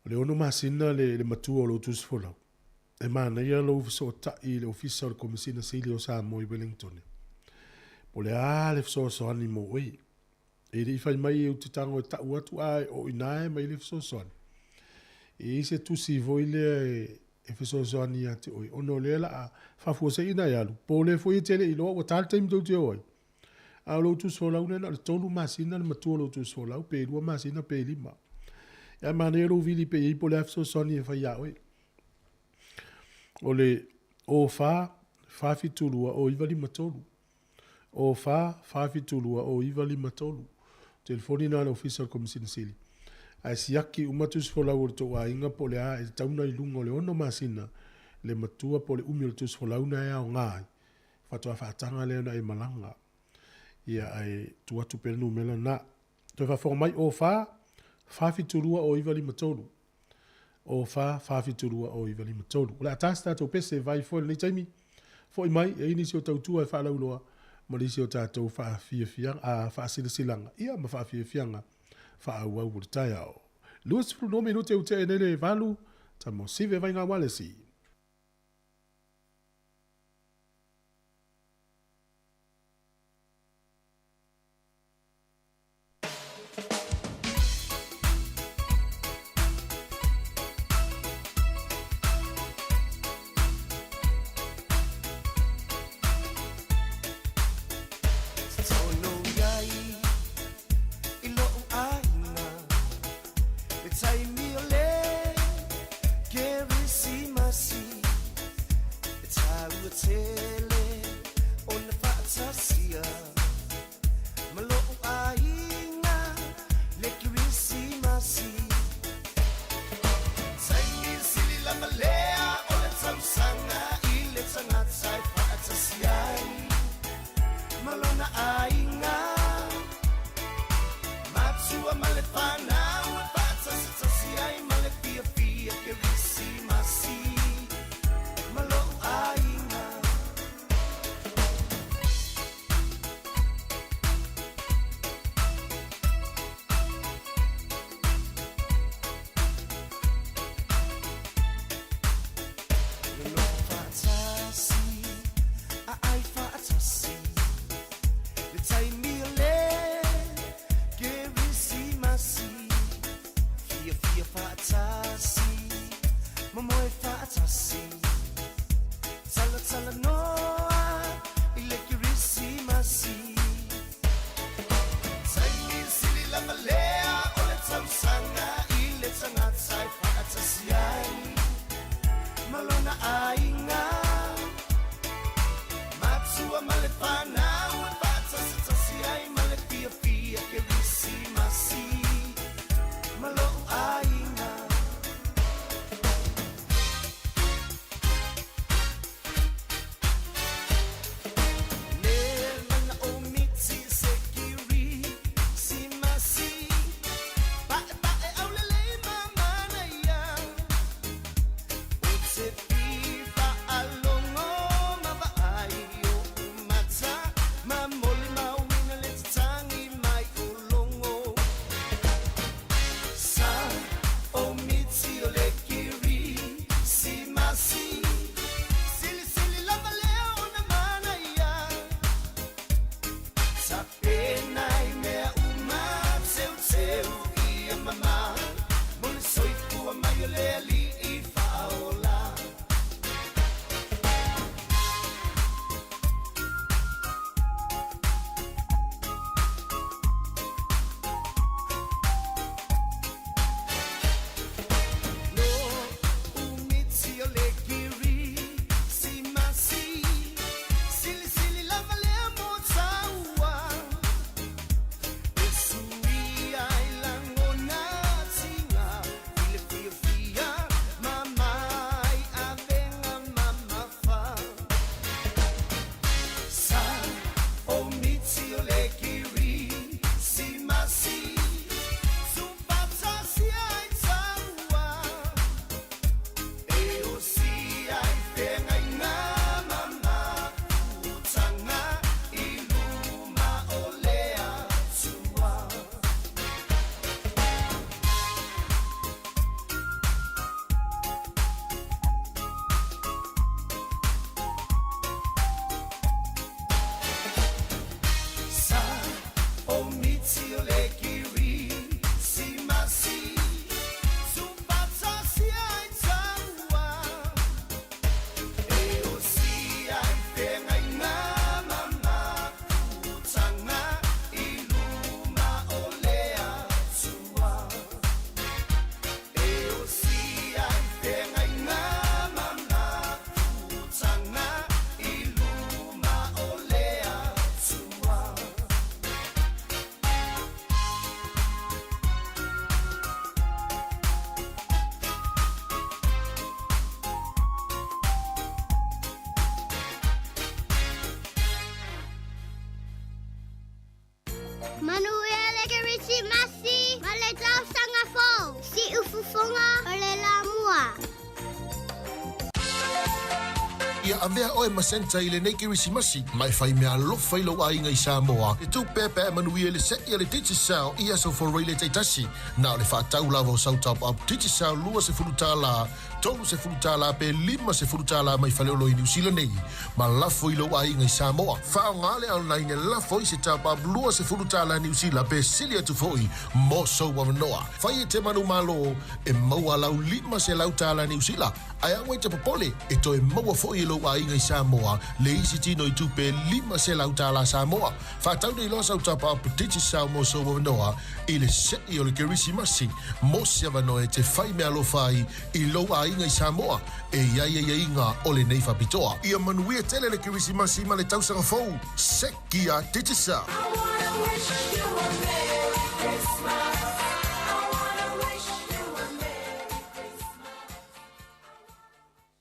o le 6 masina le, le matua o lou tusi folau, e manaia lou fesootai i le Ofisa o le Komesina Sili o Samoa i Wellington. Po o le a le fesoasoani mo oe. E le i fai mai ou te tago e tau atu ae o i ina e aumai le fesoasoani. E i ai se tusi foi lea e fesoasoani ia te oe, ona o lea o le a faafuasei ona e alu, po o lea foi e te le i iloa ua ta le taimi tou te o ai. A o lou tusi folau lea na o le 3 masina le matua o lou tusi folau, pe 2 masina pe 5. Ae manaia lou vili pea i ai po o le a fesoasoani e fai ia oe. O le 04 472 0953. 04 472 0953. Telefoni lena a le Ofisa o le Komesina Sili. Ae siaki uma tusi folau o le tou aiga po o le a e tatau ona i luga o le 6 masina le matua po o le umi o le tusi folau lena e aoga ai, faatoa faataga lea ona e malaga. Ia ae tuu atu pea le numera lena. Toe faafofoga mai 04 472 0953. 04 472 0953. O le a ta se tatou pese vai foi lenei taimi. Foi mai, e i ai nisi o tautua e faalauiloa ma nisi o tatou faafiafiaga, a, faasilasilaga, ia ma faafiafiaga faaauau o le taeao. 22 minute ua tea nei le 8, tama o Sive Vaiga Walesi. Totonu ai i lo'u aiga Le taimi o le Kerisimasi E taua tele ona faatasia Ma lo'u aiga le Kerisimasi Taimi sili lava lea o le tausaga i le tagata e faatasi ai ma lona aiga Matua ma le fanau e faatasitasi ai ma le fiafia Kerisimasi ma lo'u aiga. Nonofo faatasi a ai faatasi le taimi o le Kerisimasi Fiafia faatasi momoe faatasi Talatalanoa i le Kerisimasi Taimi sili lava lea o le tausaga i le tagata e faatasi ai ma lona aiga Matua ma le fanau e faatasitasi ai ma le fiafia Kerisimasi ma lo'u aiga. Le mana'o miti se Kerisimasi Pa'epa'e aulelei ma manaia Ou te fia faalogo ma vaai i o'u mata. Manuia le Kerisimasi ma le Tausaga Fou! Siufofoga o le Lamua. Ia avea oe ma Santa i lenei Kerisimasi, ma e fai meaalofa i lou aiga i Samoa. E tupe pe a manuia i le se'i a le Digicel i aso Foraile taitasi. Na o le faatau lava o sau top up Digicel $20, $30 pe $50 mai Faleolo i Niu Sila nei, ma lafo i lou aiga i Samoa. Faaaoga le online e lafo ai se top up $20 Niu Sila pe sili atu foi mo sou avanoa. Fai e te manumalo e maua lau $500 Niu Sila, ae aua e te popole, e toe maua foi e lou aiga i Samoa le isi tino i tupe $500 Samoa. Faatau nei loa sau top up Digicel mo sou avanoa i le se'i o le Kerisimasi mo se avanoa e te fai meaalofa ai i lou aiga i Samoa e i ai aiaiga o lenei faapitoa. Ia manuia tele le Kerisimasi ma le tausaga fou! Sekia Digicel!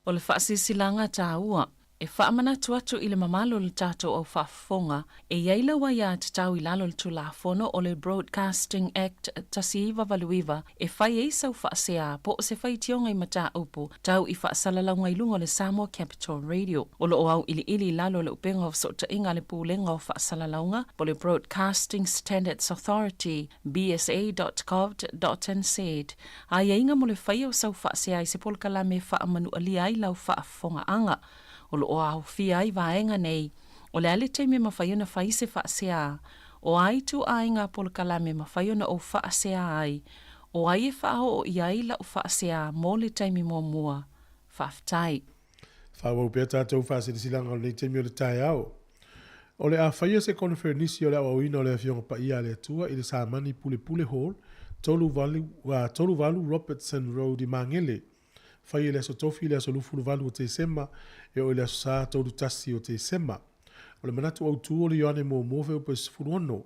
O le faasilasilaga taua, e faamanatu atu i le mamalu o le tatou au faafofoga, e i ai lau aiatatau i lalo o le Tulafono o le Broadcasting Act 1989 e fai ai sau faasea po o se faitioga i mataupu tau i faasalalauga i luga o le Samoa Capital Radio. O lo o auiliili i lalo o le upega o fesootaiga a le Pulega o Faasalalauga po o le Broadcasting Standards Authority, bsa.govt.nz, Aiaiga mo le faia o sau faasea i se polokalame e faamanualia ai lau faafofogaaga. O lo o aofia ai vaega nei, o le a le taimi e mafai ona fai se faasea, o a ituaiga polokalame e mafai ona ou faasea ai, o ai e faaoo i ai lau faasea mo le taimi muamua. Faafetai. Faaauau pea tatou faasilasilaga o lenei taimi o le taeao. O le a faia se koneferenisi o le aoaoina o le Afioga Paia a le Atua i le Samani Pulepule Hall, 38 Robertson Road i Magele. Faia i le Aso Tofi i le aso 28 o Tesema e oo i le Aso Sa 31 o Tesema. O le manatu autū o le Ioane Muamua Fuaiupu 16.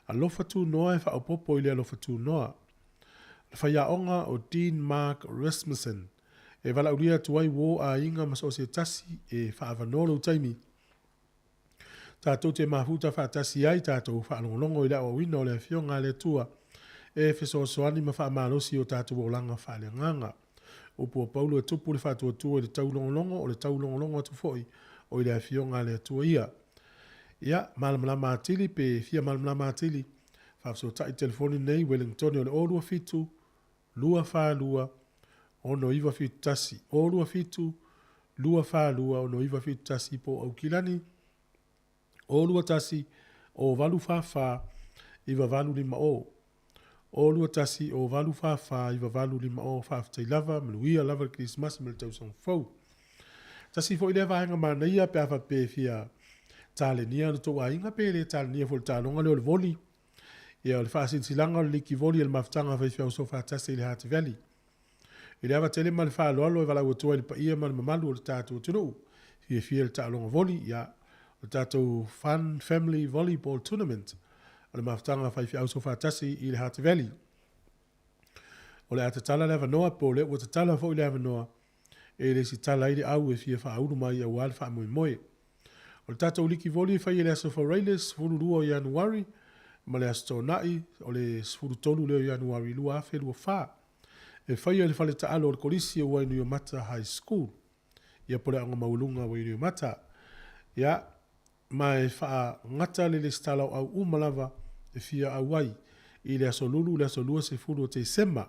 Alofa tunoa e faaopoopo i le alofa tunoa. O le faiaoga o Dean Mark Rasmussen e valaaulia atu ai uō aiga ma so o se tasi e faaavanoa lou taimi Tatou te mafuta faatasi ai tatou faalogologo i le aoaoina o le Afioga a le Atua e fesoasoani ma faamalosi o tatou olaga faaleagaga. Upu a Paulo e tupu le faatuatua i le taulogologo, o le taulogologo atu foi o i le Afioga a le Atua ia. Ia, malamalama atili pe fia malamalama atili, faafesootai telefoni nei Wellingtone o le 027 242 6971, 027 242 6971 po o Aukilani, 021 0844 9850, 021 0844 9850. Faafetai lava, manuia lava le Kerisimasi ma le tausaga fou. Tasi foi lea vaega manaia pe a faapea e fia talenia lo tou aiga pe le talenia foi le taaloga lea o le voli. Ia, o le faasilasilaga o le liki voli a le Mafutaga a Faifeau Soofaatasi i le Heart Valley. I le ava tele ma le faaaloalo e valaau atu ai i le paia ma le mamalu o le tatou atunuu, fiafia i le taaloga voli, ia, o le tatou Fun Family Volleyball Tournament o le Mafutaga a Faifeau Soofaatasi i le Heart Valley. O le a tatala le avanoa, po o lea ua tatala foi le avanoa e lesitala ai le au e fia faaulu mai aua le faamoemoe. O le tatou liki voli e fai e le Aso Faraile 12 o Ianuari ma le Aso Toonai o le 13 lea o Ianuari 2024. E faia i le fale taalo o le Kolisi o Wainuiomata High School. Ia po le Aoga Maualuga o Wainuiomata. Ia, ma e faagata le lesitala o au uma lava e fia auai i le Aso Lulu le aso 20 o Tesema.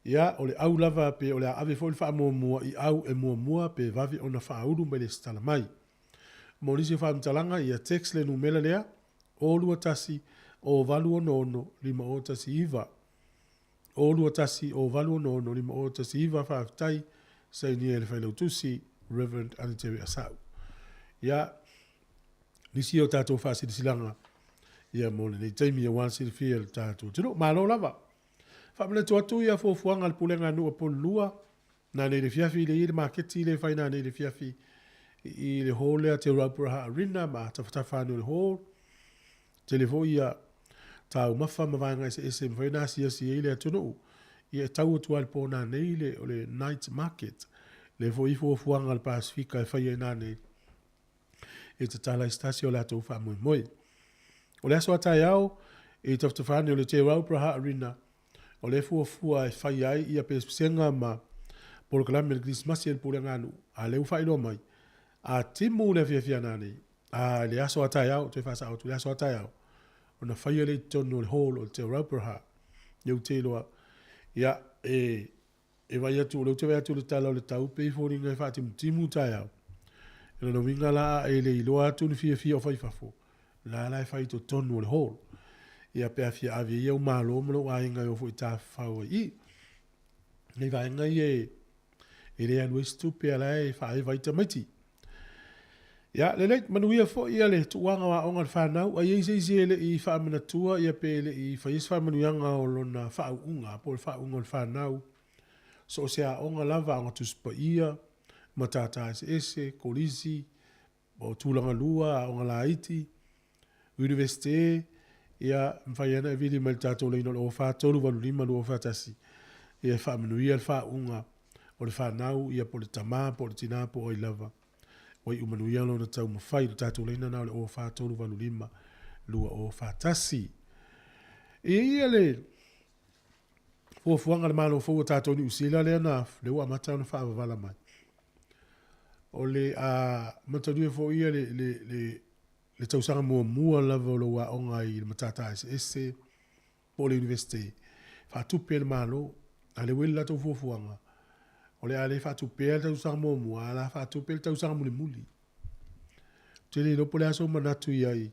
Ia, o le au lava pe o le a ave foi le faamuamua i au e muamua pe vave ona faaulu mai lesitala mai. Mo nisi o faamatalaga, ia text le numera lea, 021 0866 5019. 021 0866 5019 Faafetai, sainia e le Failautusi, Rev. Anitere Asau. Ia, nisi o tatou faasilasilaga ia mo lenei taimi aua le silafia e le tatou atunuu. Malo lava. Faamanatu atu ia fuafuaga a le Pulega a Nuu Apolulua, nanei le fiafi le i le maketi le fai nanei le fiafi i le hall lea Te Rauparaha Arena ma tafatafa ane o le hall. Tele foi ia taumafa ma vaega eseese e mafai ona asiasi ai le atunuu. Ia e tau atu lava i le po nanei le, o le night market. Lea foi fuafuaga a le Pasefika e fai ai nanei e tatala ai se tasi o latou faamoemoe. O le aso a taeao i tafatafa ane o le Te Rauparaha Arena, o lea e fuafua e fai ai ia pesepesega ma polokalame o le Kerisimasi a le Pulega a Nuu, a lea ua faailoa mai, a timu le afiafi a nanei, a i le aso a taeao, toe faasao atu i le aso a taeao, ona faia lea i totonu o le hall o le Te Rauparaha. Ia ou te iloa, ia, e, e vaai atu, o lea ou te vaai atu i le tala o le tau, pei e foliga e faatimutimu taeao. O lona uiga la, a e le iloa atu ni fiafia o fai i fafo, la la e fai i totonu o le hall. Ia pe a fia ave ai au malo ma lou aiga e o foi e tafafao ai i i. Nei vaega ia e, e le alu ai se tupe a la e faaeva ai tamaiti. Ia, lelei, manuia foi ia le tuuaga o aoga a le fanau, a i ai se isi e le i faamanatua ia pe le i faia se faamanuiaga o lona faauuga po o le faauuga o le fanau, so o se aoga lava, Aoga Tusi Paia, Matata Eseese, Kolisi, o Tulaga Lua, Aoga Laiti, Universite, ia, mafai lava ona e vili mai i le tatou laina o le 04 385 241, ia e faamanuia le faauuga o le fanau, ia po o le tama po o le tina po o ai lava. Ua iu manuia lona taumafai. O le tatou laina lena o le 04 385 2041. E i ai ia le fuafuaga a le Malo fou o tatou Niu Sila lea na, lea ua amata ona faavavala mai. O le a matalia foi ia le, le, le, le tausaga muamua lava o lou aoga i le matata eseese po o le Universite, faatupe e le Malo. A o lea ua i ai le latou fuafuaga, o le a le faatupea le tausaga muamua, ae o le a faatupe le tausaga mulimuli. Ou te le iloa po o le a sou manatu i ai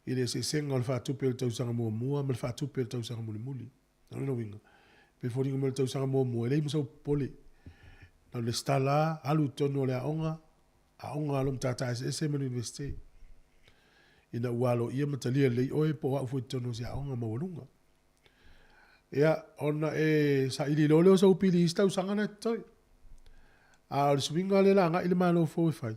i le eseesega o le faatupe o le tausaga muamua ma le faatupe o le tausaga mulimuli. O lona uiga, pe foliga mai o le tausaga muamua, e leai ma sou popole. Na o le lesitala, alu i totonu o le aoga, aoga a lou matata eseese ma le Universite. Ina ua aloaia ma talia lelei oe po o au foi i totonu o se aoga maualuga. Ia, ona e saili loa lea o sou pili i isi tausaga na e totoe. A o le suiga lea o le a agai le Malo fou e fai,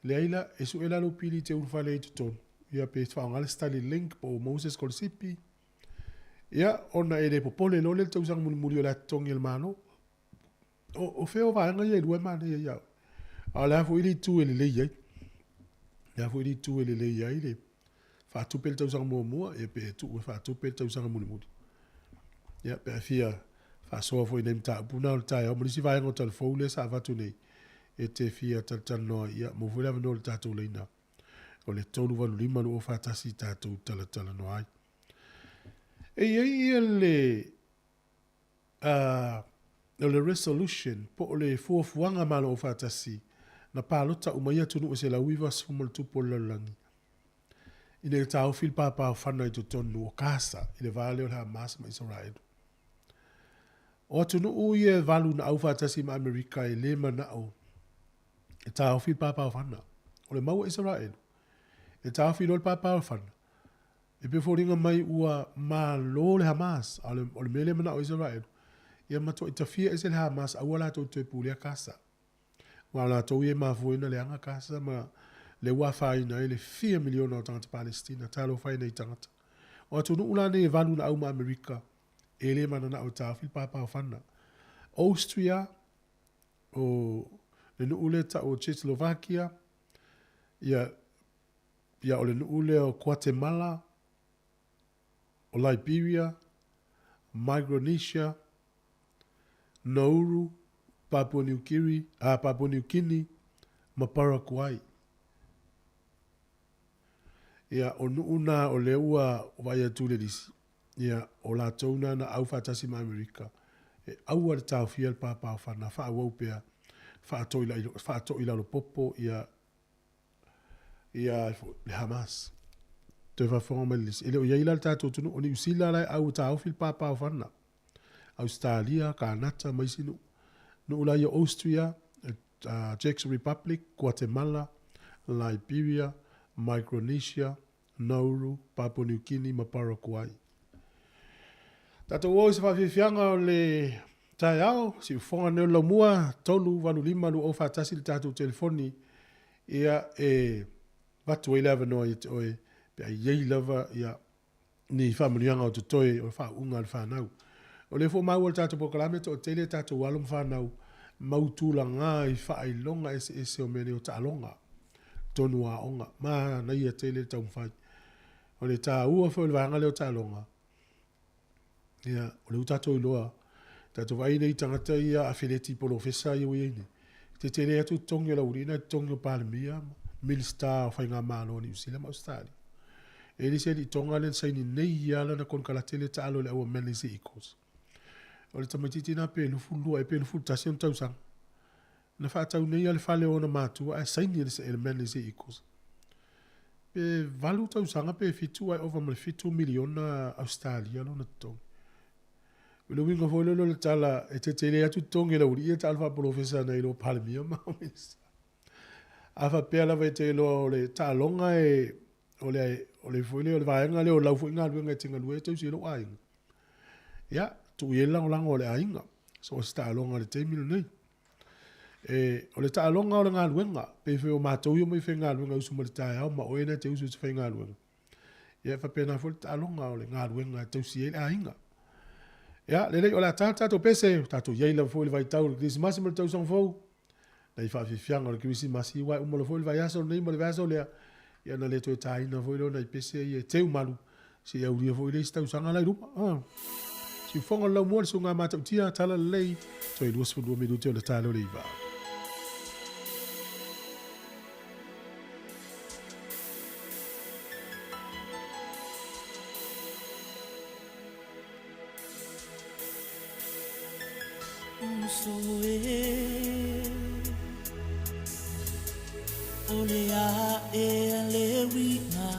leai la, e sue la lou pili e te ulufale ai i totonu, ia pe faaaoga le study link po o Moses Kolosipi, ia, ona e le popole loa lea i le tausaga mulimuli o le a totogi e le Malo. O, o fea o vaega ia e lua e manaia ia au? A o le a foi le itu e lelei ai? O le a foi le itu e lelei ai le faatupe le tausaga muamua, ia pe tuu e faatupe le tausaga mulimuli. Ia, pe a fia faasoa foi i nai mataupu na o le taeao ma le isi vaega o talafou lea sa avatu nei, e te fia talatalanoa ai, ia, maua foi le avanoa i le tatou laina o le 385 241 tatou talatalanoa ai. E i ai ia le A o le resolution, po o le fuafuaga Malo Aufaatasi, na palota uma ai atunuu e 190 o le lalolagi, ina ia taofi le pāpāofana i totonu o Kasa i le va lea o le Hamas ma Isaraelu. O atunuu ia e valu na aufaatasi ma Amerika e le manao e taofi le pāpāofana. O le mau a Isaraelu, e taofi loa le pāpāofana, E pei e foliga mai ua malo le Hamas, a o le mea lea e manao ai Isaraelu, ia matuai tafia ese le Hamas aua latou te toe pulea Kasa. Aua o latou ia e mafua ai ona leaga Kasa ma lea ua afaina ai le fia miliona o tagata Palesitina. Talofa e nei tagata. O atunuu la nei e valu na au ma Amerika, e le mananao e taofi le pāpaofana. Austria, o le nuu lea e tau o Czechoslovakia, ia, Ia, o le nuu lea o Kuatemala, o Liberia, Micronesia, Nauru, Papua New Kiri, a, Papua New Guinea ma Paraguay. Ia, o nuu na o lea ua vaai atu le lisi, ia, o latou na na au faatasi ma Amerika, e aua le taofia le pāpaofana, faaauau pea, faatoilalo popo ia ia le Hamas. Toe faafofoga mai le lisi. E le o i ai la le tatou atunuu. O Niu Sila la e au e taofi le pāpāofana. Ausetalia, Kanata ma isi nuu. Nuu la ia o Austria, Czech Republic, Guatemala, Liberia, Micronesia, Nauru, Papua New Guinea ma Paraguay. Tatou o i se faafiafiaga o le taeao, siufofoga nei o le laumua, 385 2041 le tatou telefoni, ia e avatu ai le avanoa ia te oe pe a i ai lava ia ni faamanuiaga o totoe o le faauuga a le fanau. O lea foi ua maua i le tatou polokalame e toatele a tatou alo ma fanau mau tulaga i faailoga eseese o mea nei o taaloga totonu o aoga. Manaia tele le taumafai. O le taua foi o le vaega lea o taaloga, ia, o lea ua tatou iloa, tatou vaai nei i tagata ia afeleti polofesa ia ua i ai nei, e tetele atu totogi o le aualii nai totogi o Palemia ma Minisita o Faigamalo a Niu Sila ma Ausetalia. E le se alii Tonga lea na saini nei lava lana konekarate lea e taalo i le au a Manly Sea Eagles. O le tamaitiiti lena pe 22 ea pe 21 ona tausaga. Na faatau nei lava le fale o ona matua ae saini e le Manly Sea Eagles. Pe 8 tausaga pe 7 ae ova ma le 7 miliona Ausetalia lona totogi. O le uiga foi lea o le tala e tetele atu totogi o le aualii ia taalo faapolofesa nai lo Palemia ma Minisita. A faapea lava e te iloa o le taaloga e o le o le foi lea o le vaega lea o lau foi galuega e te galue ai e tausi ai lou aiga. Ia, tuu i ai le lagolago a le aiga. So o se taaloga i le taimi lenei. E, o le taaloga o le galuega, pei foi o matou ia omai faigaluega e usu mai le taeao ma oe na te usu i te faigaluega. Ia e faapena foi le taaloga o le galuega e tausi ai le aiga. Ia, lelei, o le a ta le tatou pese, tatou i ai lava foi i le vaitau o le Kerisimasi ma le tausaga fou. Nai faafiafiaga o le Kerisimasi, aua e uma loa foi le vaiaso lenei ma le vaiaso lea, ia ona le toe taina foi lea o nai pese ia e teumalu, seia aulia foi le isi tausaga la i luma. Ah. Siufofoga o le laumua le susuga Matautia, tala lelei, toe 22 minute ona ta lea o le 9. Uso e O le ae a le uiga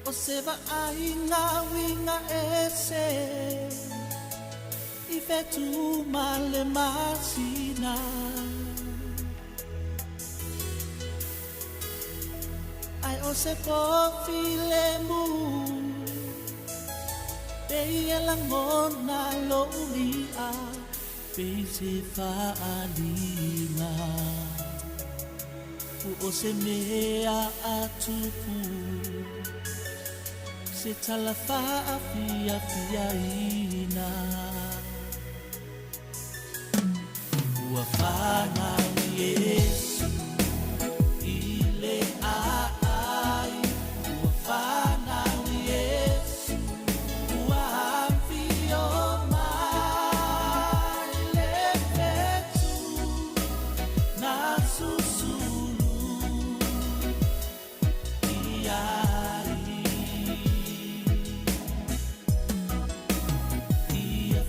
O se vaaiga uiga ese I whetū ma le masina Ai o se pofi le mu Pei e langona lo'u i'a Pei se fa'aliga O se mea a tupu Se tala fa'afiafiaina Ua fanau Iesu i le a'ai Ua fanau Iesu ua afio mai Le fetu na susulu i ai Ia.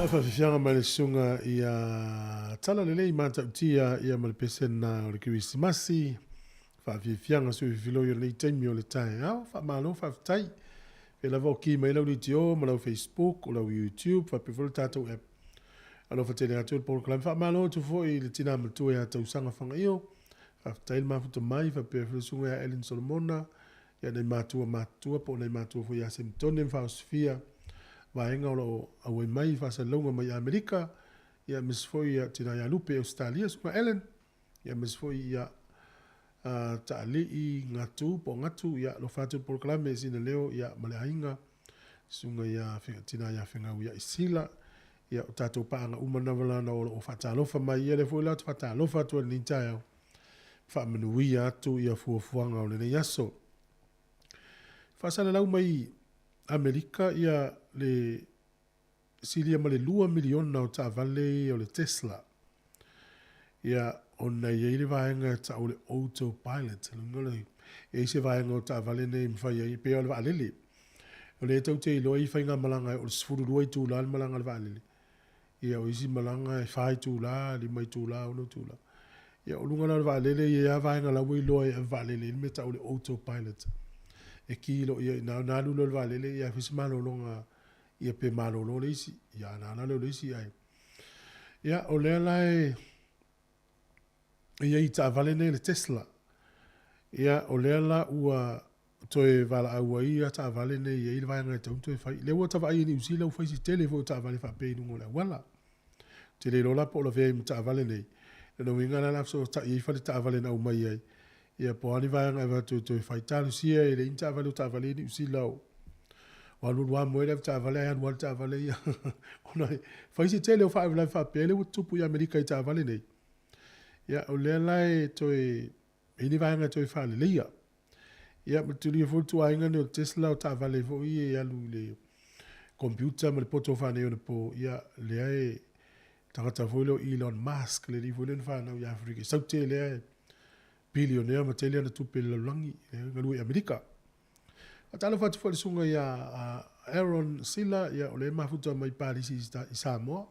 Faafiafiaga mai le susuga ia Tala Lelei Matautia ia ma le pesena o le Kerisimasi. Faafiafiaga sui filoi o lenei taimi o le taeao. Faamalo faafetai. Pei lava o ki mai lau leitio ma lau Facebook, o lau YouTube, faapea foi le tatou app. Alofa tele atu le polokalame. Faamalo atu foi i le tina matua ia Tausaga Fagaio. Faafetai le mafuta mai, faapea foi le susuga ia Ellen Solomona, ia nai matua matutua po o nai matua foi ia Semitone ma Faaosofia, vaega o lo o auai mai i faasalalauga mai Amerika, ia aemaise foi ia tina ia Lupe i Ausetalia, susuga Ellen, ia aemaise foi ia Taalii Gatu po o Gatu, ia alofa atu i le polokalame sina leo ia ma le aiga, susuga ia tina ia Fegau ia Isila, ia o tatou paaga uma na o lo o faatalofa mai, ia lea foi la ou te faatalofa atu ai i lenei taeao. Faamanuia atu ia fuafuaga o lenei aso. Faasalalau mai Amerika ia le silia ma le 2 miliona o taavale ia o le Tesla. Ia ona e i ai le vaega e tau o le autopilot. E i ai se vaega o taavale nei e mafai ai, e pei o le vaalele. O lea tou te iloa i faigamalaga o le 12 itula le malaga a le vaalele. Ia o isi malaga e 4 itula, 5 itula, 6 itula. Ia o luga la o le vaalele e i ai lava vaega la ua iloa e ave vaalele i le mea e tau o le autopilot. E ki loa i ai i ina ona alu lea o le vaalele ia ae fai se malologa ia pe malolo le isi. Ia ona ala lea o le isi ae. Ia o lea la e i ai i taavale nei le Tesla. Ia o lea la ua toe valaau ai ia taavale nei e i ai le vaega e tatau ona toe fai. Lea ua ta vaai i Niu Sila ua fai si tele foi o taavale faapea i luga o le auala. Ou te le iloa la po o lavea ai ma taavale nei. O lona uiga la o le a fesootai ai fale taavale na aumai ai, ia po o a ni vaega e avatu e toe fai. Talosia e leai ni taavale o taavale ia i Niu Sila o alualu lava moe le avetaavale ae alu lava le taavale ia ona e fai si tele o faalavelave faapea lea ua tutupu i Amerika i taavale nei. Ia o lea la e toe e i ai ni vaega e toe faaleleia. Ia ma tulia foi le ituaiga nei o Tesla o taavale foi ia e alu i le computer ma le poto faaneionapo, ia lea e tagata foi lea o Elon Musk, le alii foi lea na fanau i Aferika, e sau tele lea e bilionea ma tele ana tupe i le lalolagi, lea e galue i Amerika. Faatalofa atu foi i le susuga ia Aaron Sila, ia o lea e mafuta mai Palisi i Samoa.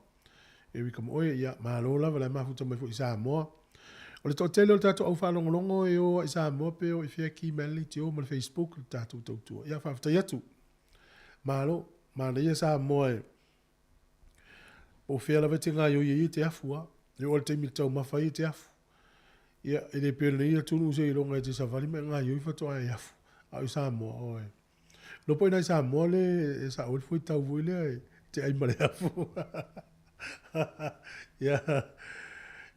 Erica ma oe, ia, malo lava, la e mafuta mai foi i Samoa. O le toatele o le tatou au faalogologo e o i Samoa pe o i fea ki mai le leitio ma le Facebook le tatou tautua. Ia, faafetai atu. Malo, manaia Samoa e po o fea lava e te gaioi ai e te afu a. E oo i le taimi i le taumafa ai e te afu. Ia, e le pei o lenei atunuu seiloga e te savali ma e gaioi faatoa e afu. A o i Samoa, oe. Iloa po o ina i Samoa le e sao ai le fuaitau foi lea e te ai ma le afu. Ia,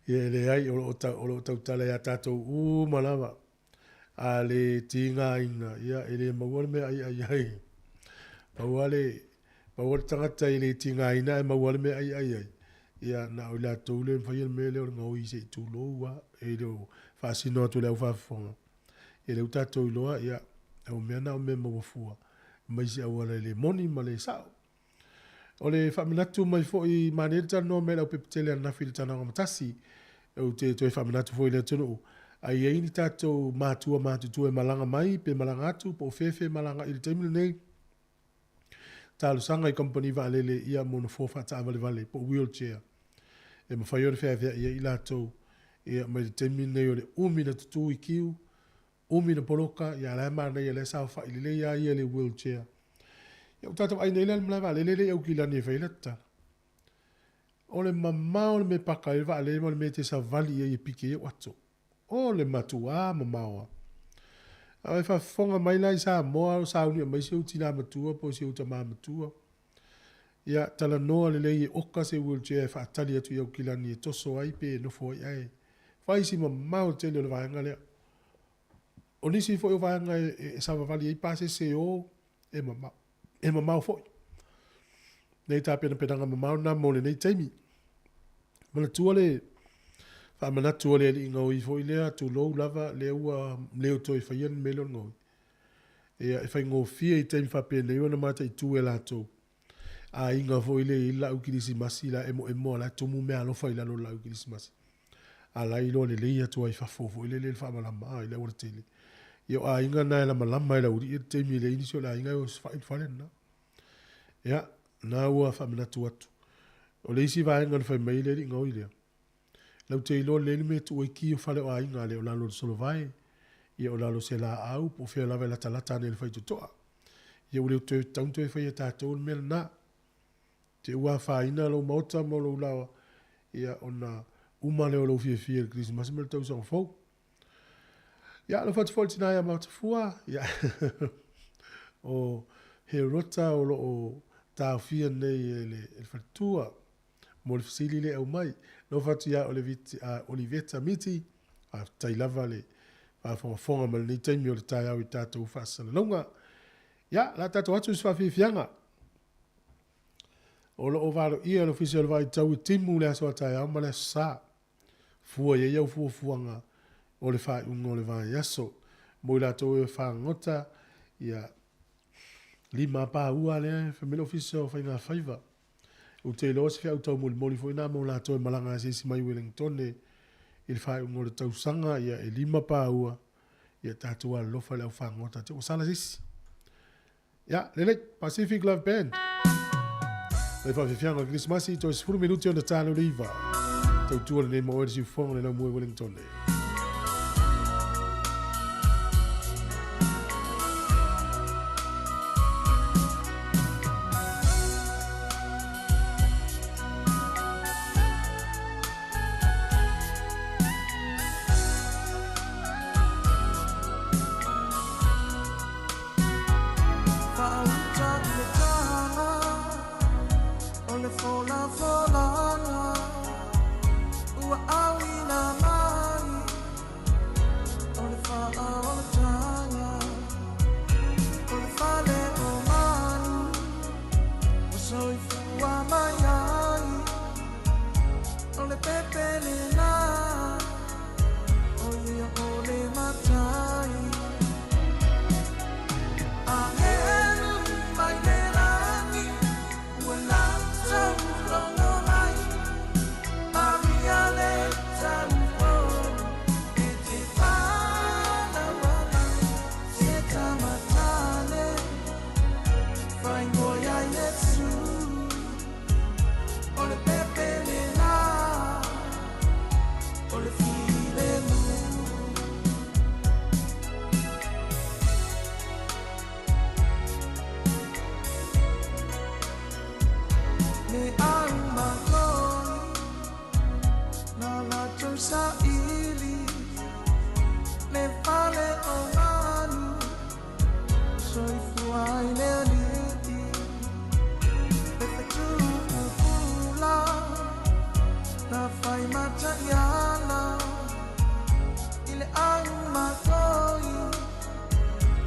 ia e leai, o lo o, o lo o tautala ia tatou uma lava. A le tigaina, ia e le maua le mea ai ai ai. Pau lava le, pau le tagata e le tigaina ae maua le mea ai ai ai. Ia na o i latou lea e mafaia le mea lea o le gaoi se i tulou lava. E le o faasino atu i le au faafofoga. Ia lea ua tatou iloa, ia, o mea na o mea maua fua mai se auala e le moni ma le sao. O le faamanatu mai foi, manaia le talanoa mai i le aupepetele ananafi i le Talanoaga Matasi, ou te toe faamanatu foi i le atunuu, a i ai ni tatou matua matutua e malaga mai pe malaga atu po o fea e femalaga i le taimi lenei, talosaga i kamupani vaalele ia mo nofoa faataavalevale po o wheelchair e mafai ona feaveai ai i latou ia mai le taimi lenei o le umi na tutū i kiu, umi na poloka, ia la e manaia lea e saofai lelei lava ia i le wheelchair. Ia ua tatou vaai nei la i le malae vaalele lea i Aukilani e fai ai le tatala. O le mamao o le mea e paka ai le vaalele ma le mea e te savali i ai e piki ai au ato. O le matuā mamao lava. A e faafofoga mai la i Samoa o sauni aumai si ou tinā matua po o si ou tamā matua, ia talanoa lelei e oka se wheelchair e faatali atu i Aukilani e toso ai pe e nofo ai ae fai si mamao tele o le vaega lea. O nisi foi o vaega e savavali ai pasese e o e mamao, e mamao foi. Nei tapenapenaga mamao na mo lenei taimi. Manatua le faamanatu a le alii gaoi foi lea, tulou lava, lea ua le o toe faia le mea lea o le gaoi. Ia, e faigofie i taimi faapenei ona mataitu e latou aiga foi lea e i ai le laau kerisimasi la e emoemo a la e tumu meaalofa i lalo o le laau kerisimasi. A la e iloa lelei atu lava i fafo foi lele i le faamalama i le aualatele. Ia o aiga na e lamalama e le aualii le taimi e leai nisi o le aiga e osofai i le fale lena. Ia, na ua faamanatu atu. O le isi vaega na fai mai ai le alii gaoi lea, Latou te iloa lelei le mea e tuu ai ki o fale o aiga a le o lalo o le solovae, ia o lalo o se laau po o fea lava e latalata ane i le faitotoa. Ia ua le toe tatau ona toe faia e tatou le mea lena. Te ua afaina lou maota ma lou laoa, ia ona uma lea o lou fiafia i le Kerisimasi ma le tausaga fou. Ia, alofa atu foi i le tina ia Maotafua, ia, o Herota o lo o taofia nei e le, e le faletua mo le fesili lea e aumai. Alofa atu ia Oliveta Miti, faafetai lava le faafogafoga mai lenei taimi o le taeao i tatou faasalalauga. Ia, la tatou atu i se faafiafiaga. O lo o valoia e le Ofisa o le Vaai Tau i timu le aso a taeao ma le aso Sa. Fua i ai au fuafuaga o le faaiuga o le vaiaso. Mo i latou e fagota, ia, lima paua lea fai mai le Ofisa o Faiga Faiva. Ou te iloa o se feau taumolimoli foi lena mo latou e malaga asiasi mai i Welingtone i le faaiuga o le tausaga, ia e lima paua, ia tatou alolofa i le au fagota te ua sala se isi. Ia, lelei, Pacific Love Band. Mai faafiafiaga o le Kerisimasi, toe 10 minuti ona ta lea o le 9. Tautua lenei ma oe le siufofoga o le laumua i Wellington. Faauta i le taga o le folafolaga ua auina mai o le faaolataga o le fale o manu ua soifua mai ai o le pepe lena o ia o le matai. Agelu mai le lagi ua latou logo mai Maria le taupo e te whānaua mai se tamatane whaingoa ia Iesu o le pepe lena o le filemu. Me au makoi na latou saili le fale o manu soifua ai le alii le fetuupula na fai mataiala i le au makoi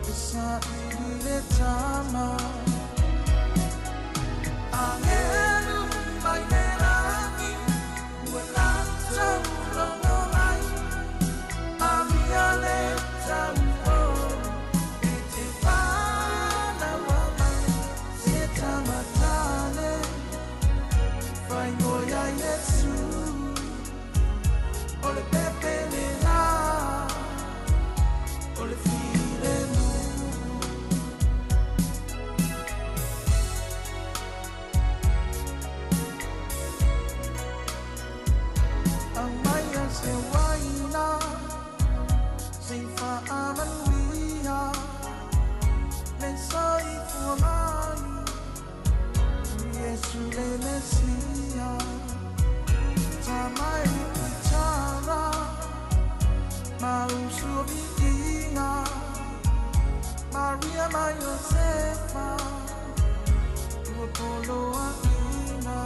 e saili le tama. Agelu mai le lagi ua latou logo mai Maria le taupo e te whānaua mai se tamatane whaingoa ia Iesu o le pepe lena o le filemu. Aumaia se uaina se i faamanuia le soifua mai Iesu le Mesia. Ta mai kitara ma usu o viiga Maria ma Iosefa ua poloaiga.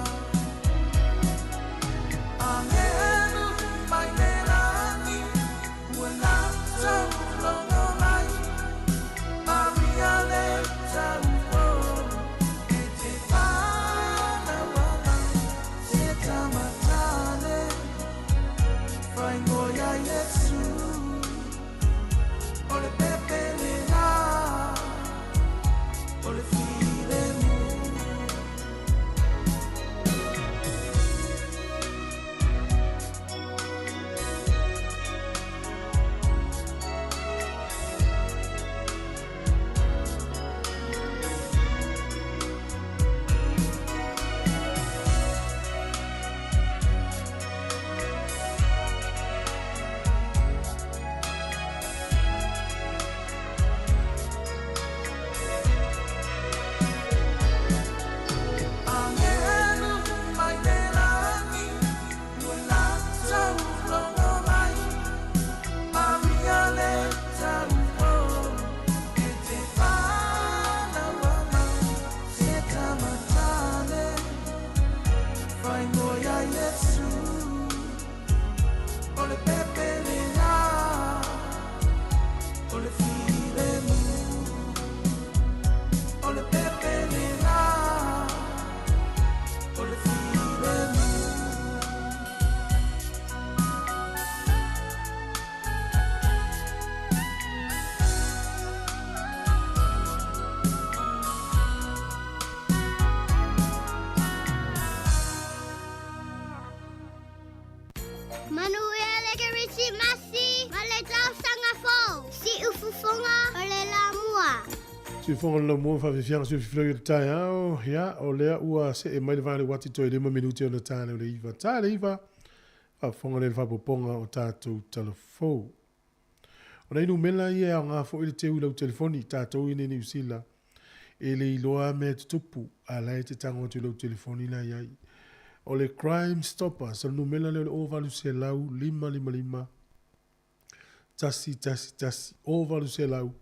Agelu mai le lagi ua latou logo mai Maria le taupo e te whānaua mai se tamatane whaingoa ia Iesu o le pepe lena o le filemu. Siufoga le laumua ma faafiafiaga siufifilau i le taeao, ia, o lea ua see mai le vale uati toe 5 minute ona ta lea o le 9. Ta le 9, faafofoga lea i le faaopoopoga o tatou tala fou. O nai numela ia e aoga foi le teu i lau telefoni, tatou i inei Niu Sila, e le iloa lava mea e tutupu, a la e te tago atu i lau telefoni la i ai. O le Crime Stoppers, o le numela lea o le 0800 555 111, 0800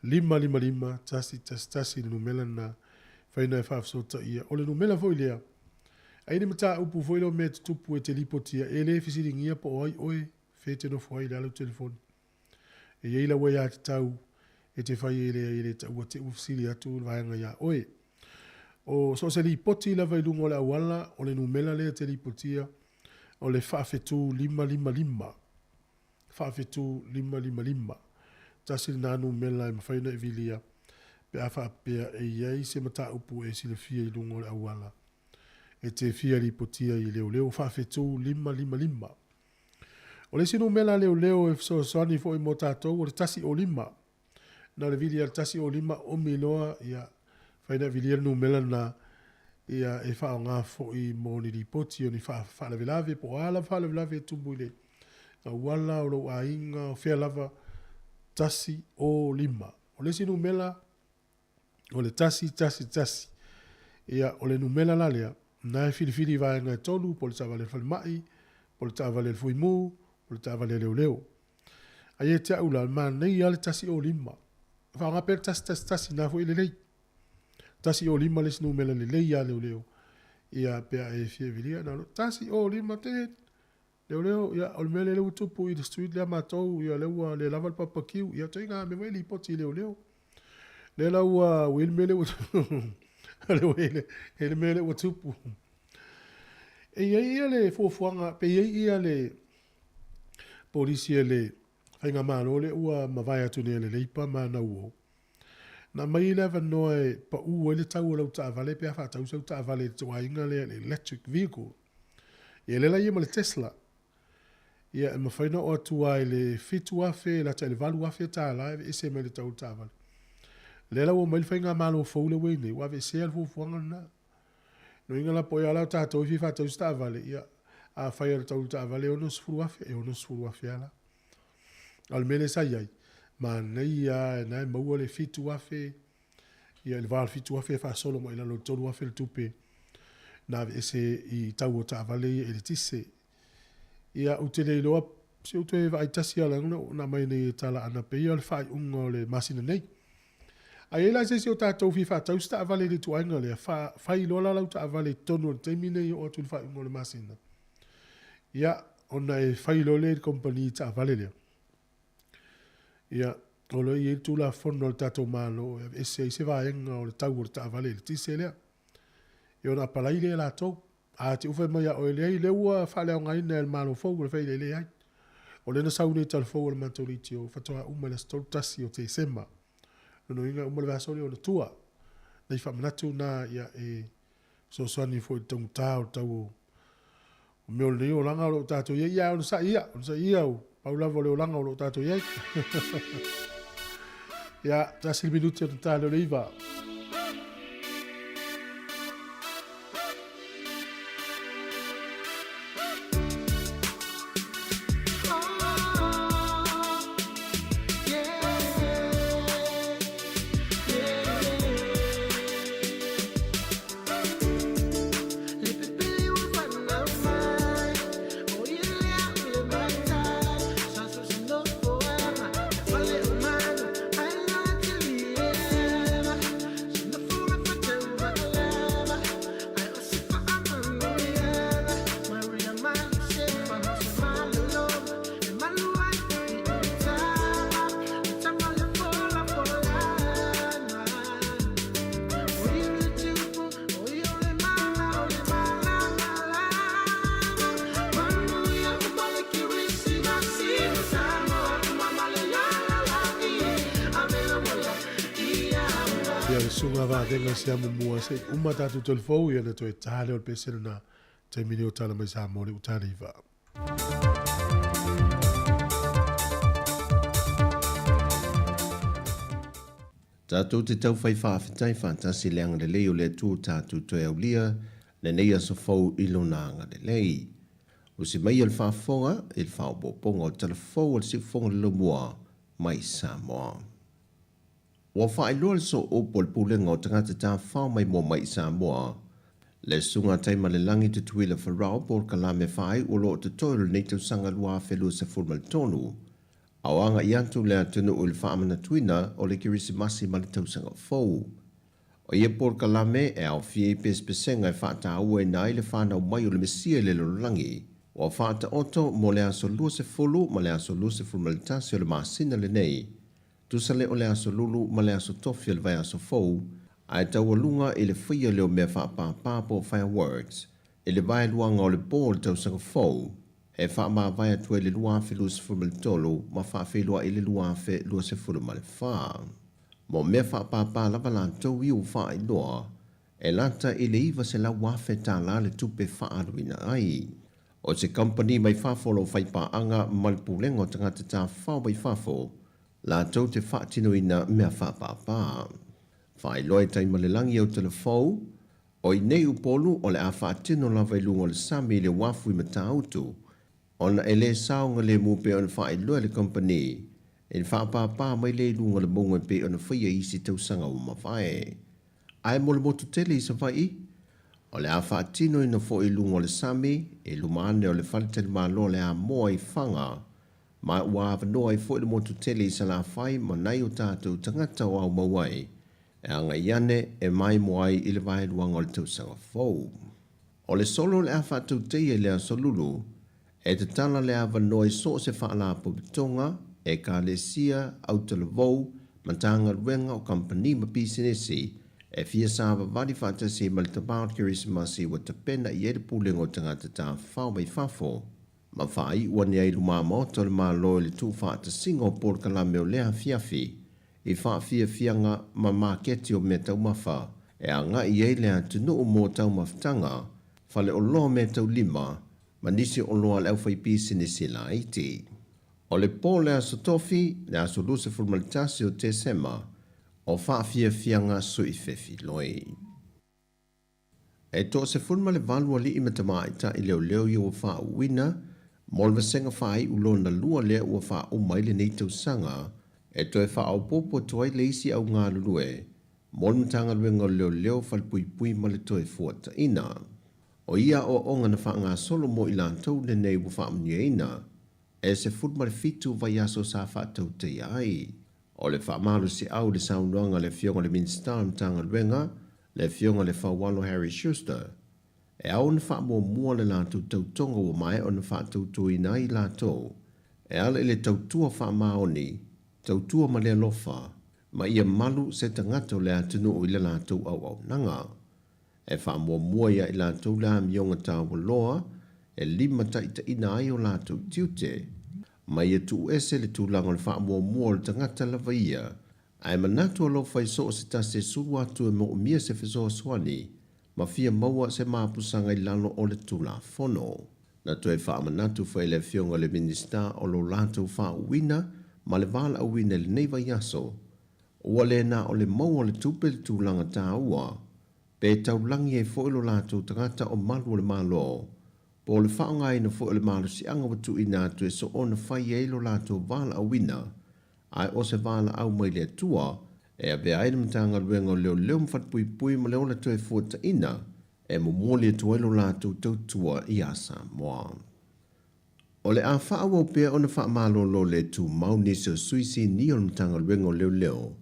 555 111 le numela lena, fai na e faafesootaia. O le numela foi lea, a i ai ni mataupu foi lea o mea e tutupu e te lipotia, e le fesiligia po o ai oe, fea e te nofo ai, o le a lau telefoni. E i ai lau aiatatau e te fai ai leai e le taua te ua fesili atu le vaega iā oe. O so o se lipoti lava i luga o le auala, o le numela lea e te lipotia, o le faafetu 555. Faafetu 555. Tasi lena numela e mafai ona e vilia pe a faapea e i ai se mataupu e silafia i luga o le auala e te fia lipotia i leoleo. Faafetu 555. O le isi numela a leoleo e fesoasoani foi mo tatou o le 105. Na o le vili lava le 105 umi loa ia fai na vilia le numela lena ia e faaaoga foi mo ni lipoti o ni faalavelave po o a lava faalavelave e tumu i le auala o lou aiga o fea lava 105. O le isi numela o le 111. Ia, o le numela la lea, na e filifili i vaega e tolu, po o le taavale a le falemai, po o le taavale a le fuimu, po o le taavale a leoleo. A ia te au la, manaia lava le 105. Faaaoga pea le 111, na foi e lelei. 105 le isi numela lelei lava a leoleo. Ia, pe a e fia vilia, na o le 105 te Leoleo, ia, o le mea lea ua tupu i le street lea matou, ia, lea ua le lava le papakiu, ia, ituaiga mea foi e lipoti i leoleo. Lea la ua, ua i ai le mea lea ua, lea ua i ai le mea lea ua tupu. E i ai ia le fuafuaga, pe i ai ia le polisi a le Faigamalo lea ua mavae atu nei a le Leipa ma ana uo, na aumai ai le avanoa e pau ai le tau o lau taavale pe a faatau sau taavale i le ituaiga lea le electric vehicle. Ia lea la ia ma le Tesla. Ia e mafai ona oo atu lava i le $7,000 lata i le $8,000 e aveese mai le tau o le taavale. Lea la ua omai le faigamalo fou lea ua i ai nei, ua aveesea le fuafuaga lena. Lona uiga la po o ai lava la o tatou e fia faatau se taavale, ia afai o le tau o le taavale e $60,000, e $60,000 lava la. A o le mea lea sa i ai, manaia lava na e maua le $7,000, ia i le va o le $7,000 e faasolo mai i lalo i le $3,000 le tupe na aveese i tau o taavale ia eletise. Ia ou te le iloa, se ou toe vaai tasi lava leaga na aumai nei e tala ana pei o le faaiuga o le masina nei. A i ai la se isi o tatou fia faatau se taavale i le ituaiga lea, fa, fai loa la lau taavale i totonu o le taimi nei e oo atu i le faaiuga o le masina. Ia, ona e fai loa lea i le kamupani taavale lea. Ia, o lo o i ai le Tulafono a le tatou Malo e aveese ai se vaega o le tau o le taavale eletise lea. Ia ona apalai lea e latou. A te ufa mai ia oe, leai, lea ua faaleaogaina e le Malo fou, o le fai lea, leai. O lea na sau nei tala fou a le matou leitio, faatoa uma i le aso 31 o Tesema. Lona uiga e uma le vaiaso lea ona tua. Nai faamanatu na, ia, e fesoasoani foi i le taugata o le tau o mea o lenei olaga o lo o tatou i ai. Ia, onosai ia, onosai ia, pau lava o le olaga o lo o tatou i ai. Ia, tasi le minute o te tāne o le iva. Ia le susuga Vavenga Siamumua se i uma tatou telefou ia na toe ta lea o le pese lena taimi nei o tala mai Samoa le uta le iva. Tatou te taufai faafetai faatasi i le agalelei o le Atua tatou toe aulia lenei aso fou i Lona agalelei. Usi maia le faafofoga i le faaopoopoga o le Tala Fou o le Siufofoga o le Laumua mai Samoa. Ua faailoa le sooupu a le Pulega o Tagata Tafafao Maimoa Mai i Samoa, le Susuga a Taimalelagi Tutuila Farao po o le Kalame Faaiu o lo o totoe o lenei tausaga 2023, a o agai atu le atunuu i le faamanatuina o le Kerisimasi ma le Tausaga Fou. O ia polokalame e aofia i pesepesega e faatauaina ai le fanau mai o le Mesia i le lalolagi, ua faataoto mo le aso 20 ma le aso 21 o le masina lenei, tusa lea o le aso Lulu ma le aso Tofi o le vaiaso fou, ae taualuga i le faia lea o mea faapāpā po o fireworks i le vaeluaga o le po o le tausaga fou, e faamavae atu ai le 2023 ma faafeiloai le 2024. Mo mea faapāpā lava latou ia ua faailoa, e lata i le $900,000 tālā le tupe faaaluina ai. O se kamupani mai fafo o lo o faipaaga ma le Pulega o Tagata Tafafao mai Fafo latou te faatinoina mea faapāpā. Faailoa e Taimalelagi Autalafou, o i nei Upolu o le a faatino lava i luga o le sami i le uafu i Matautu, ona e lē saogalemu pei ona faailoa e le kamupani i le faapāpā mai lea i luga o le mauga e pei ona faia i isi tausaga ua mavae. Ae mo le motu tele i Savaii, o le a faatinoina foi i luga o le sami i luma ane o le faletalimalo o le Amoa i Faga, ma ua avanoa ai foi le motu tele i Salafai ma nai o tatou tagata o aumau ai e agai ane e maimoa ai i le vaeluaga o le tausaga fou. O le solo o le a faatauteia i le aso Lulu, e tatala le avanoa i so o se faalapotopotoga, ekalesia, autalavou, matagaluega o kamupani ma pisinisi e fia savavali faatasi ai ma le Tapaau Kerisimasi ua tapena i ai le Pulega o Tagata Tafafao mai Fafo ma faaiu ane ai i lumamaota o le Malo i le tuufaatasiga o polokalame o lea afiafi i faafiafiaga ma maketi o meataumafa e agai i ai le atunuu mo taumafataga, faleoloa meataulima ma nisi oloa a le aufaipisinisi laiti. O le po o le Aso Tofi, le aso 21 o Tesema, o faafiafiaga suifefiloi. E toa-18 alii ma tamaitai leoleo ia ua faauuina mo le vasega faaiu lona lua lea ua faauma ai lenei tausaga e toe faaopoopo atu ai le isi au galulue mo le Matagaluega o Leoleo, Falepuipui ma le Toefuataiga. O ia aoaoga na faagasolo mo i latou lenei ua faamanuiaina e 17 vaiaso sa faatautaia ai. O le faamalosiau i le saunoaga a le Afioga i le Minisita o le Matagaluega, le Afioga i le Faualo Harry Schuster, e ao ona faamuamua le latou tautoga ua maea ona faatautoina ai i latou e ala i le tautua faamaoni, tautua ma le alofa, ma ia malu se tagata o le atunuu i le latou auaunaga. E faamuamua ia i latou le amioga taualoa e limataitaiina ai o latou tiute, ma ia tuuese le tulaga o le faamuamua o le tagata lava ia, ae manatu alofa i so o se tasi e sulu atu e moomia se fesoasoani ma fia maua se mapusaga i lalo o le Tulafono. Na toe faamanatu foi e le Afioga i le Minisita o lo latou faauuina ma le valaauina i lenei vaiaso, ua le na o le maua o le tupe le tulaga taua, pe taulagi ai foi lo latou tagata o malu o le Malo, po o le faaaogaina foi o le malosiaga ua tuuina atu e soona fai ai lo latou valaauina, ae o se valaau mai le Atua e avea ai le Matagaluega o Leoleo ma Falepuipui ma le Ola Toefuataiga e momoli atu ai lo latou tautua iā Samoa. O le a faaauau pea ona faamalolo le tumau nisi o sui sinia o le Matagaluega o Leoleo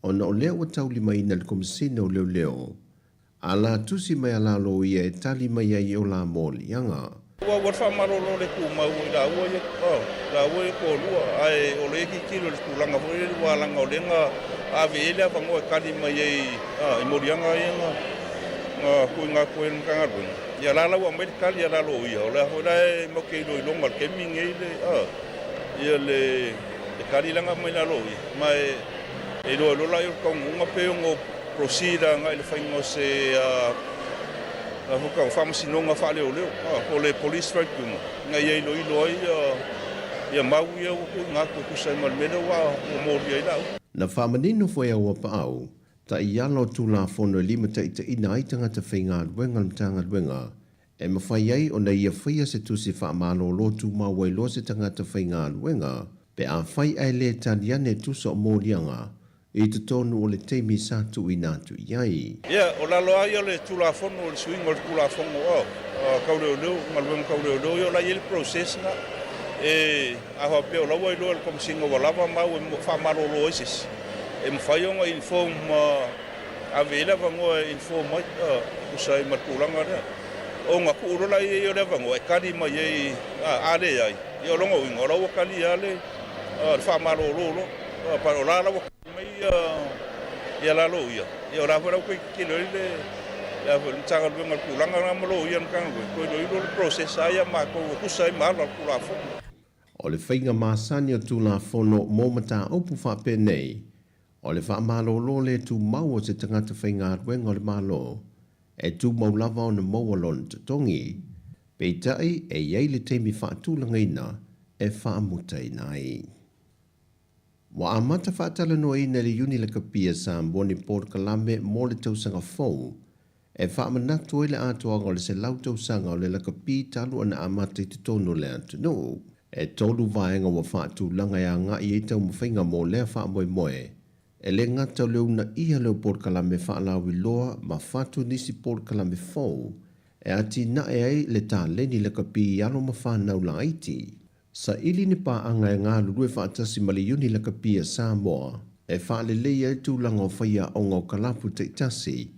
ona o lea ua taulimaina le Komesina o Leoleo a la tusi mai a lalo ia e tali mai ai i o la moliaga. Ua ua faamalolo le tumau i laua ia laua ia toalua ae o lea e tilotilo i le tulaga foi lele ua leaga o lea na ave i ai le avanoa e tali mai ai i moliaga ia na tuuina atu ai e le Matagaluega. Ia la la ua aumai le tali a lalo o ia, o lea foi la e matou te iloiloga i le taimi lenei le ia le tali la na aumai lalo o ia ma e iloa loa lea o le taunuuga pe ono proceed agai i le faiga o se faamasinoga faaleoleo po o le Police Tribunal ina ia iloilo ai ia mau ia ua tuuina atu e tusa ai ma le mea lea ua molia ai lau. Na faamanino foi e Auapaau taiala o Tulafono e limataitaiina ai tagata faigaluega a le Matagaluega e mafai ai ona ia faia se tusi faamalolo tumau ai loa se tagata faigaluega pe afai ae le tali ane e tusa o moliaga i totonu o le taimi sa tuuina atu i ai. Ia, o lalo lava ia o le Tulafono, o le suiga o le Tulafono o tau leoleo, galuega tau leoleo ia o la e i ai le process na e a faapea o la ua iloa e le Komesina ua lava mau e faamalolo ai se isi, e mafai ona inform ave i ai le avanoa e inform ai, e tusa ai ma le tulaga lea. Ona tuu loa lea i ai o le avanoa e tali mai ai, a leai, ia o lona uiga o la ua tali lava le faamalolo loa. O la la ua tali mai ia la loia, ia o la foi la ua toe tilotilo ai le Matagaluega i le tulaga lena ma loia a le Matagaluega, toe iloilo le process lava ia a matou e tusa ai ma ala o le Tulafono. O le faiga masani o Tulafono mo mataupu faapenei, o le faamalolo le tumau o se tagata faigaluega o le Malo, e tumau lava ona maua lona totogi. Peitai, e i ai le taimi faatulagaina e faamutaina ai. Ua amata faatalanoaina e le Iuni Lakapi a Samoa ni polokalame mo le tausaga fou e faamanatu ai le atoaga o le 100 tausaga o le lakapi talu ona amata i totonu o le atunuu. E tolu vaega ua faatulaga e agai ai taumafaiga mo lea faamoemoe, e le gata o le uunaia lea o polokalame faalauiloa ma fatu nisi polokalame fou e atinae ai le taleni lakapi i alo ma fanau laiti. Saili ni paaga e galulue faatasi ma le Iuni Lakapi a Samoa e faaleleia ai tulaga o faiaoga o kalapu taitasi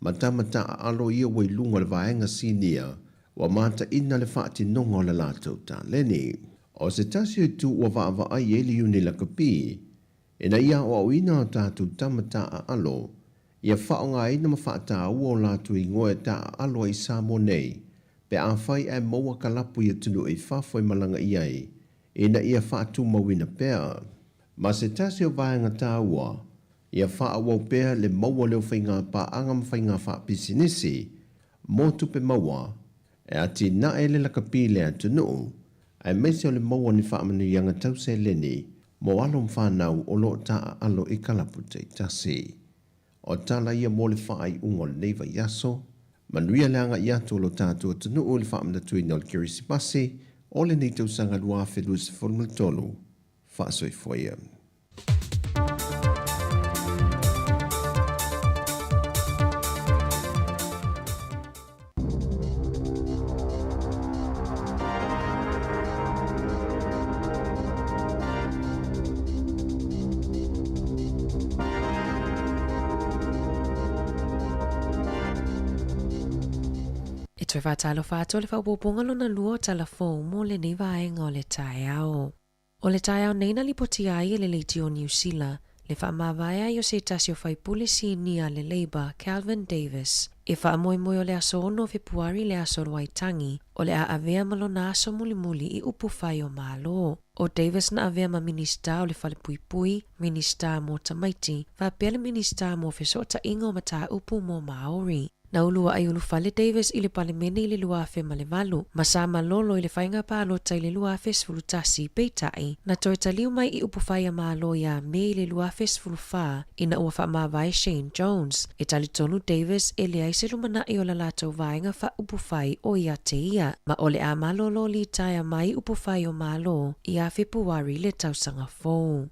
ma tama taaalo ia ua i luga o le vaega sinia ua mataina le faatinoga o le latou taleni. O se tasi o itu ua vaavaai ai le Iuni Lakapi ina ia aoaoina o tatou tama taaalo ia faaaogaina ma faataua o latou igoa e taaalo ai i Samoa nei pe afai ae maua kalapu i atunuu i fafo e malaga i ai ina ia faatumauina pea. Ma se tasi o vaega taua, ia faaauau pea le maua leo faiga paaga ma faiga faapisinisi mo tupe maua e atinae le lakapi i le atunuu, aemaise o le maua o ni faamanuiaga tau seleni mo alo ma fanau o lo o taaalo i kalapu taitasi. O tala ia mo le faaiuga o lenei vaiaso. Manuia le agai atu o lo tatou atunuu i le faamanatuina o le Kerisimasi o lenei tausaga 2023. Faasoifua ia. E toe faatalofa atu o le faaopoopoga lona lua o Tala Fou mo lenei vaega o le taeao. O le taeao nei na lipotia ai e le Leitio o Niu Sila le faamavae ai o se tasi o faipule sinia a le Labour, Kelvin Davis, e faamoemoe o le aso 6 o Fepuari le aso o le Waitangi o le a avea ma lona aso mulimuli i upu fai o Malo. ʻO Davis na avea ma Minisita o le Falepuipui, Minisita mo Tamaiti, faapea le Minisita mo Fesootaiga o Mataupu mo Māori. Na uluaʻi ulufale Davis i le Palemene i le 2008, ma sa malolo i le faiga palota i le 2011, peitai, na toe taliu mai i upu fai a Malo iā Me i le 2014 ina ua faamavae Shane Jones. E talitonu Davis e leai se lumanai o la latou vaega faaupufai o ia te ia, ma o le a malolo litaea mai upu fai o Malo iā Fepuari le tausaga fou.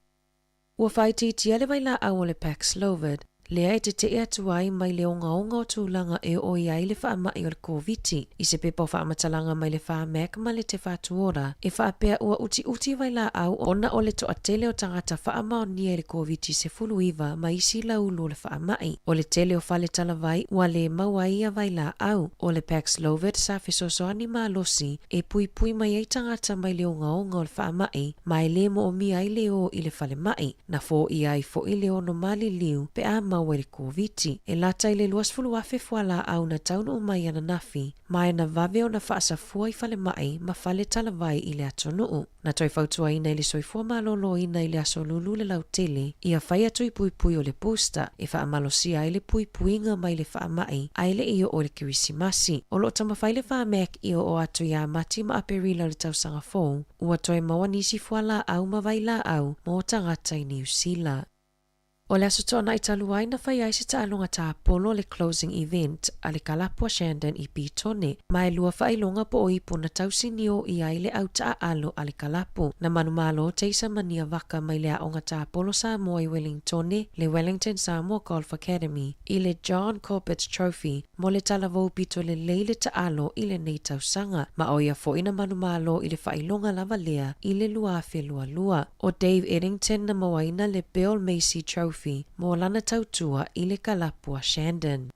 Ua faaitiitia le vailaau o le Paxlovid, lea e teteʻe atu ai mai le ogaoga o tulaga e oo i ai le faamaʻi o le Koviti. I se pepa o faamatalaga mai le Pharmac ma le Te Whatu Ora, e faapea ua utiuti vailaau ona o le toatele o tagata faamaonia i le Koviti 19 ma isi laulu o le faamaʻi. O le tele o fale talavai ua le maua ai ia vailaau. O le Paxlovid sa fesoasoani malosi e puipui mai ai tagata mai le ogaoga o le faamaʻi ma e lē moomia ai le ō i le falemai, na foia ai foʻi le ono maliliu pe a maua i le Koviti. E lata i le 20,000 fualaau na taunuu mai ananafi, ma e na vave ona faasafua i falemai ma fale talavai i le atunuu. Na toe fautuaina i le soifua malōlōina i le aso Lulu le lautele, ia fai atu i puipui o le booster e faamalosia ai le puipuiga mai le faamai ae le i oo i le Kerisimasi. O lo o taumafai le Pharmac i oo atu iā Mati ma Aperila o le tausaga fou, ua toe maua nisi fualaau ma vailaau mo tagata i Niu Sila. O le Aso Toonai talu ai na fai ai se taaloga tapolo le closing event a le kalapu a Shandon i Petone, ma e lua faailoga po o ipu na tausinio i ai le au taaalo a le kalapu. Na manumalo Taser Mania Vaka mai le Aoga Tapolo Samoa i Wellingtone, le Wellington Samoa Golf Academy, i le John Corbett Trophy mo le talavou pito lelei le taalo i lenei tausaga, ma ʻo ia foʻi na manumalo i le faailoga lava lea i le 2022. ʻO Dave Eddington na mauaina le Bill Macy Trophy mo lana tautua i le kalapu a Shandon.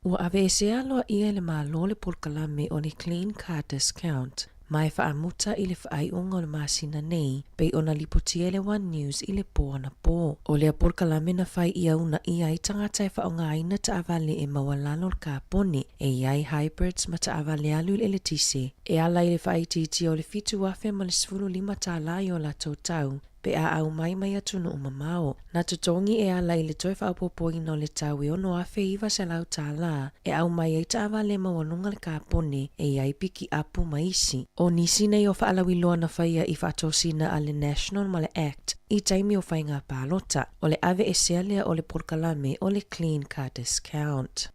Ua aveesea aloaʻia e le Malo le polokalame o le Clean Car Discount ma e faamuta i le faaiuga o le masina nei, pei ona lipotia e le One News i le pō anapō. ʻO lea polokalame na fai ia unaʻi ai tagata e faaaogaina taavale e maualalo le kapone, e i ai hybrids ma taavale alu i le eletise, e ala i le faaitiitia o le $7,015 tālā i o latou tau pe a aumai mai atunuu mamao. Na totogi e ala i le toe faaopoopoina o le tau e $6,900 tālā e aumai ai taavale maualuga le kapone e i ai pikiapu ma isi. ʻO nisi nei o faalauiloa na faia i faatosina a le National ma le act i taimi o faiga palota, o le aveesea lea o le polokalame o le Clean Car Discount.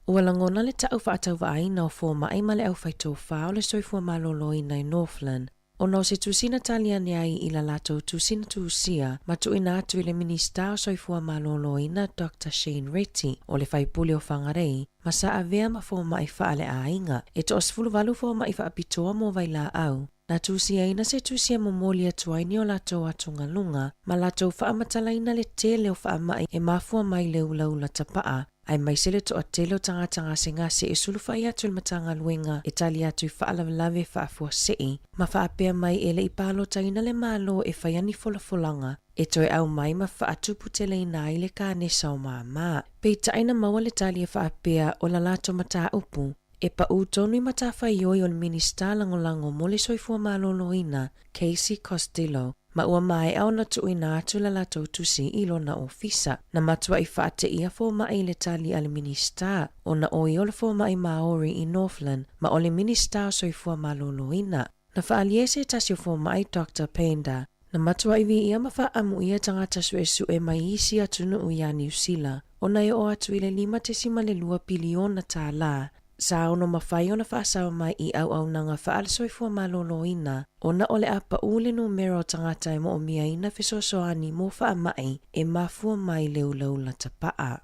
Ua lagona le taʻu faatauvaaina o fomai ma le aufaitofā o le soifua maloloina i Northland ona o se tusi na tali ane ai i la latou tusi na tusia ma tuuina atu i le Minisita o Soifua Maloloina Doctor Shane Reti o le faipule o Whangarei ma sa avea ma fomai faaleaiga e toa-18 fomai faapitoa mo vailaau Na tusiaina se tusi e momoli atu ai ni o latou atugaluga ma latou faamatalaina le tele o faamai e mafua mai le ulaula tapaa, aemaise le toatele o tagata gasegase e sulufai atu i le Matagaluega e tali atu i faalavelave faafuasei ma faapea mai e le i palotaina le Malo e faia ni folafolaga e toe aumai ma faatuputeleina ai le kanesa o māmā. Peitai na maua le tali e faapea o la latou mataupu E paʻū tonu i matafaioi o le Minisita Lagolago mo le Soifua Maloloina, Casey Costello, ma ua maea ona tuuina atu la latou tusi i lona ofisa. Na matuaʻi faateia fomai i le tali a le Minisita, ona ʻo ia o le fomai Māori i Northland ma o le Minisita o Soifua Maloloina. Na faaalia e se tasi o fomai Doctor Penda, na matuaʻi viia ma faaamuia tagata suesue mai isi atunuu iā Niu Sila, ona e oo atu i le $5.2 piliona tālā, sa ono mafai ona faasao mai i auaunaga faale-soifua maloloina, ona o le a paʻū le numera o tagata e moʻomiaina fesoasoani mo faamai e mafua mai le ulaula tapaa.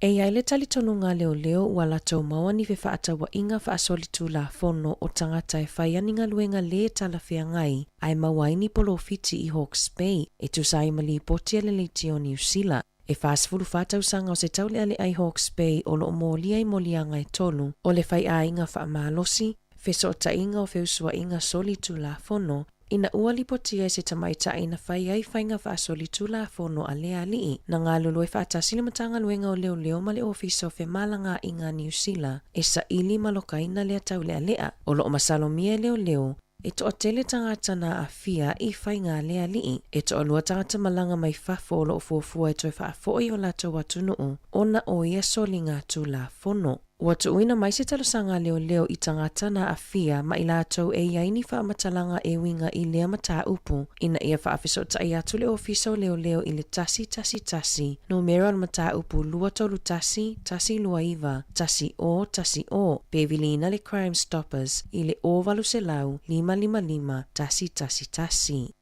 E i ai le talitonuga a leoleo ua latou maua ni fefaatauaiga faasolitulafono o tagata e fai ani galuega lē talafeagai ae maua ai ni polofiti i Hawke's Bay e tusa ai ma lipoti a le Leitio o Niu Sila. E 44 tausaga o se taulealea i Hawke's Bay o loo molia i moliaga e tolu o le faiaiga faamalosi, fesootaiga o feusuaiga solitulafono, Ina ua lipotia e se tamaitai na fai ai faiga faasolitulafono a le alii, na galulue faatasi le Matagaluega o Leoleo ma le Ofisa o Femalagaaiga a Niu Sila e saili ma lokaina lea taulealea. O loo masalomia e leoleo e toatele tagata na aafia i faiga a le alii. E toalua tagata malaga mai fafo o loo fuafua e toe faafoi o latou atunuu ona o ia soliga tulafono. Ua tuuina mai se talosaga a leoleo i tagata na aafia ma i latou e i ai ni faamatalaga e uiga i lea mataupu ina ia faafesootai atu le Ofisa o Leoleo i le 111, numera o le mataupu 231 129 10 10, pe viliina le Crime Stoppers i le 0800 555 111.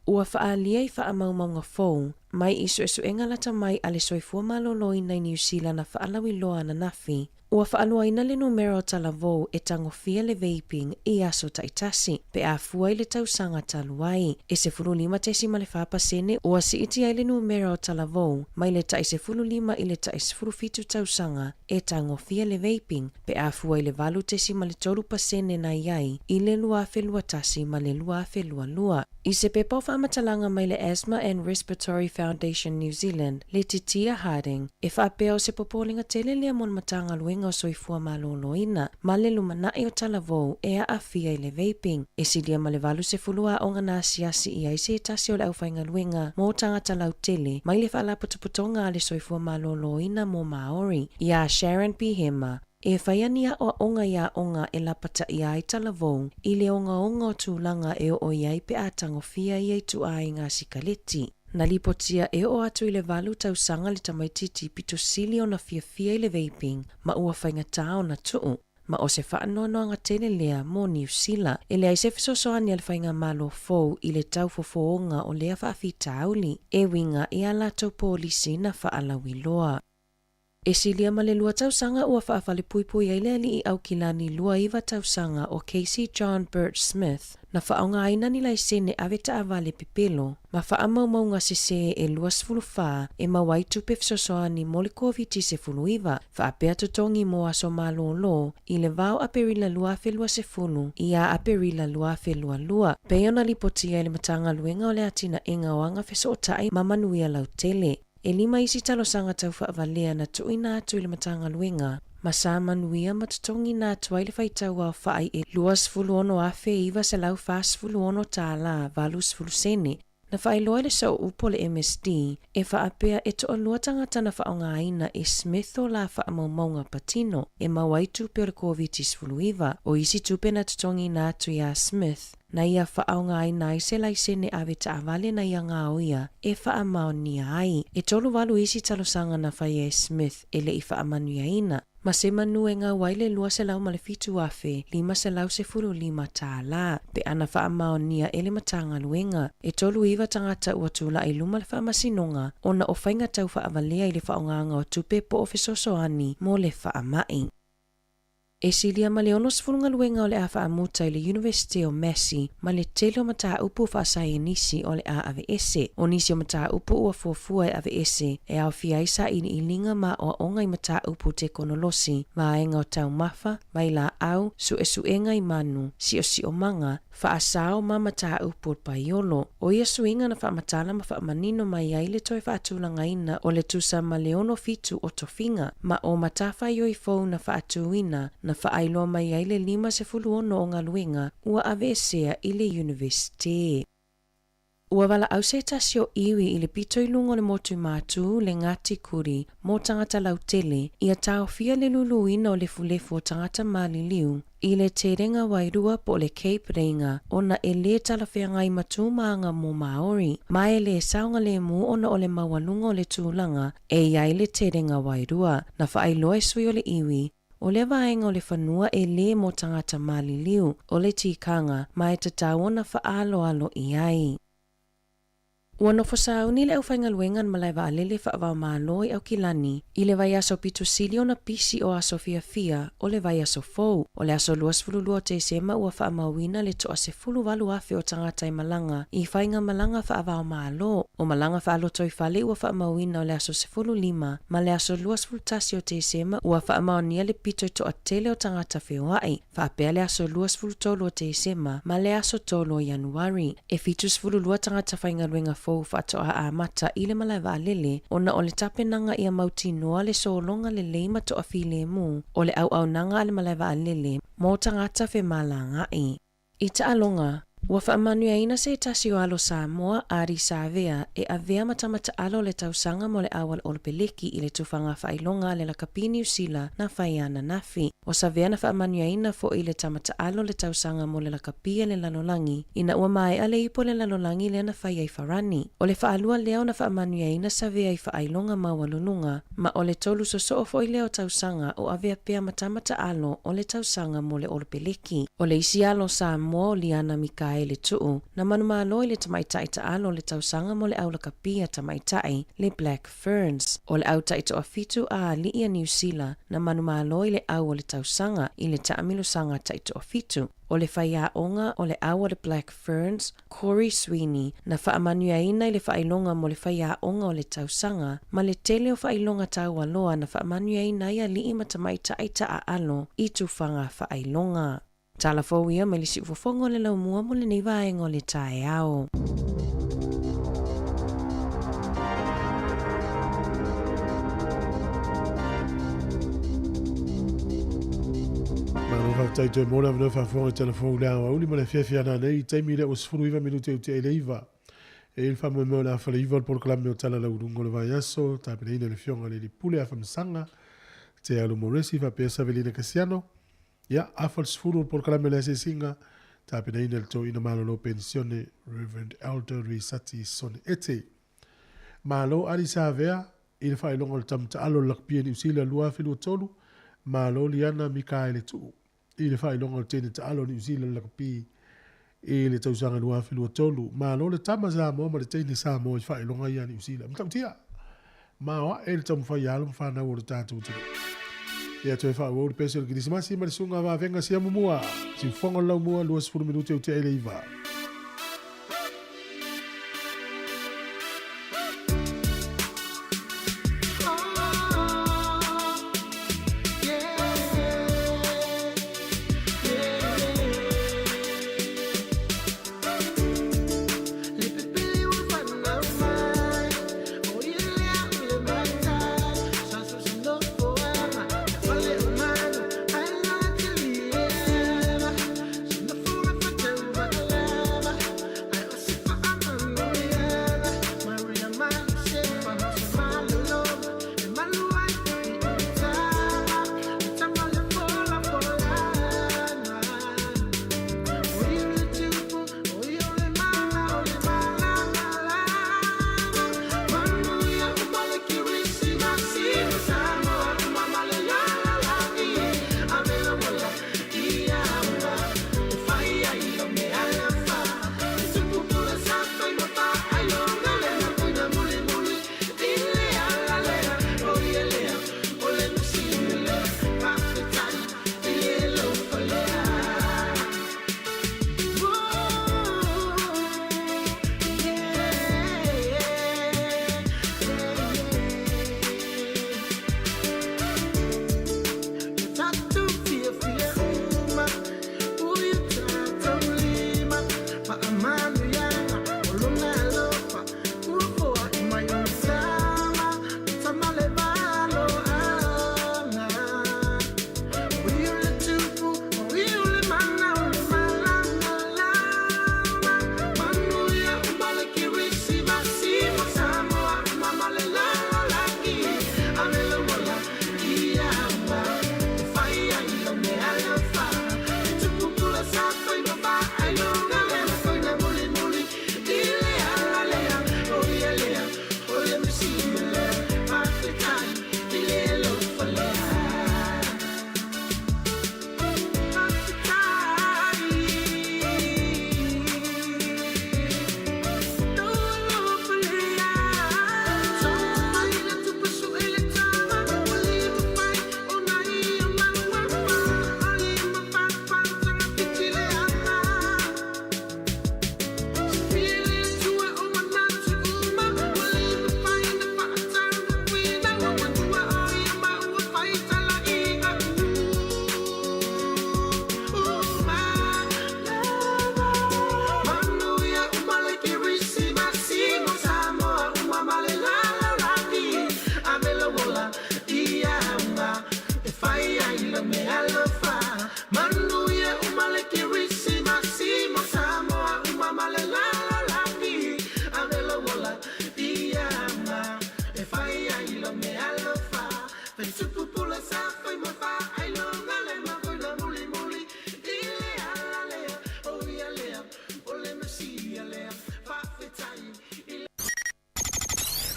Ua faaalia i faamaumauga fou mai i suesuega lata mai a le Soifua Maloloina i Niu Sila na faalauiloa ananafi, ua faaluaina le numera o talavou e tagofia le vaping i aso taitasi pe a fua i le tausaga talu ai. E 15.4 pasene ua siiti ai le numera o talavou mai le tai 15 i le tai 17 tausaga e tagofia le vaping pe a fua i le 8.3 pasene na i ai i le 2021 ma le 2022. I se pepa o faamatalaga mai le Asthma and Respiratory Foundation New Zealand, Letitia Harding, e faapea o se popolega tele lea mo le Matagaluega o Soifua Maloloina ma le lumanai o talavou e aafia i le vaping. E silia ma le 80 aoga na asiasi i ai se tasi o le aufaigaluega mo tagata lautele mai le Faalapotopotoga a le Soifua Maloloina mo Māori, iā Sharon Pihema, e fai ani aʻoaʻoga i aoga e lapataia ai talavou i le ogaoga o tulaga e oo i ai pe a tagofia ia ituaiga sikaleti. Na lipotia e oo atu i le valu tausaga le tamaitiiti pito sili ona fiafia i le vaping ma ua faigata ona tuu, ma o se faanoanoaga tele lea mo Niu Sila. E leai se fesoasoani a le faigamalo fou i le tau fofooga o lea faafitauli e uiga i a latou polisi na faalauiloa. E silia ma le lua tausaga ua faafalepuipui ai le alii Aukilani 29 tausaga o Casey John Bert Smith na faaaogaina ni laisene ave taavale pepelo ma faamaumauga sesē e 24 e maua ai tupe fesoasoani mo le Koviti-19, faapea totogi mo aso malōlō i le va o Aperila 2020 iā Aperila 2022, pei ona lipotia e le Matagaluega o le Atinaʻega o Aga Fesootai ma Manuia Lautele. E lima isi talosaga tau faavalea na tuuina atu i le Matagaluega, ma sa manuia ma totogiina atu ai le faitau aofai e $26,946 tala 80 sene. Na faailoa e le Sooupu o le MSD e faapea e toalua tagata na faaaogaina e Smith o la faamaumauga patino e maua ai tupe o le Koviti-19. O isi tupe na totogiina atu iā Smith, na ia faaaogaina ai se laisene ave taavale na ia gaoia e faamaonia ai. E 38 isi talosaga na faia e Smith e le i faamanuiaina, ma se manu e gau ai le $207,515 tālā, pe ana faamaonia e le Matagaluega. E 39 tagata ua tulai i luma le Faamasinoga ona o faiga tau faavalea i le faaaogaga o tupe po o fesoasoani mo le faamai. E silia ma le 60 galuega o le a faamuta i le Iunivesite o Massey ma le tele o mataupu faasaienisi o le a aveese. O nisi o mataupu ua fuafua e aveese e aofia ai sailiiliga ma aoaoga i mataupu tekonolosi, vaega o taumafa, vailaau, suesuega i manu, siosiomaga, faasao ma mataupu o le paiolo. O ia suiga na faamatala ma faamanino mai ai le toe faatulagaina o le tusa ma le 67 o tofiga, ma o matafaioi fou na faatuina, na faailoa mai ai le 56 o galuega ua aveesea i le Iunivesite. Ua valaau se tasi o iwi i le pito i luga o le motu Matū, le Ngāti Kuri, mō tagata lautele, ia taofia le luluina o lefulefu o tagata maliliu i le terenga wairua po o le Cape Reinga ona e lē talafeagai ma tūmāga mō Māori, ma e lē saogalēmū ona o le maualuga o le tulaga e i ai le terenga wairua. Na faailoa e sui o le iwi O lea vaega o le fanua e lē mō tagata maliliu, o le tikanga, ma e tatau ona faaaloalo i ai. Ua nofo sauni le aufaigaluega na malae vaalele faavaomalo i Aukilani i le vaiaso pito sili ona pisi o aso fiafia o le vaiaso fou. O le aso 22 o Tesema ua faamauina le toa 18,000 o tagata e malaga i faigamalaga faavaomalo. O malaga faalotoifale ua faamauina o le aso 15 ma le aso 21 o Tesema ua faamaonia le pito i toatele o tagata feoai, faapea le aso 23 o Tesema ma le aso 3 o Ianuari. E 72 tagata faigaluega fou faatoa amata i le malae vaalele ona o le tapenaga ia mautinoa le sologa lelei ma toafilemu o le auaunaga a le malae vaalele mo tagata femalagaai. I taaloga, ua faamanuiaina se tasi o alo Samoa, Ardie Savea, e avea ma tama taalo o le tausaga mo le auala Olopeleki i le tufaga faailoga a le lakapi Niu Sila na fai ananafi. O Savea na faamanuiaina foʻi i le tama taalo o le tausaga mo le lakapi a le lalolagi ina ua maea le ipu a le lalolagi lea na fai ai Farani. O le faalua lea ona faamanuiaina Savea i faailoga maualuluga, ma o le tolu sosoo foi lea o tausaga o avea pea ma tama taalo o le tausaga mo le Olopeleki. O le isi alo Samoa o Liana Mikaele Tuu, na manumalo i le tamaitai taalo o le tausaga mo le au lakapi a tamaitai, le Black Ferns. O le au taitoafitu a alii a Niu Sila na manumalo i le au o le tausaga i le taamilosaga taitoafitu. O le faiaoga o le au a le Black Ferns, Corey Sweeney, na faamanuiaina i le faailoga mo le faiaoga o le tausaga, ma le tele o faailoga taualoa na faamanuiaina ai alii ma tamaitai taaalo i tufaga faailoga. Tala fou ia mai le siufofoga o le laumua mo lenei vaega o le taeao. Malo faafetai toe mo le avanoa faafofoga i tala fou le aoauli ma le afiafi ana nei i taimi lea ua 19 minute i tea i le iva. E i le faamoemoe o le afa le iva o le polokalame o Tala Lauuluga o le Vaiaso, tapenaina e le Afioga i le Alii Pule Afamasaga, Te Alu Moresi faapea Savelina Kasiano. Ia, afa le 10 o le polokalame o le asiasiga, tapenaina e le Toeaina Malolo Penisione, Reverend Elder Risati Sone Ete. Malo Adi Savea i le faailoga o le tama taalo o le Lakapia Niu Sila 2023, malo Liana Mikaele Tuu i le faailoga o le teine taalo o Niu Sila i le lakapi i le tausaga 2023. Malo le tama Samoa ma le teine Samoa i faailoga ia a Niu Sila. Matautia! Maoae le taumafai a alo ma fanau o le tatou atunuu. Ia toe faaauau le pese o le Kerisimasi ma le susuga a Vavega Siamumua, Siufofoga o le Laumua, 20 minute ua tea i le 9.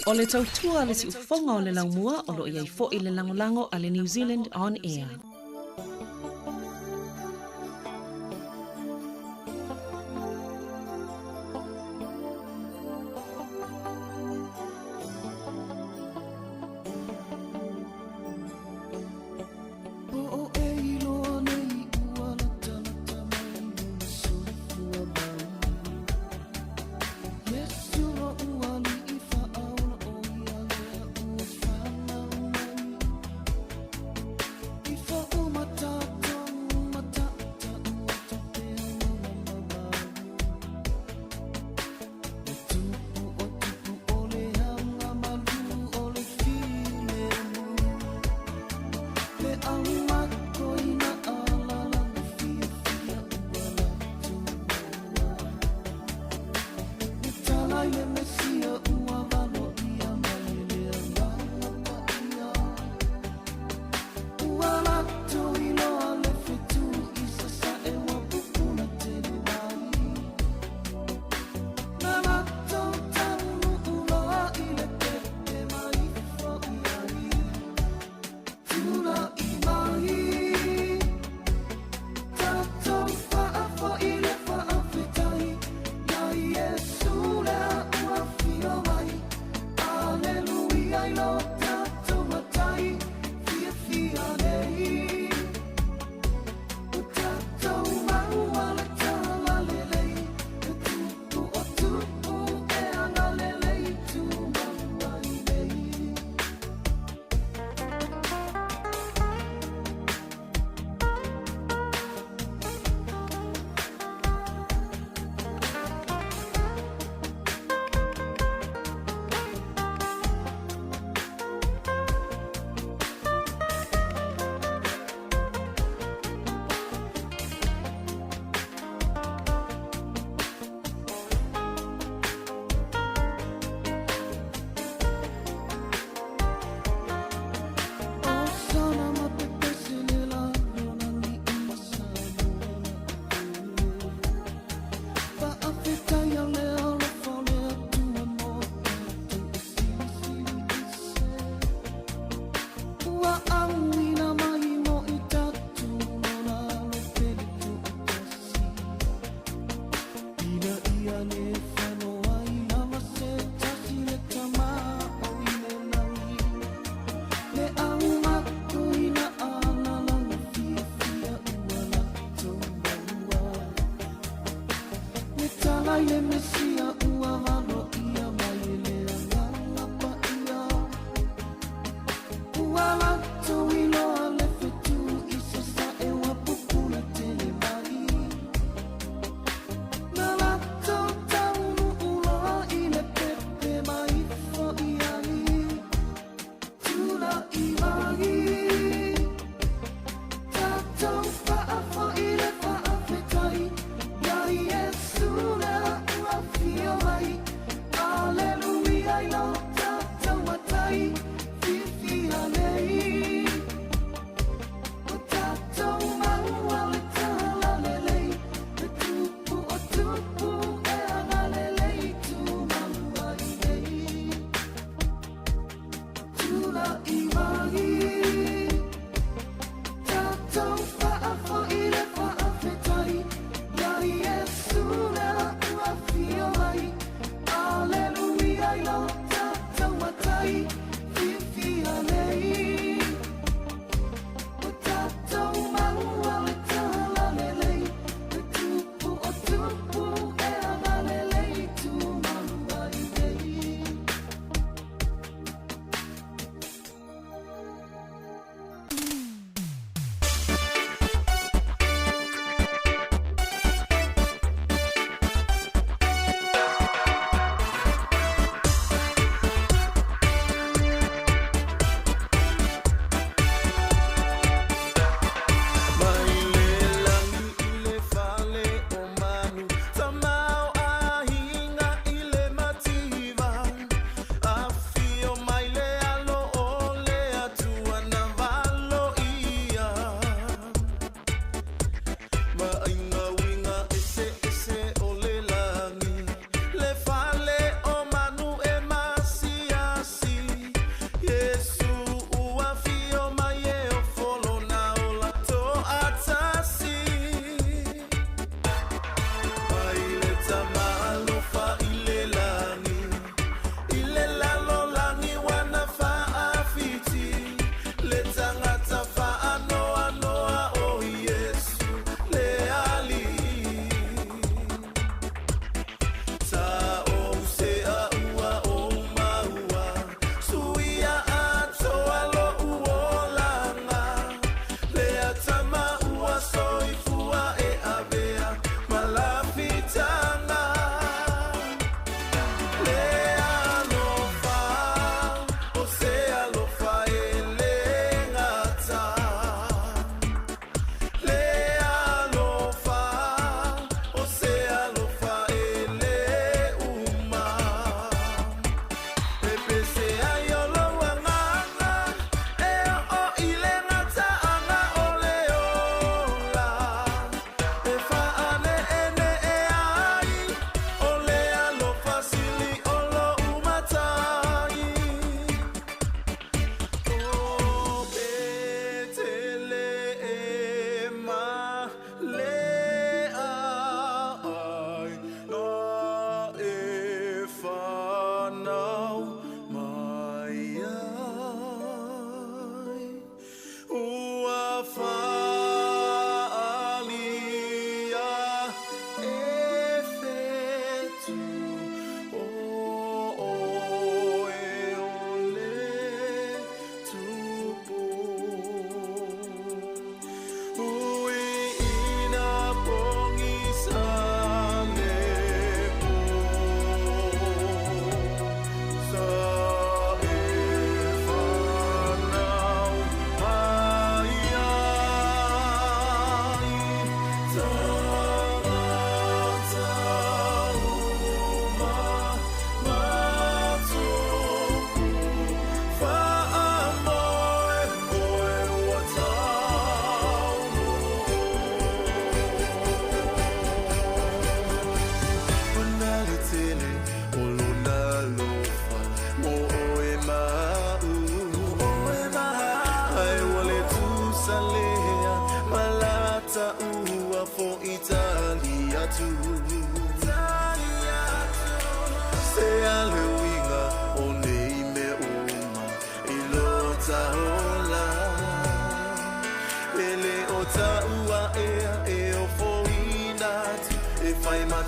O le tautua a le siufofoga o le laumua o lo o i ai foi le lagolago a le New Zealand On Air.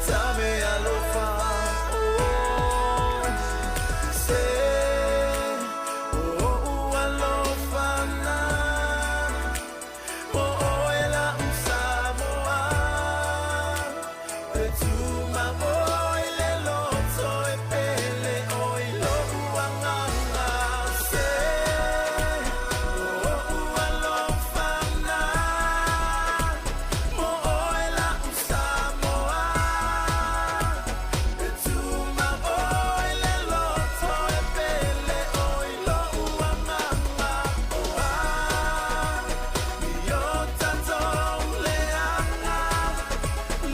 Tame alofa oh Se o alofa na Mo oe la Samoa E tuma oi le loto e pele oi lo'u agaga Se o alofa na Mo oe la Samoa E tuma oi le loto e pele oi lo'u agaga Oh ah I o tatou leaga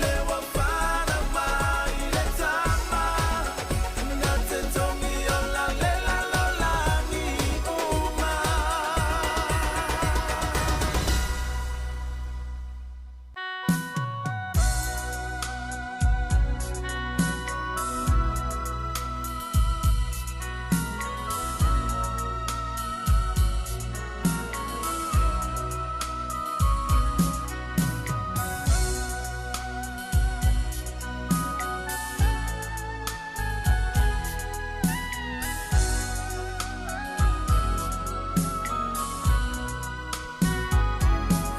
Le ua fanau mai le tama Na te togi ola le lalolagi uma.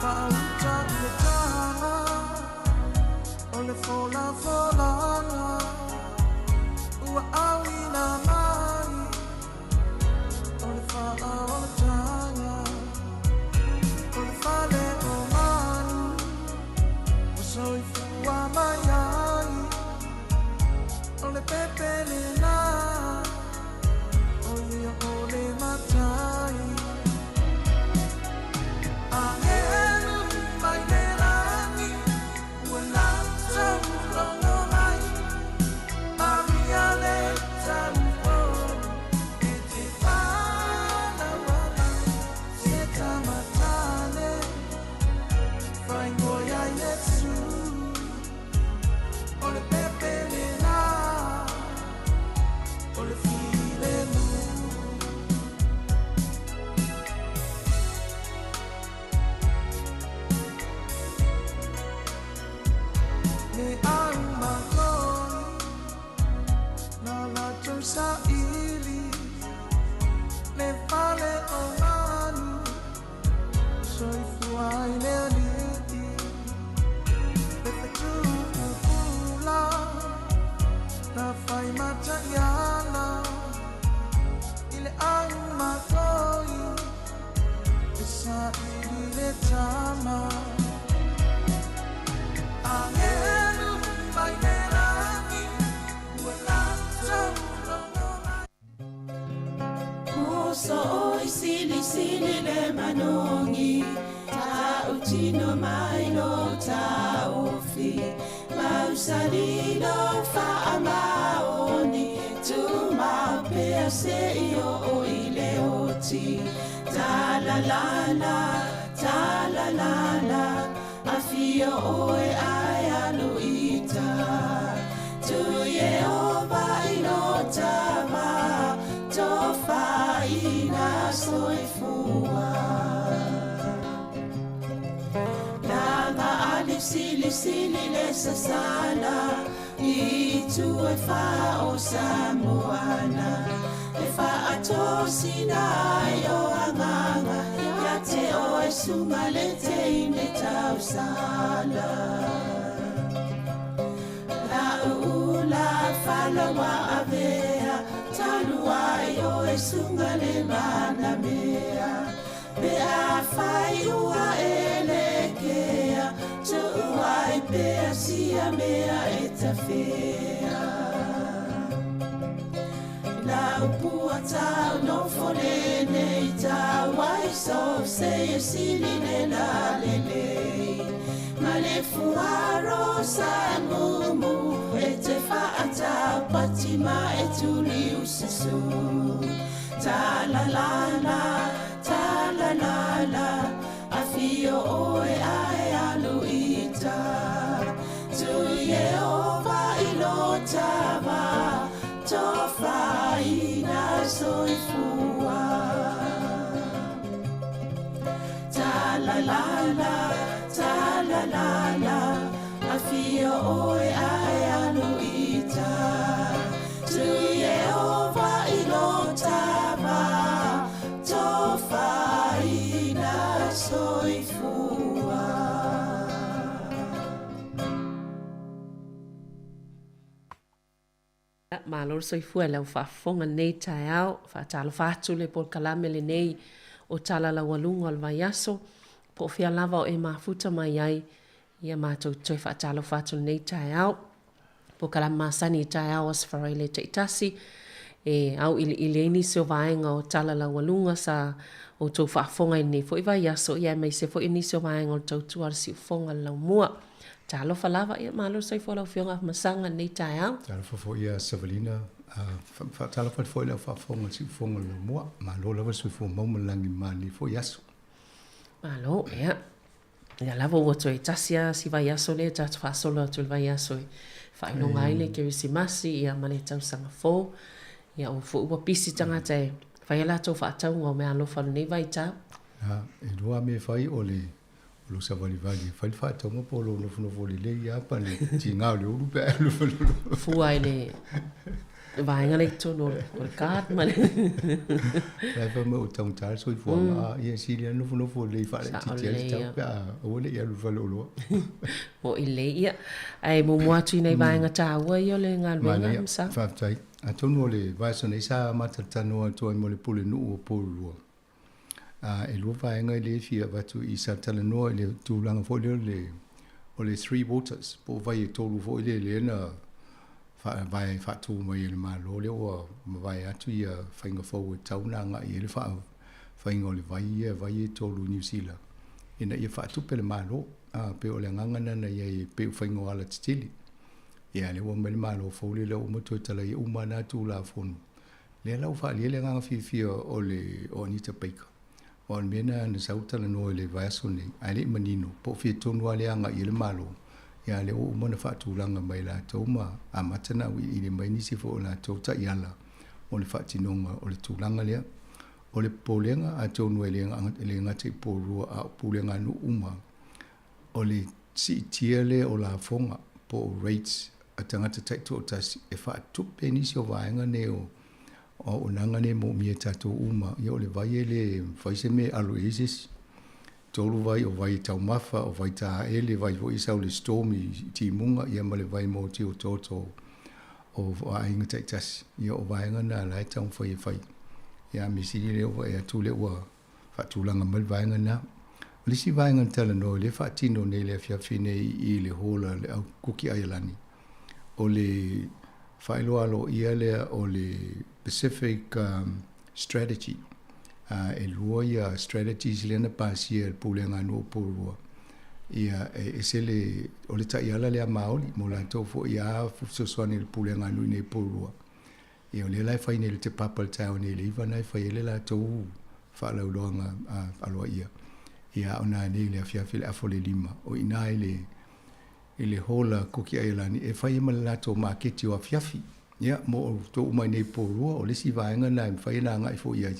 Faauta i le taga o le folafolaga ua auina mai o le faaolataga o le fale o manu ua soifua mai ai o le pepelena o ia o le matai. Angelu mai le lagi ua latou logo mai Maria le taufo e te whānaua mai se tamatane faingoia Iesu o le pepelena o le filemu. Me au makoi na latou saili le fale o manu soifua ai le alii le fetuupula na fai mataiala i le au makoi e saili le tama. Angelu mai le lagi ua latou logo mai. Muso oi sili sili le manongi Ta utino mai lo taofi Mausalilo faamaoni Tumau pea se i o i le oti Ta la la la, ta la la la Afio oe ai aluita Tu Yehova i lo tama Tofaina soifua Langa ali sili sili le sasala I tu e wha o Samoana E wha atosina ai o anganga Ia te o e sunga le te ine tausala La uula whalawa avea Talu ai o e sunga le mana mea Pe a whai ua e le kea Tu'u ai pea sia mea e tawhea La upua tau no fole nei tau ai so se e sili le la le le Ma le fuaro sa mumu e te whaatau patima e tuli usasu Ta la la la, ta la la la Afio oe ae aluita Tu Yehova i lo tava Tofaina soifua Ta la la la, ta la la la Afio oe ae Malo le soifua i lau faafofoga i lenei taeao. Faatalofa atu le polokalame lenei o Tala Laualuga o le Vaiaso, po o fea lava o e mafuta mai ai, ia matou toe faatalofa atu i lenei taeao. Polokalame masani i taeao o Aso Faraile taitasi, e auiliili ai nisi o vaega o Tala Laualuga sa outou faafofoga i lenei foi vaiaso, ia aemaise foi nisi o vaega o le tautua a le siufofoga o le laumua. Talofa lava, ia malo le soifua lau Afioga Afamasaga i lenei taeao. Talofa foi ia Savalina, faatalofa atu foi i le au faafofoga a le siufofoga o le laumua. Malo lava le soifua mau ma le lagi mama i lenei foi aso. Malo, ia. Ia lava ua toe tasi lava si vaiaso lea tatou faasolo atu i le vaiaso e faailoga ai le Kerisimasi ia ma le tausaga fou. Ia ua foi ua pisi tagata e fai a latou faatauga o meaalofa o lenei vaitau. A, e lua mea e fai o le o lou savalivali e fai le faatauga po o lou nofonofo lelei lava pa le tiga o le ulu pe a e alu i Fua i le vaega lea i totonu o le card ma le La e fai mai ua taugata le soifuaga, a ia sili lava le nofonofo lelei faalaitiiti ai le tau pe a aua ne i alu i le faleoloa. Mo'i lelei ia. Ae muamua atu i nai vaega taua ia o le galuega. Manaia, faafetai. Atonu o le vaiaso nei sa matalanoa atu ai ma le Pulenuu o Porirua. E lua vaega lea e fia avatu i sa talanoa i le tulaga foi lea o le o le three waters po o vai e tolu foi lea lea na faavae faatu mai e le Malo lea ua mavae atu ia faiga fou e tatau ona agai i ai le faiga o le vai ia vai e tolu i Niu Sila ina ia faatupe le Malo. A pei o le agaga lena na i ai e pei o faiga o alatetele. Ia lea ua aumai le Malo fou lea lea ua uma toe talaia uma lava na Tulafono. Lea la ua faaalia ai le agaga fiafia o le o Anita Baker, aua o le mea lena na sau talanoa i le vaiaso nei, ae le i manino po o fia tonu lava lea e agai i ai le Malo, ia a o lea ua uma ona faatulaga mai e latou ma amata ona auiliili mai nisi foi o latou taiala mo le faatinoga o le tulaga lea. O le popolega, atonu e le gata i Porirua a o pulega nuu uma, o le siitia lea o lafoga po o rates a tagata taitoatasi e faatupe nisi o vaega nei o auaunaga nei e moomia e tatou uma. Ia o le vai e le mafai se mea e alo i ai se isi. Tolu vai, o vai taumafa, o vai taele, vai foi e sau i le storm i timuga, ia ma le vai mo tiototo o aiga taitasi. Ia o vaega na la e taumafai e fai. Ia a mea sili lea ua vaai atu lea ua faatulaga mai le vaega lena. O le isi vaega na talanoa o lea e faatino nei i le afiafi nei i le hall a le au Kuki Aialani, o le faailoa aloaia lea o le Pacific Strategy. E lua ia strategies lea na pasia e le Pulega a Nuu o Porirua. Ia, e ese le, o le taiala lea Maoli mo latou foi a fesoasoani i le Pulega a Nuu i inei i Porirua. Ia o lea la e fai nei i le Te Papa i le taeao nei i le 9 na e fai ai le latou faalauiloaga aloaia. Ia a o nanei i le afiafi i le afa o le 5, o i ina i le i le hall a Kuki Aialani e fai ai ma le latou maketi o afiafi. Ia mo outou uma i inei i Porirua, o le isi vaega lena e mafai ona agai foi i ai,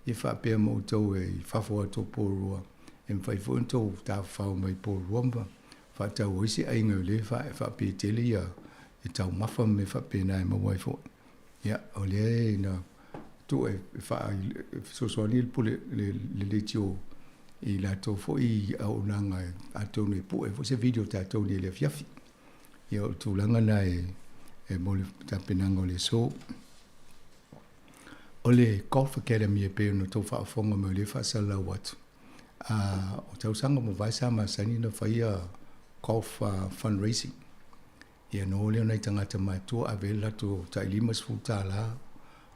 ia faapea ma outou e i fafo atu o Porirua, e mafai foi ona outou tafafao mai i Porirua ma faatau ai se aiga o lea e faapetele ia e taumafa ma mea faapena e maua ai foi. Ia, o lea e na tuu e fesoasoani le pule le leitio i latou foi auaunaga atonu e pue foi se video tatou nei i le afiafi. Ia, o le tulaga lena e mo le tapenaga o le aso. O le Golf Academy e pei ona outou faafofoga mai o lea e faasalalau atu. O tausaga ua mavae sa masani ona faia golf fundraising. Ia ona o lea o nai tagata matutua ave ai le latou tai $50,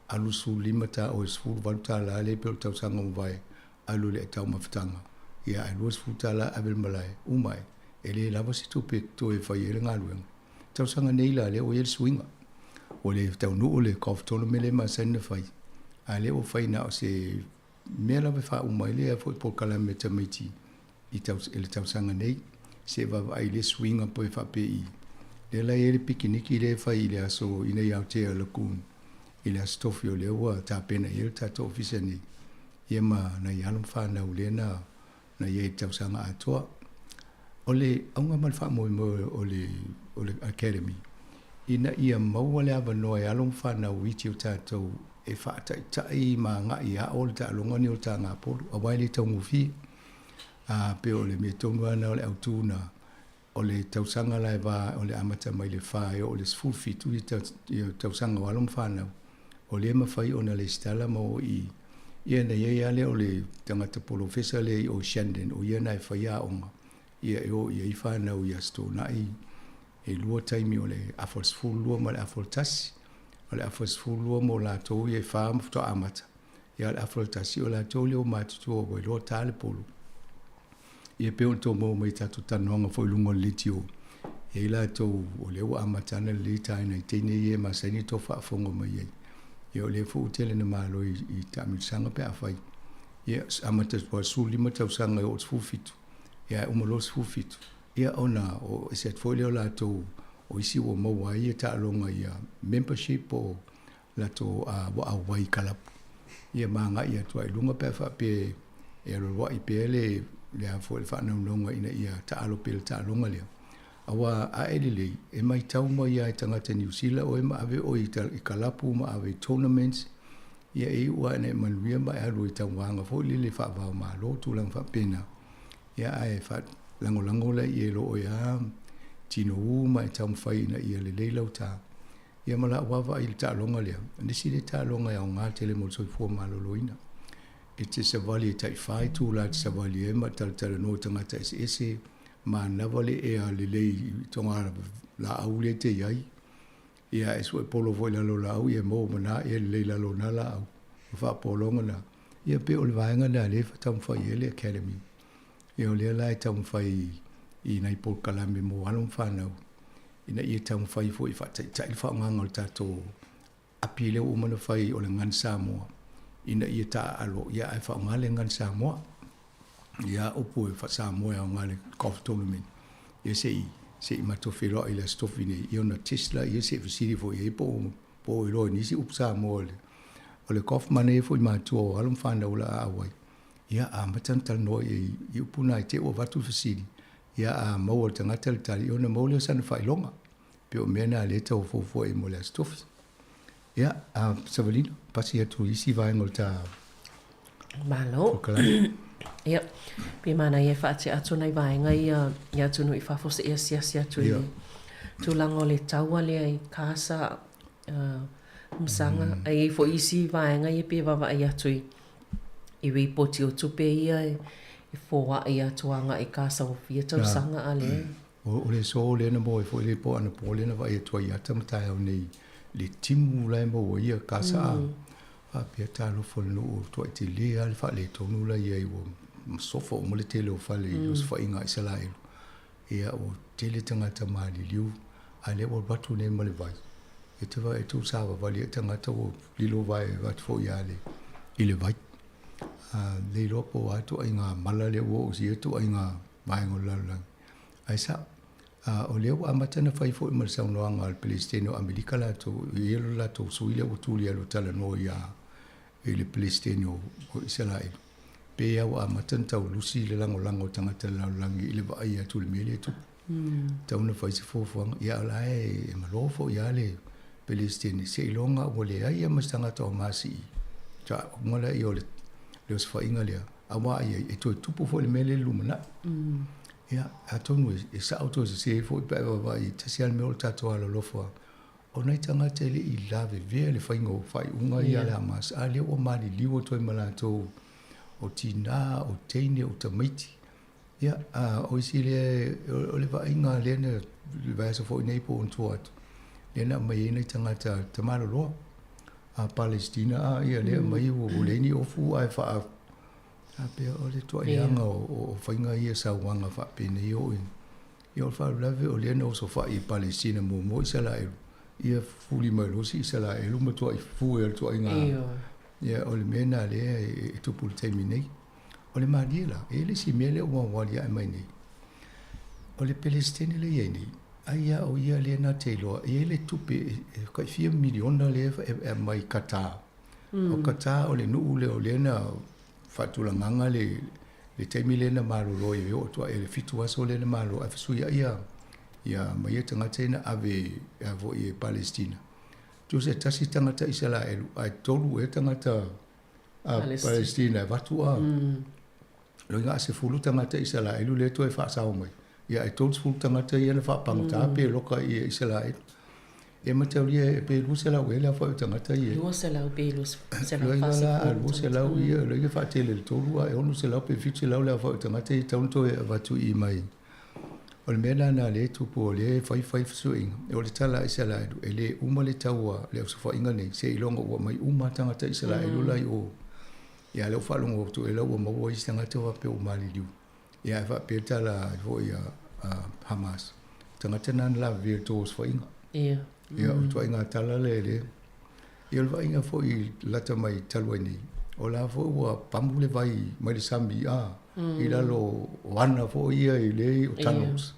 alu 15 ta oi $18 lea pei o le tausaga ua mavae alu i le taumafataga. Ia ae $20 ave i le malae, uma ai, e le lava se tupe e toe fai ai le galuega. Tausaga nei la lea ua i ai le suiga. Ua le taunuu le golf tournament lea e masani ona fai, a lea ua fai na o se mea lava e faauma ai lea foi polokalame a tamaiti i le tausaga nei, se i vaavaai i le suiga pe faapei. Lea la e i ai le pikiniki lea e fai i le aso i nei Aotea Lagoon i le aso Tofi o lea ua tapena i ai le tatou ofisa nei, ia ma nai alo ma fanau lea na na i ai i le tausaga atoa. O le auga ma le faamoemoe o le o le Academy, ina ia maua le avanoa e alo ma fanau iti o tatou e faataitai ma agai e ao le taaloga lenei o le tagapolu, aua e le taugofie. A pei o le mea tonu lava lena o le autu na O le tausaga la e va o le amata mai le 4 e oo i le 17 ia tausaga o alo ma fanau, o lea e mafai ona lesitala ma o i ia na i ai lava lea o le tagata polofesa lea i o Shandon o ia na e faia aoga ia e o i ai fanau i Aso Toonai e lua taimi o le afa o le 12 ma le afa o le 1. O le afa o le 12 mo latou ia e fa ma faatoa amata, ia a o le afa o le 1 o latou lea ua matutua ua iloa ta le polo. Ia e pei ona tou maua mai i tatou talanoaga foi i luga o le leitio, e i ai latou o lea ua amata ana lelei taina i teine ia e masani ona tou faafofoga mai ai. Ia o lea foi ua tele ina malo i taamilosaga pe afai. Ia amata atu lava i le 15 tausaga e oo i le 17, ia ae uma loa le 17, ia ona o ese atu foi lea o latou o isi ua maua ai ia taaloga ia membership po o latou ua auai i kalapu ia ma agai atu ai i luga pe a faapea e alualuai pea le le a foi le faanaunauga ina ia taalo pea le taaloga lea. Aua a e lelei, e matau mai lava e tagata Niu Sila oe ma ave oe i kalapu ma ave i tournaments, ia e iu lava ina e manuia ma e alu ai i tauvaga foi lele faava o Malo, tulaga faapena. Ia ae faalagolago laia i lo oe lava tinou ma e taumafai ina ia lelei lau ta. Ia ma la'u vaavaai i le taaloga lea, o nisi lea taaloga e aoga tele mo le soifua maloloina. E te savali e tai-fa itula e te savali ai ma talatalanoa i tagata eseese, manava le ea lelei i toga laau lea e te i ai. Ia e sue polo foi i lalo o laau, ia e maua ma na ea lelei i lalo o na laau, ma faapologa na. Ia pei o le vaega lena lea e taumafai i ai le Academy. Ia o lea la e taumafai i nai polokalame mo alo ma fanau ina ia taumafai foi e faataitai le faaaogaga o le tatou api lea ua uma ona fai o le Gun Samoa ina ia taaalo ia ae faaaoga le Gun Samoa. Ia upu e faa-Samoa e aoga le golf tournament. Ia se i se i matou feiloai i le Aso Tofi nei ia ona test laia se i fesili foi i ai po o po o iloa i nisi upu Samoa o le o le golf manaia foi matua o alo ma fanau o le a auai. Ia amata ona talanoa i i upu na i te i ua avatu le fesili Ia a maua e le tagata le tali, ona maua lea o sana faailoga. Pei o mea na lea e tau fuafua i mo le Aso Tofi. Ia, a Savalina, pasi atu i isi vaega o le ta Malo. polokalame. Ia, pe manaia e faatea atu nai vaega ia i atunuu i fafo seia asiasi atu i le tulaga o le taua lea i Kasa, Masaga. Ae i ai foi isi vaega ia pe vaavaai atu i i ripoti o tupe ia e foai atu agai i kasa ua fia tausaga a leai. O le aso lea na maua ai foi le po anapo lea na vaai atu ai ia ata ma taeao nei le timu la e maua ai ia kasa a faapea talofa le nuu o tuai tele lava le faaletonu la i ai ua masofa uma le tele o fale i osofaiga a Isaraelu. Ia ua tele tagata maliliu a lea ua alu atu nei ma le vai e te vaai atu ua savavali ai tagata ua lilo vae atu foi ia le i le vai. A le iloa po o a ituaiga mala lea ua oo i ia ituaiga vaega o le lalolagi. Ae sao, a o lea ua amata ona fai foi ma le saunoaga a le Peresetene o Amerika latou e i ai lo latou sui lea ua tuli alu e talanoa ia i le Peresetene o Isaraelu. Pei lava ua amata ona tau lusi le lagolago o tagata o le lalolagi i le vaai atu i le mea lea e tupu. Tatau ona fai se fuafuaga. Ia o la e malo foi lava le Peresetene seiloga ua leai lava ma se tagata o Hamas i faaupuga lea o le osofaiga lea, aua a i ai, e toe tupu foi le mea lea i le lumanai. Ia, atonu e sao toe sese foi pe a e vaavaai, tasi lava le mea o le tatou alolofa O nai tagata e le i lavevea le faiga o faaiuga ia a le Hamas, a lea ua maliliu atu ai ma latou o tina, o teine, o tamaiti. Ia, a o isi lea, o le vaaiga lea na, le vaiaso foi nei po o ona tua atu, lea na aumai ai nai tagata tamaloloa a Palestina, a ia lea aumai ua leai ni ofu ae faa, faapea o le tuaiaga o faiga ia sauaga faapenei o Ia o le faalavelave o lea na osofai i Palestina muamua Isaraelu, ia fuli mai loa si Isaraelu ma tuai fue o le tuaiga. Ia o le mea na lea e tupu i le taimi nei. O le malie la, e i ai le isi mea lea ua wali ae mai nei. O le Pelesitene lea e i ai nei, ai a o ia lea na te iloa, e i ai le tupe e tai fia miliona lea e aumai Qatar. O Qatar o le nuu lea o lea na faatulagaga le le taimi lea na malolo ai e oo atu ae le 7 aso lea na malolo ae fesuiai ia ia ma ia tagata ia na ave a foi e Palestina. Tusa e tasi tagata Isaraelu ae tolu ea tagata a Palestina e avatu a. Loiga a 10 tagata Isaraelu lea toe faasao mai. Ia, ae 30 tagata ia na faapagota pe loka i Isaraelu. E mataulia e pe 200 ea le aofai o tagata ia. 200 pe 240. Loiga la a 200 ia, loiga faatele i le tolu a e 600 pe 700 le aofai o tagata ia e tatau ona toe avatu i mai. O le mea la lena lea e tupu o lea e fai fai fesuiaiga. O le tala a Isaraelu, e le uma le taua le osofaiga nei seiloga ua aumai uma tagata Isaraelu la i o. Ia lea ua faalogo atu ela ua maua isi tagata faapea ua maliliu. Ia ae faapea le tala foi a Hamas, o tagata na na lavevea i le tou osofaiga. Ia. Ia o ituaiga tala lea e le. Ia o le vaaiga foi lata mai talu ai nei, o la foi ua pamu le vai mai le sami a i lalo o ana foi ia i le o tunnels.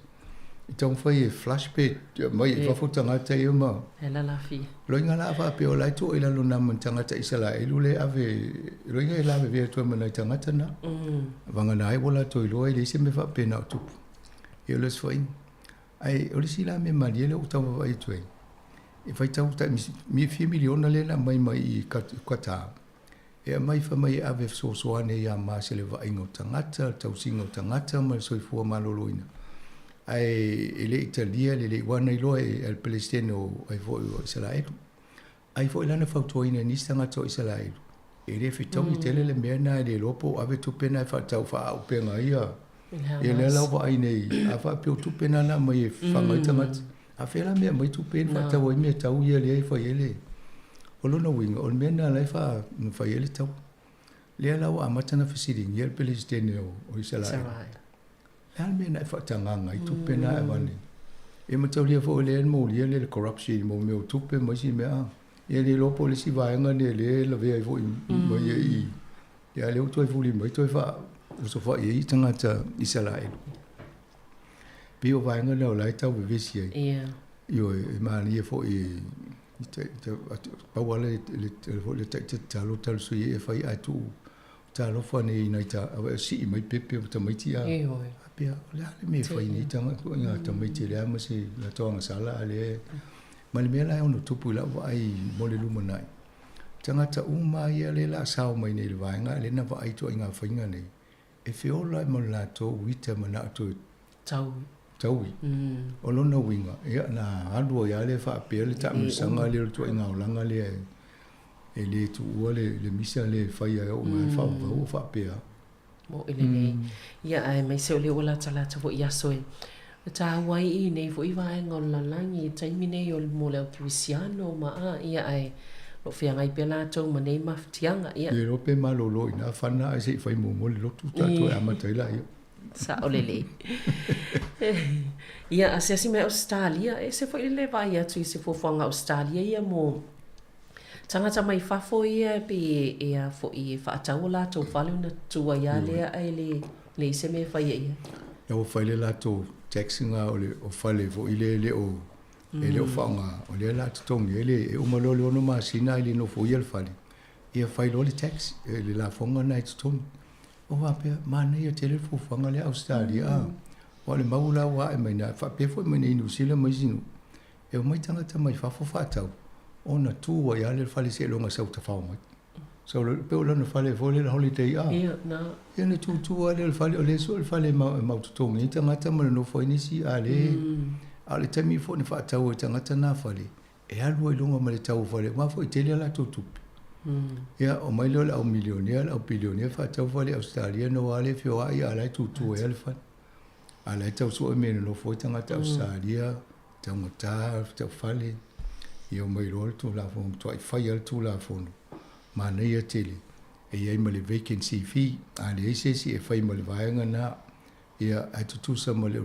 I taumafai e flush pe mai i fafo tagata ia ma. E lalafia. Loiga la a faapea o la e tuu i lalo na ma tagata Isaraelu le ave, loiga e lavevea atu ai ma nai tagata na. Vagana ai ua latou iloa e leai se mea faapena o tupu. Ia o le osofaiga. Ae o le isi la mea malie lea ua tau vaavaai atu ai, e faitau tai fia miliona lea na aumai mai i Qatar, e aumai fai mai e ave e fesoasoani ai ia Hamas i le vaaiga o tagata, le tausiga o tagata ma le soifua maloloina. Ae e le i talia lelei, aua na iloa e le Peresetene o ai foi o Isaraelu. Ai foi la na fautuaina e nisi tagata o Isaraelu, e le fetaui tele le mea lena e le iloa po o ave tupe na e faatau faaauupega ai ia ia lea la ua vaai nei, a faapea o tupe na na aumai e fafaga ai tagata, a fea la mea e aumai tupe ia na faatau ai mea tau ia lea e fai ai le. O lona uiga, o le mea lena la e fai ai le taua. Lea la ua amata ona fesiligia le Peresetene o Isaraelu. Le a le mea na e faatagaga ai tupe na e avane? E mataulia foi o lea e molia le corruption i mea o tupe ma isi mea a. Ia le iloa po o le isi vaega lenei o lea e lavea ai foi mai ai i i. Ia a o lea ua toe fuli mai toe faaosofai ai tagata Isaraelu. Pei o vaega na o la e tau vevesi ai. Ioe, e manaia foi i pau lava le tatalo talosia ia e fai ae tuu Talofa nei i nai ta, e sii mai pepe o tamaiti a. Ioe. Faapea, o le a le mea e fai nei tagata, i ngā tamaiti e leai ma se latou agasala a lea. Ma le mea la e ono tupu i lau vaai mo le lumanai, tagata uma lava ia lea o le a sao mai nei i le vaega a lea na vaai ituaiga faiga nei, e feola ai ma le latou ita manao toe Taui. Taui. O lona uiga, ia, na alu ai lava lea faapea le taamilosaga lea o le ituaiga olaga lea e le tuua le misa lea e fai ai oo mai lava le faavavau o faapea. Moʻi lelei. Ia, aemaise o lea ua latalata foi i aso e taua ai i nei foi vaega o le lalolagi i taimi nei o le mo le au kerisiano ma a, ia, ae o lo o feagai pea latou ma nei mafatiaga, ia. Le iloa pe malolo i ina fana ae se i fai muamua le lotu tatou e amata ai laia. Sao lelei. Ia, asiasi mai Ausetalia, e ese foi le vaai atu i se fuafuaga a Ausetalia ia mo tagata mai fafo ia e pei e a foi e faatau o latou fale ona tu ai lava lea ae le leai se mea e faia i ai. Ia ua fai le latou tax na o le o fale foi lea e le o e le o faaaoga, o lea o le a totogi ai le e uma loa le 6 masina ae le nofoia le fale, ia fai loa le tax, le lafoga lena e totogi. Ua faapea, manaia tele le fuafuaga lea Ausetalia, aua o le mau la ua ae mai na, faapea foi mai nei Niu Sila ma isi nuu, e omai tagata mai fafo faatau, ona tu ai lava lea i le fale seiloga sau tafao mai. Sau loa, pei o lona fale foi lea holiday a. Ia, na. Ia ona tutu lava lea o le fale, o lea sue le fale e mau totogi ai tagata ma nonofo ai nisi, a le, a o le taimi foi na faatau ai e tagata na fale, e alu ai i luga ma le tau o fale, aua foi e tele a latou tupe. Ia, omai lea o le au milionea, le au bilionea faatau fale i Ausetalia, ona o lava lea e feoai a o la e tutu ai lava le fale. A o la e tau sue mea e nonofo ai tagata Ausetalia, taugata, tau fale. Ia omai loa le Tulafono, matuai fai lava le Tulafono, manaia tele, e i ai ma le vacancy fee, a leai se isi e fai ma le vaega lena, Ia, ae tutusa ma le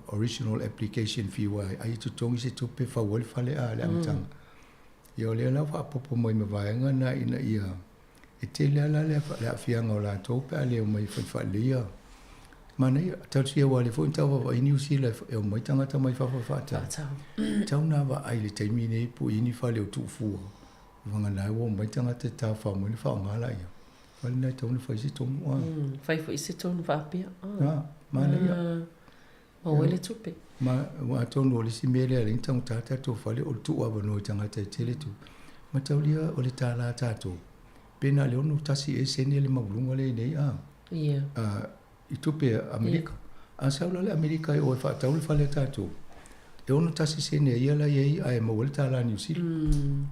original application fee aua ai e totogi se tupe e fau ai le fale a le amataga. Ia o lea la ua faaopoopo mai ma vaega na ina ia e tele lava la le aafiaga o latou pe a le omai e fai faaleleia. Manaia, talosia aua o lea foi na tau vaavaai Niu Sila e omai tagata mai fafo e faatau. Tau na vaai i le taimi nei po o i ai ni fale o tuufua, vagana ai ua omai tagata e tafafao mai ona faaaoga laia. Fale na e tatau ona fai se tonu a. Fai foi se tonu faapea. A, manaia. Maua ai le tupe. Ma, atonu o le isi mea lea e ala ai ona taugata tatou fale o le tuu avanoa i tagata e tele tupe. Mataulia o le $1 tatou, pe na o le 61 ea sene le maualuga lea i nei a. Ia. I tupe Amerika. A sau la le Amerika e o e faatau le fale a tatou, e 61 sene a ia la e i ai ae maua ai le tālā Niu Sila.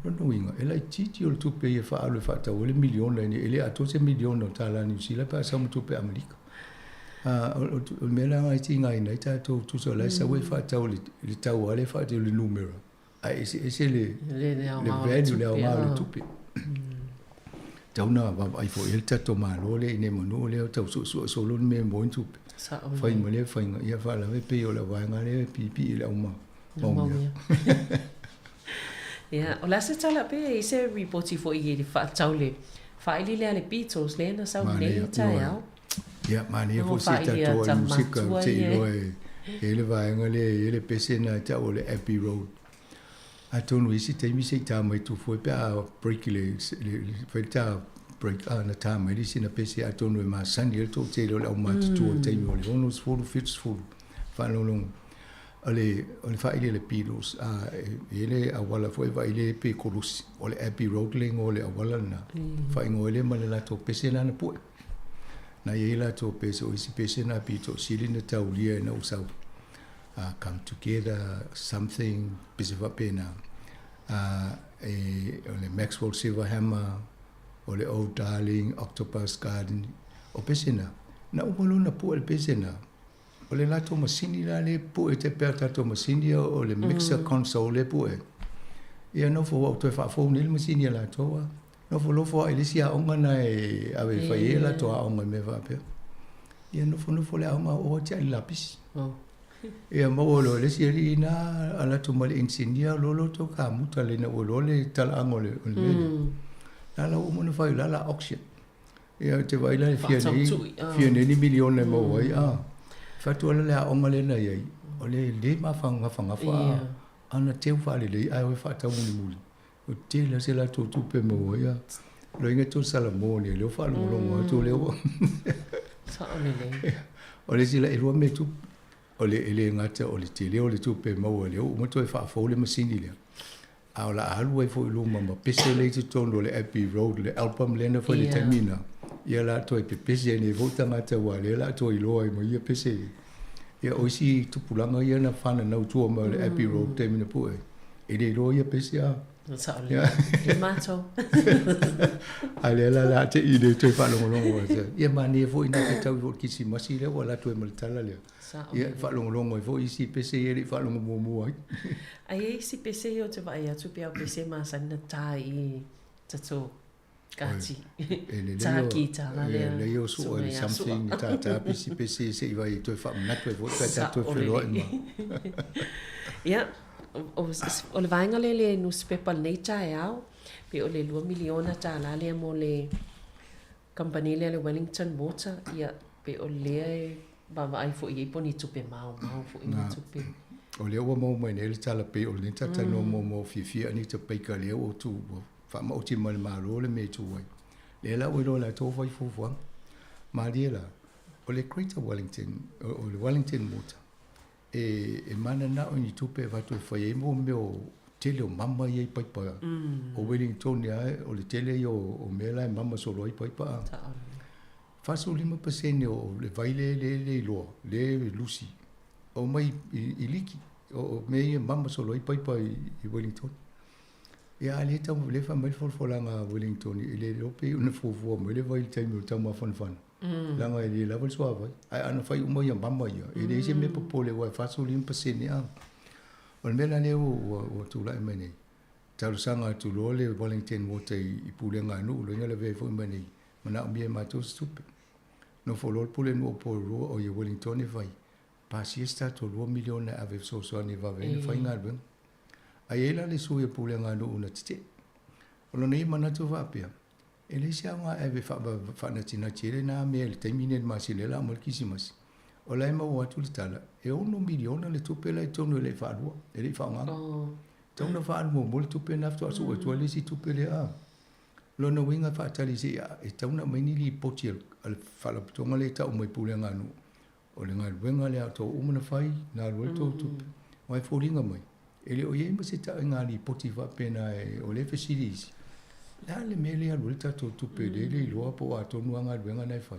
Lona uiga, e laitiiti o le tupe ia e faaalu e faatau ai le miliona e le atoa se miliona o tālā Niu Sila pe a sau ma tupe Amerika. O le mea la lena e tigaina ai tatou, tusa o la e sau e faatau i le tau lava lea e faatau i le numera, ae eseese le value, le aoga o le tupe. Tatau ona vaavaai foi i ai le tatou Malo lea i nei manu o lea e tau suesue solo ni mea e maua ai ni tupe. Fai ma lea faiga, ia faalave pei o le vaega lea e piipii i le au maumea. Ia, o le a se tala pe i ai se ripoti foi i le faatatau le faili lea a le Beatles lea na sau nei i taeao. Ia, manaia foi si tatou ai musika, ou te iloa e i ai le vaega lea e i ai le pese lena e tau o le Abbey Road. Atonu i isi taimi se i tā mai Tufue pe a break i le, fai le tā break a na tā mai le isi na pese atonu e masani ai le toatele o le aumatutua i le taimi o le 60, 70, faalogologo. O le, o le faili a le Beatles, a e i ai le auala foi e vaai pe kolosi, o le Abbey Road le igoa o le auala lena, faaigoa ai lea ma le latou pese lena na pue. Na i ai latou pese, o isi pese na pito sili na taulia ina ua sau. Come together, something, pese faapena. E, o le Maxwell Silver Hammer, o le Oh Darling, Octopus Garden, o pese na. Na uma loa na pue le pese na, o le latou masini la lea e pue te pea tatou masini o le mixer console lea e pue. Ia nofo ua ou toe faafou nei le masini a latou a. Nofonofo lava i le isi aoga na e ave e fai ai a latou aoga i mea faapea. Ia nofonofo le aoga oo atu i le lapisi. Ia maua loa e le isi alii na alu atu ma le inisinia loa lo tou kamuta le ina ua iloa le talaaga o le mea lea. La la ua uma ona fai o la la auction. Ia ou te vaai la e fia nei, fia nei ni miliona e maua ai. A, fai atu ala le aoga lea na i ai, o le le mafagafagafa ana teu faalelei ae o e faatau mulimuli. Ua tele lava se latou tupe e maua ai a. Loiga tou Salamo nei lea ua faalogologo atu lea ua. Sao lelei. O le isi la e lua mea tupu. O le e le gata o le tele o le tupe e maua lea ua uma toe faafou le masini lea. A o le a alu ai foi i luma ma pese lea i totonu o le Abbey Road le album lea na fai i le taimi lena. Ia o le a toe pepese ai nei foi tagata aua o lea o le a toe iloa ai ma ia pese. Ia o isi tupulaga ia na fananau i tua mai o le Abbey Road taimi na pue ai. E le iloa ia pese a. Sao lelei. E matou. A lea la la te i le toe faalogologo ai. Ia manaia foi na fetau foi le Kerisimasi lea ua alu atu ai ma le tala lea. Sao. Ia faalogologo ai foi isi pese ia e le i faalogo muamua ai. Ai e isi pese ia ou te vaai atu pei a o pese masani na ta i tatou Kati. E lelei Tā o, kitara e lea. lelei o sua le Suʻe ia something sua. tātā pisi pese se i vai e toe faamanatu ai foi pe a tatou Sao feloai lelei. ma. Ia, o, o le vaega lea i le nusipepa i lenei taeao, pei o le $2 miliona tālā lea mo le kamupani lea le Wellington Water, ia, pei o lea e vaavaai foi i ai po o ni tupe maomao foi ma Na, tupe. o lea ua maua mai nei le tala pei o lenei talatalanoa muamua o fiafia Anita Baker lea ua tu ua Faamaoti mai le Malo le mea e tu ai. Lea la ua iloa e latou fai fuafuaga. Malie la, o le Greater Wellington, o le Wellington Water, e, e mananao i ni tupe e avatu e fai ai mo mea o tele o mama ia i paipa. O Wellington lava, o le tele ia o, o mea la e mama solo ai paipa a. 45% o le vai lea e le iloa, lea e lusi, omai i, i liki, o, o mea ia e mama solo ai paipa i, i Wellington. Ia, a lea tau, lea fai mai le folafolaga a Wellington, e le iloa pe ona fuafua mai le vai i le taimi o le taumafanafana. Leaga e le lava le suavai. Ae ana fai uma ia mama ia, e leai se mea popole aua e 45% a. O le mea la lea ua, ua tulai mai nei, talosaga atu loa le Wellington Water i, i pulega a nuu, loiga lavea ai foi ma nei, manaomia e matou se tupe. Nofo loa le pulenuu o Porirua, o ia Wellington e fai, pasia se tatou $2 miliona e ave e fesoasoani e vave ai ona fai galuega. Ae i ai la le sui o pulega a nuu na tetee. O lona ia manatu faapea, e leai se aoga e ave e faanatinati ai lena mea i le taimi lenei i le masina lea o le a oo mai le Kerisimasi. O la e maua atu le tala, e $6 miliona le tupe la i totonu e le i faalua, e le i faaaogaina. Tatau ona faaalu muamua le tupe lena faatoa sue atu ai le isi tupe lea a. Lona uiga e faatali se i e tatau ona aumai ni lipoti a le Faalapotopotoga lea e tau mai pulega a nuu O le galuega lea a outou uma na fai, na alu ai le tou tupe. Aua e foliga mai, e le o i ai ma se taaiga lipoti faapena e, o lea e fesili isi, o le a le mea lea e alu ai le tatou tupe lea e le iloa po o a tonu lava galuega na e fai.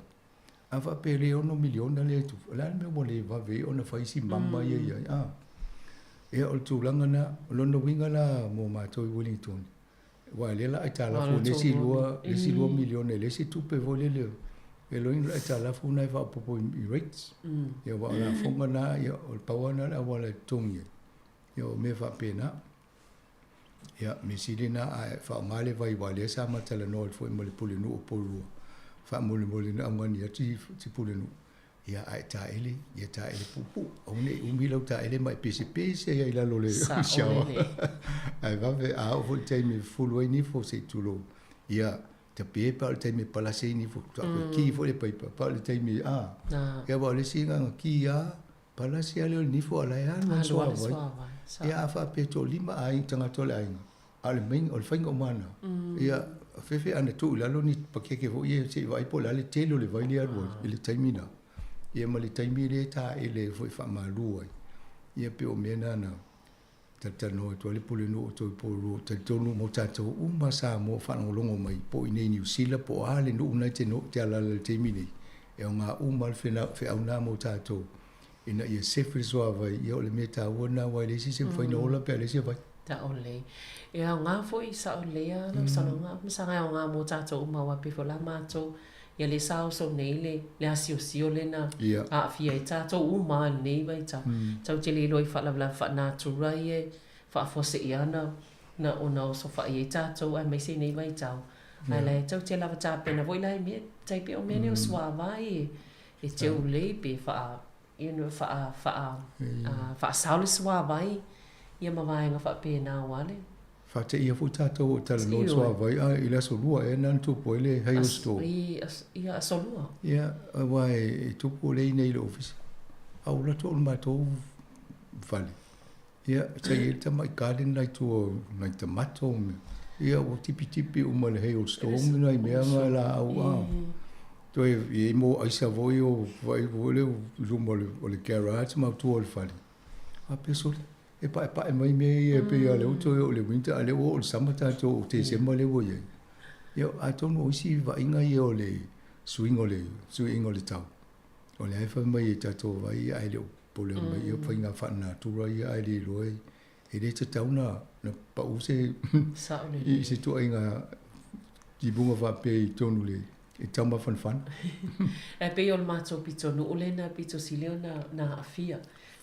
A faapea e le $6 miliona lea e tufa, o le a le mea ua le vave ai ona fai si mama ia i ai, a? Ia, o le tulaga lena. O lona uiga la mo matou i Wellington, aua o lea o le a aitalafu i le isi $2, le isi $2 miliona e leai se tupe foi lele e loina le aitalafu lena e faaopoopo i rates. Ia aua o lafoga na, ia o le pau lava lena o le auala e totogi ai. Ia o mea faapena. Ia, mea sili lena a e faaaoga le vai aua o lea sa ma talanoa atu foi ma le Pulenuu o Porirua, faamolemole ina augani atu si Pulenuu, ia a e taele, ia taele puupuu, aua ne i umi lau taele ma e pesepese ai i lalo o le shower. Ae vave, a oo foi i le taimi e fufulu ai nifo se i tulou, ia tape pe a o le taimi e palasi ai nifo, faatoa toe ki foi le paipa, pe a o le taimi, a, ia aua o le isi agaga ki lava, Palasi lea o le nifo a la e alu lava le suavai. Ia a faapea e toalima aiga, tagata o le aiga, a o le main, o le faiga uma lena. Ia fefe ana tuu i lalo ni pakeke foi ia se i vaai po o le a le tele o le vai lea e alu ai i le taimi lena. Ia ma le taimi lea e taele foi faamalu ai. Ia pei o mea na na talatalanoa atu ai le Pulenuu o Toiporua, e talitonu mo tatou uma Samoa o faalogologo mai po o i inei i Niu Sila po o a le nuu na e te alaala i le taimi nei, e aoga uma le feau lena mo tatou ina ia sefe le suavai. Ia o le mea taua lena aua e leai se isi e mafai ona ola pe a leai se vai. Sao lelei. E aoga foi, sao lelei lava lau saunoaga Masaga, e aoga mo tatou uma aua pei foi la matou ia lea sa oso nei le le asiosio lea na aafia ai tatou uma i lenei vaitau. Tatou te le iloa i faalavelave faanatura ia e faafuasei lava na na ona oso fai ai tatou aemaise i nei vaitau. Ae la e tatou te lava tapena foi la i mea tai pei o mea nei o suavai e teu lelei pe faa you know faa faa faasao le suavai ia ma vaega faapena aua le Faateia foi tatou o talanoa i le suavai a i le aso lua ea lena na tupu ai le hailstorm. Ia, aso lua. Ia, aua e tupu lea i inei i le ofisa. A ua alu atu au i le matou fale, ia, sa i ai le tamai garden la i tua o nai tamato ma mea. Ia, ua tipitipi uma e le hailstorm nai mea ma laau a. Toe i ai mo aisa foi o vaai foi lea i luma o le garage ma tua o le fale. A pea sole, e paepae mai mea ia e pei lava o lea ua toe oo i le winter a o lea ua oo i le summer tatou o Tesema lea ua i ai. Ia, atonu o isi vaaiga ia o le suiga o le suiga o le tau, o lea e fai mai e tatou vai ia ae le o popole mai ia faiga faalenatura ia ae le iloa e le tatau na pau se i se ituaiga timuga faapea i totonu i le e taumafanafana. Ae pei o le matou pitonuu lena pito sili ona na aafia.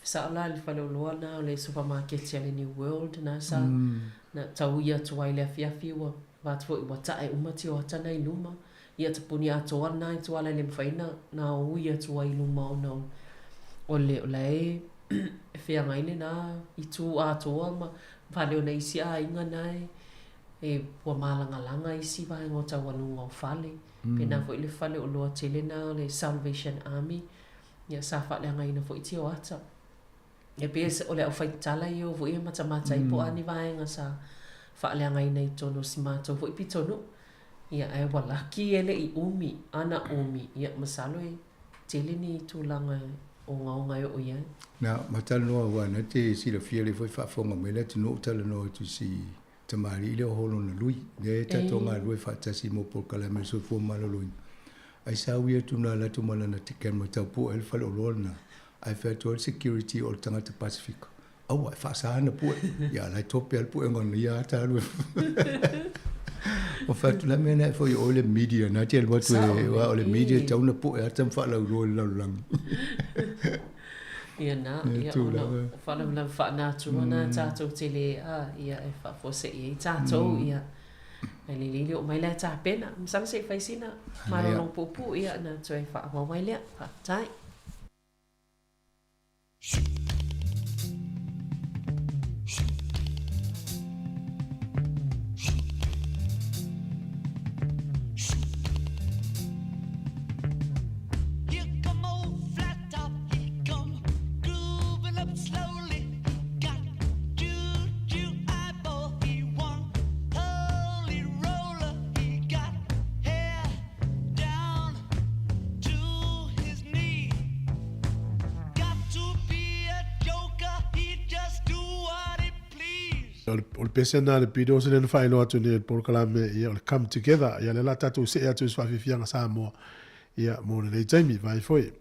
Sao la i le faleoloa na o le supamaketi a le New World na sa na taui atu ai i le afiafi ua avatu foi ua tae uma tioata na i luma. Ia tapuni atoa lena i tua la e le mafai na na ui atu ai i luma ona o le o la e e feagai lena itu atoa ma fale o nai isi aiga na e E ua mālangalanga isi vaega o taualuga o fale. Pēnā foi le fale oloa tele na o le Salvation Army, ia sa faaleagaina foi tioata. E pei o le aufaitala ia o foi e matamata ai po o a ni vaega sa faaleagaina i totonu o si matou foi pitonuu. Ia ae ua laki e le i umi, a na umi, ia masalo e tele ni tulaga e ogaoga e oo i ai. Na matalanoa aua na te silafia lea foi faafofoga mai le atunuu o talanoa atu i si tamalii lea o Holona Lui, lea e tatou galulue faatasi mo polokalame o le soifua maloloina. Ai sa ui atu na alu atu ma lana camera tau pue ai le faleoloa lena, ae fai atu ai le security o le tagata Pasifika, aua e faasa ana pue, ia la e tope lava le puega ona ia ata alu e O fai atu la mea na e foi o le media na te alu atu e aua o le media e tatau ona pue ata ma faalauiloa i le lalolagi. Ia na, ia ona o faalavelave faanatura na tatou te le a, ia e faafuasei ai tatou, ia ae lelei le oo mai la e tapena. Masalo se i fai sina malologa puupuu ia ona toe faaauau ai lea. Faafetai. O le pese lena a le Beatles lea na faailoa atu nei e le polokalame, ia o le Come Together. Ia lea o le a tatou see atu i se faafiafiaga Samoa. Ia, mo lenei taimi, vai foi.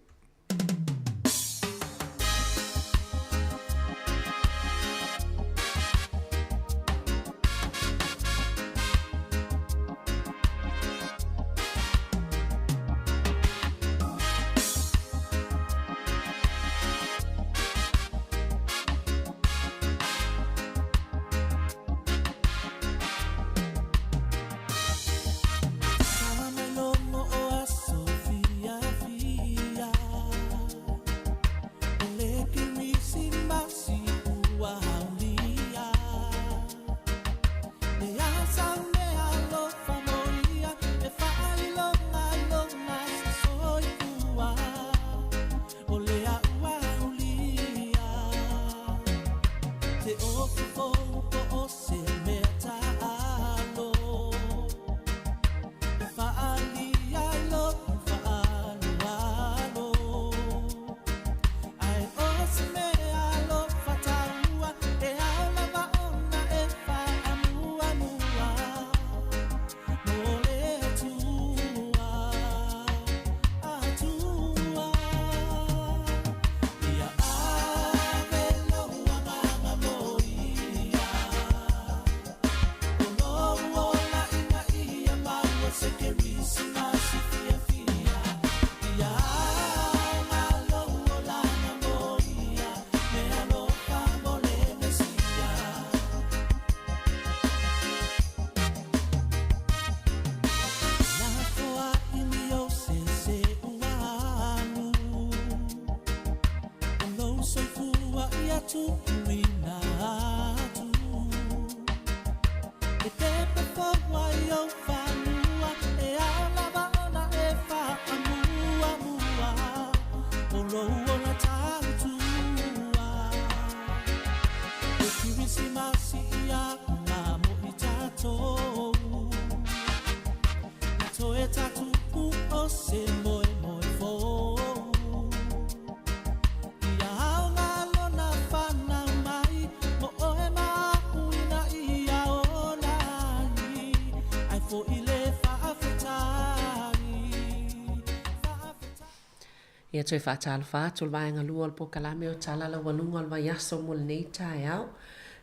Ia toe faatalofa atu le vaega lua o le polokalame o Tala Laualuga o le Vaiaso mo lenei taeao.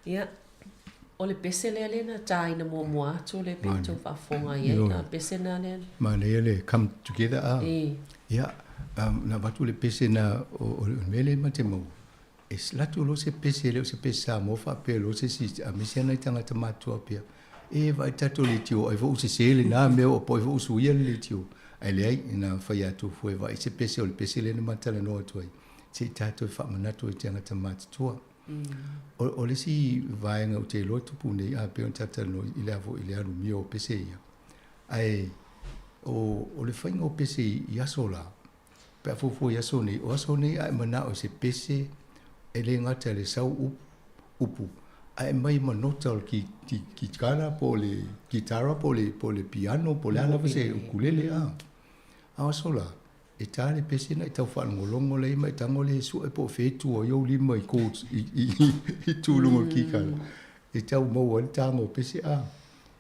Ia, o le pese lea lea na tāina muamua atu lea pei tou faafofoga i ai, a pese na lea. Manaia le come together a. Ia, na avatu le pese na o le mea lea ma te maua. E latou loa se pese, e le o se pese Samoa faapea loa se isi, aemaise lava nai tagata matutua pea, e vaai tatou leitio ai foi ua sese lena mea ua po ai foi ua suia le leitio. Ae leai, na fai atu foi e vaai se pese, o le pese lea na ma talanoa atu ai, se i tatou faamanatu ai i tagata matutua. O le isi vaega ou te iloa e tupu nei, a pei ona tatou talanoa i le a foi i le alumia o pese ia. Ae o le faiga o pese i aso la, Pe a fuafua i aso nei, o aso nei a e manao i se pese, e le gata i le sau upu, upu, ae aumai ma nota o le ki, ki, kikara po o le kitara po o le, po o le piano po o le a lava se ukulele a. A o aso la, e tā le pese na i tau faalogologo lea ma e tago lea e sue po o fea e tu ai ou lima i chords i, i, i, i tuluga o le kikara. E tau maua ai le tāga o pese a.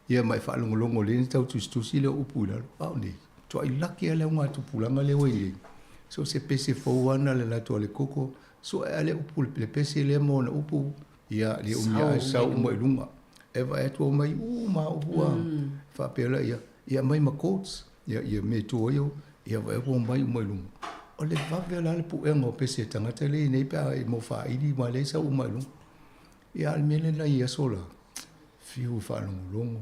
Ia ma e faalogologo lea na tau tusitusi lea o upu i lalo, a o nei. Tuai laki a le augatupulaga lea ua i ai. So se pese fou lava na le latou a le koko, sue a le upu le pese lea ma ona upu, ia le umi ae sau uma i luga. E vaai atu aumai uma lava upu a faapea la ia, ia aumai ma chords, ia ia mea e tu ai au, ia vaai atu aumai uma i luga. O le vave la le puega o pese a tagata lea i nei pe a e mau faaili ma lea e sau uma i luga. Ia a o le mea lea na i aso la, Fiu e faalogologo,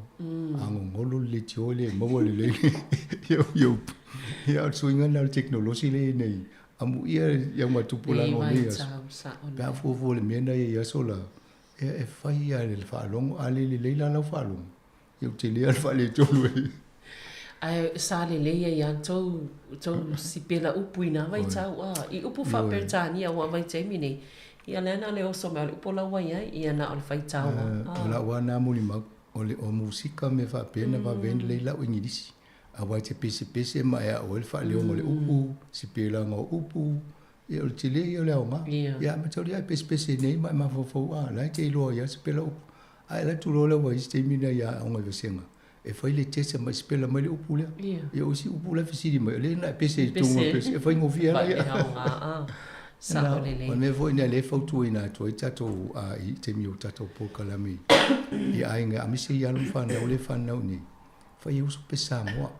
a gogolo le leitio e le maua lelei ia upu. Ia o le suiga lena o le tekonolosi lea e i ai nei, amuia i augatupulaga o nei aso. Pe a fuafua i le mea lena e i ai i aso la, ia e fai lava i le faalogo, a le lelei la lau faalogo, ia ua tele lava le faaletonu e. Ae sa lelei ai lava tou, tou sipela upu i nā vaitau a, i upu faa-Peretania ua vaitaimi nei, ia lea na le oso mai o le upu la ua i ai, ia na o le faitaua. O lau lava na molimau, o le o musika mea faapea na vave ai ona lei lau Igilisi. Aua e te pesepese ma e aʻo ai le faaleoga o le upu, sipelaga o upu, ia o le tele ia o le aoga. Ia a mataulia e pesepese nei ma e mafaufau, a, la e te iloa ai lava sipela upu. Ae alu atu loa lea ua i ai se taimi lena i aoga i Vasega. E fai le test ma e sipela mai le upu lea. Ia o isi upu la e fesili mai, o lea na e pese i totonu o le pese, e faigofie lava ia. Sao lelei. O le mea foi lea e fautuaina atu ai tatou i taimi o tatou polokalame i aiga aemaise i alo ma fanau lea e fanau i inei, fai e uso pese Samoa.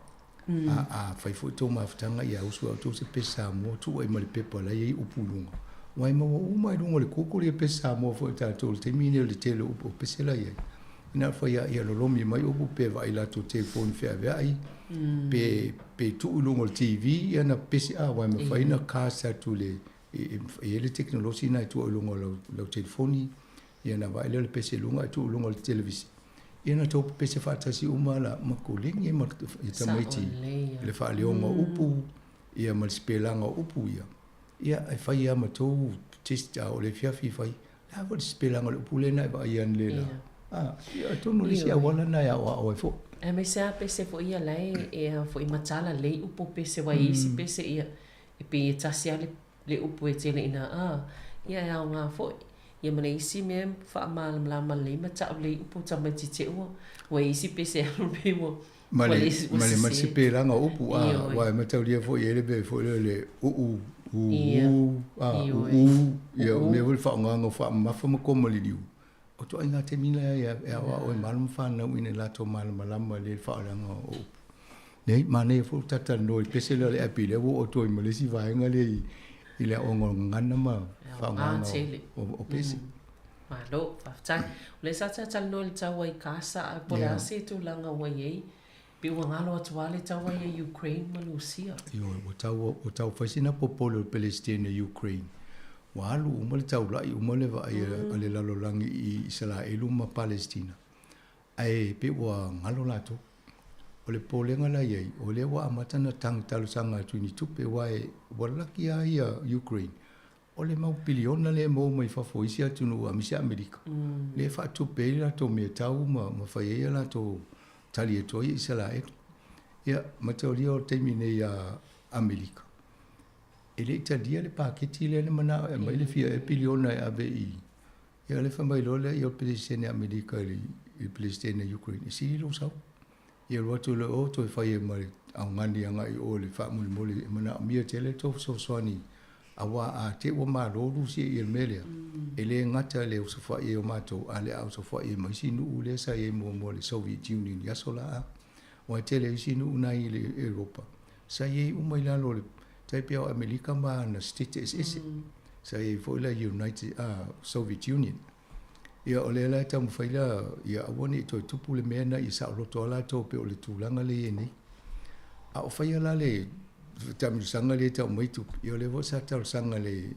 A fai foi tou mafutaga ia usu e outou se pese Samoa, tuu ai ma le pepa la e i ai upu i luga. Aua e maua uma i luga o le Google ia pese Samoa foi a tatou i le taimi lenei o le tele o upu o pese la e i ai. Na o le fai lava ia lolomi mai upu pe vaai i latou telefoni feaveai, pe tuu i luga o le TV ia na pese a, aua e mafai ona cast atu i le, e i ai le tekonolosi lena e tuu i luga o lau telefoni, ia ona vaai lea o le pese i luga ae tuu i luga o le televise. Ia ona outou pepese faatasi uma la ma koleni ai ma tamaiti i le faaleoga o upu ia ma le sipelaga o upu ia. Ia e fai lava ma tou test a o le afiafi e fai, le a foi le sipelaga o le upu lea na e vaai ane la. A, ia atonu o le isi auala lena e aoao ai foi. Aemaise lava pese foi ia la e a foi matala lelei upu o pese aua e i ai isi pese ia e pei e tasi lava le upu e tele ina a, ia e aoga foi. Ia ma le isi mea e faamalamalama lelei ma tau lelei upu o tamaiti te ua, ua i ai isi pese e alu pei ua Ma le, ma le, ma le sipelaga o upu, a, aua e mataulia foi e i ai le mea foi lea o le uu, uu, a, uu, ia, o mea foi le faaaogaina o faamamafa ma koma liliu. O ituaiga taimi la e aoao ai ma alo ma fanau ina ia latou malamalama lelei i le faaaogaina o upu. Nei, manaia foi le talatalanoa i le pese lea o le Abby lea ua oo atu ai ma le isi vaega lea i le aoga o le gagana ma faaaogaina o pese. Malo, faafetai. O lea sa talatalanoa i le taua i Gaza ae po o le a se tulaga ua i ai, pei ua galo atu lava le taua ia i Ukraine ma Lusia. Ioe, ua tau, ua tau fai sina popole o le Pelesitene i Ukraine. Ua alu uma le taula'i uma le vaai a le lalolagi i Isaraelu ma Palesitina, ae pei ua galo latou. O le popolega la i ai, o lea ua amata ona tagi talosaga atu i ni tupe, aua ua laki lava ia Ukraine O le mau piliona lea e maua mai fafo i isi atunuu aemaise Amerika, lea e faatupe ai latou meatau ma fai ai a latou tali atu ai i Isaraelu. Ia, mataulia o le taimi nei ia Amerika, e le i talia le paketi lea na manao e aumai le fia ea piliona e ave i, ia o lea fai mai loa lea o le Peresetene a Amerika i le Peresetene a Ukraine, e sili lou sau. Ia alu atu loa o toe fai ai ma le augani agai i o i le faamolemole e manaomia tele le tou fesoasoani aua a te i ua malo Rusia i le mea lea, e le gata i le osofai ai o matou a o le a osofai ai ma isi nuu lea sa i ai muamua le Soviet Union i aso la a. Aua e tele isi nuu na i le Europa sa i ai uma i lalo o le tai pei o Amerika ma ana Setete Eseese. Sa i ai foi la United Soviet Union. Ia o lea la e taumafai la ia aua ne i toe tupu le mea lena ia saoloto lava latou pei o le tulaga lea e i ai nei. A o faia la le taamilosaga lea e tau mai tupe, ia o lea foi sa talosaga le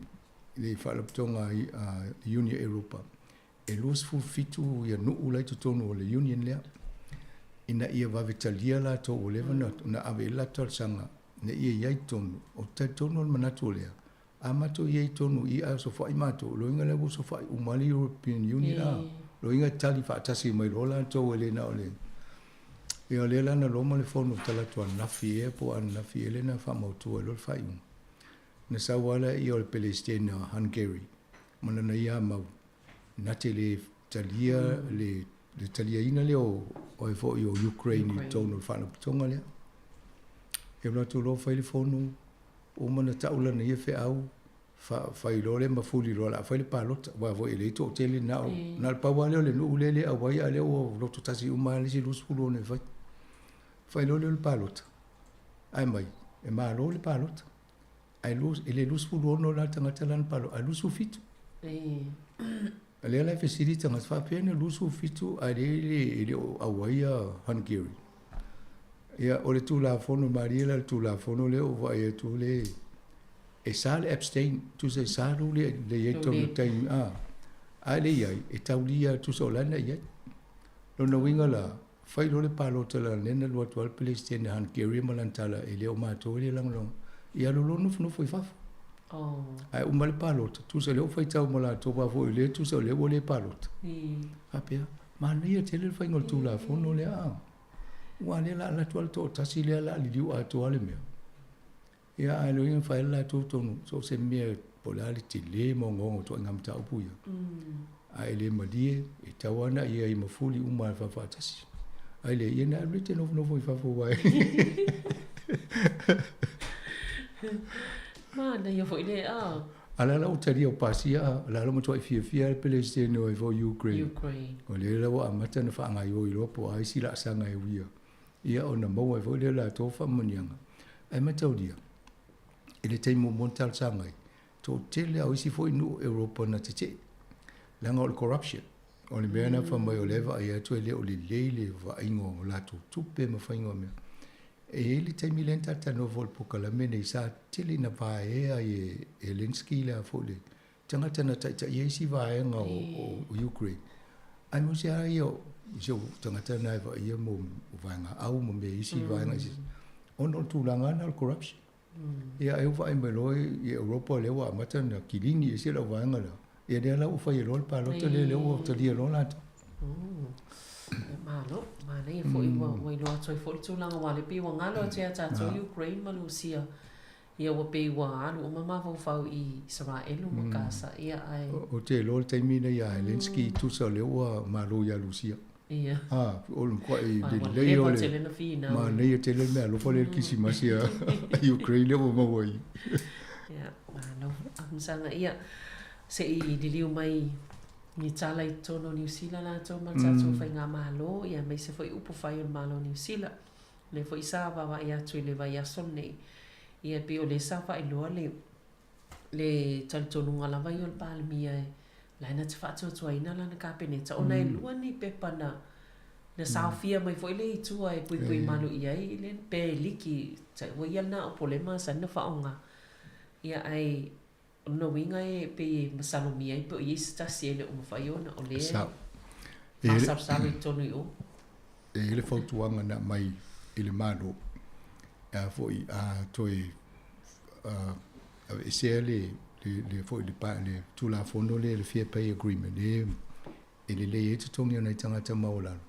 le Faalapotopotoga a Union Europa e 27 ia nuu la i totonu o le Union lea ina ia vave talia latou ua leva ona ave i ai le latou talosaga ina ia i ai i totonu. Ou te talitonu o le manatu o lea, A matou i ai i totonu i i ae osofai matou, o loiga lea ua osofai uma le European Union a, loiga e tali faatasi mai loa latou e le na o le Ia o lea la na loma le fono talaatu ananafi ea po o ananafi ea lea na faamautu ai loa le faaiuga. Na sau lava lea o le Pelesitene o Hungary ma lana ia mau na te le talia le le taliaina lea o o ai foi o Ukraine i totonu o le Faalapotopotoga lea. Ia alu atu loa fai le fono Uma ona tau lana ia feau, fai loa lea ma fuli loa o le a fai le palota, aua foi e leai toatele na o, na o le pau lava lea o le nuu lea e le auai a o lea ua loto tasi uma lava le isi 26 e fai. Fai loa lea o le palota, ae mai, e malo le palota. Ae e le 26 la tagata la na palota, ae 27. O lea la e fesili tagata, faapefea ona 27 ae lea e le o auai ia Hungary. Ia, o le Tulafono, malie la le Tulafono lea ua vaai atu le e sa le abstain, tusa e sa lou le le i ai tonu i taimi a, a le i ai, e taulia tusa o la na i ai. Lona uiga la, fai loa le palota la lea na alu atu ai le Peresetene Hungary ma lana tala e le o matou e le lagolago, ia alu loa nofonofo i fafo. Ae uma le palota, tusa o lea ua faitau ma latou aua foi o lea tusa o lea ua le palota. Faapea, manaia tele le faiga o le Tulafono lea a. Aua o lea o le a alu atu lava le toatasi lea o le a liliu atoa le mea. Ia ae loiga fai le latou tonu, so o se mea po o le a le tele ma ogaoga o ituaiga mataupu ia. Ae le malie, e tatau lava ona i ai ma fuli uma lava faafaatasi. Ai lea, ia na alu e te nofonofo i fafo aua e. Manaia foi le, ah. A la la ua talia o pasia, a la la matuai fiafia le Peresetene o ai foi Ukraine. Ukraine. O lea la ua amata ona faagaoioi loa po o a isi laasaga e uia, ia ona maua ai foi lea o latou faamanuiaga. Ae mataulia, i le taimi muamua na talosaga ai, toatele lava o isi foi nuu o Europa na tetee, leaga o le corruption. O le mea lena fai mai o lea e vaai atu e le o lelei le vaaiga o latou tupe ma faiga o mea. E i ai le taimi lea na talatalanoa foi i le polokalame lenei sa tele ina vaea ai e Zelensky le a foi le tagata na taitaia isi vaega o Ukraine. Aemaise lava ia o si ou tagata lena e vaaia mo vaega au ma mea isi vaega eseese ona o le tulaga lava lena o le corruption. Ia ai ua vaai mai loa i Europa lea ua amata ona kilini ese lau vaega lea. Ia lea la ua fai loa le palota lea lea ua talia loa latou. Malo, manaia foi ua ua iloa atu ai foi le tulaga aua o lea pei ua galo atu ia tatou Ukraine ma Lusia. Ia ua pei ua alu uma mafaufau i Isaraelu ma Kasa ia ae. Ou te iloa le taimi lea ia Zelensky tusa o lea ua malo ia Lusia. Ia. A, o le matuai lelei o le manaia tele le meaalofa lea i le Kirisimasi a Ukraine lea ua maua ai. Ia, malo. Amusaga, ia, se i liliu mai ni tala i totonu o Niu Sila latou ma le tatou faigamalo, ia aemaise foi upu fai o le Malo o Niu Sila. O lea foi sa vaavaai atu i le vaiaso lenei, ia e pei o lea sa faailoa le le talitonuga lava ia o le Palemia e la e na te faatuatuaina lana Kapeneta ona e lua ni pepa na na saofia mai foi le i tua e puipui malu i ai le pe liki ua ia lena o pole masani na faaaoga. Ia ae o lona uiga e pei e masalomia ai pe o i ai se tasi e le o mafai ona o lea e masalosalo i totonu i o. E i ai le fautuaga na aumai i le Malo, a foi a toe aveesea le le foi le le Tulafono lea le Fair Pay Agreement lea e lelei ai totogi o nai tagata maualalo.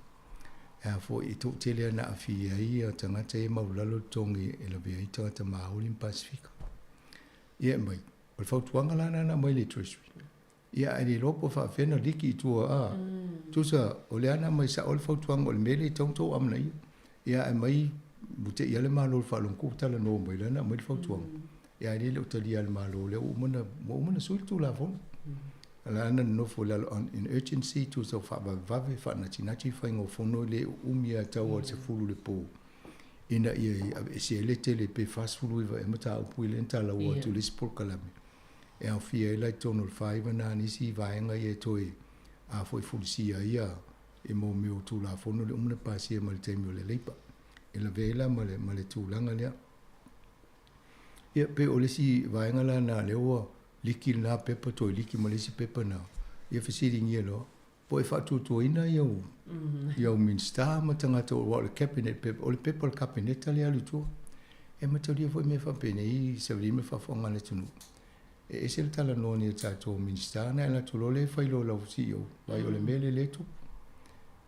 A foi e toatele lava na aafia ai ia tagata ia e maualalo totogi e lavea ai tagata Māori ma Pasefika. Ia e aumai, o le fautuaga la lena na aumai i le Treasury, Ia, ae le iloa po o faapefea ona liki i tua, a. Tusa, o lea na aumai sao le fautuaga o le mea lea e tatau ona outou amanaia. Ia, ae aumai, ua te i lava le Malo i le faalogo ua talanoa mai lea na aumai le fautuaga. Ia, ae le o talia e le Malo, lea ua uma ona, ua uma ona sui le Tulafono. O la na nonofo i lalo on in urgency, tusa ua faavavevave, faanatinati faiga o fono e le uumi lava tau lava i le 10 i le po ina ia aveese ai le tele pe 49 ea mataupu ia lea na talaua atu i le isi polokalame. E aofia ai la i totonu o le faaiva na nisi vaega ia e toe a foi fulisia ai ia i mo mea o Tulafono lea uma na pasia mai le taimi o le Labour. E lavea ai la ma le, ma le tulaga lea. Ia, pei o le isi vaega la na lea ua liki lena pepa toe liki ma le isi pepa na, ia fesiligia loa, po e faatuatuaina i au, i au Minisita ma tagata aua o le Cabinet paper, o le pepa o le Kapeneta lea e alu i tua. E mataulia foi mea faapenei i savili ma faafofoga a le atunuu. E ese le talanoa nei a tatou Minisita ona e alu atu loa lea e fai loa e lau CEO, vaai o le mea lea lea e tupu.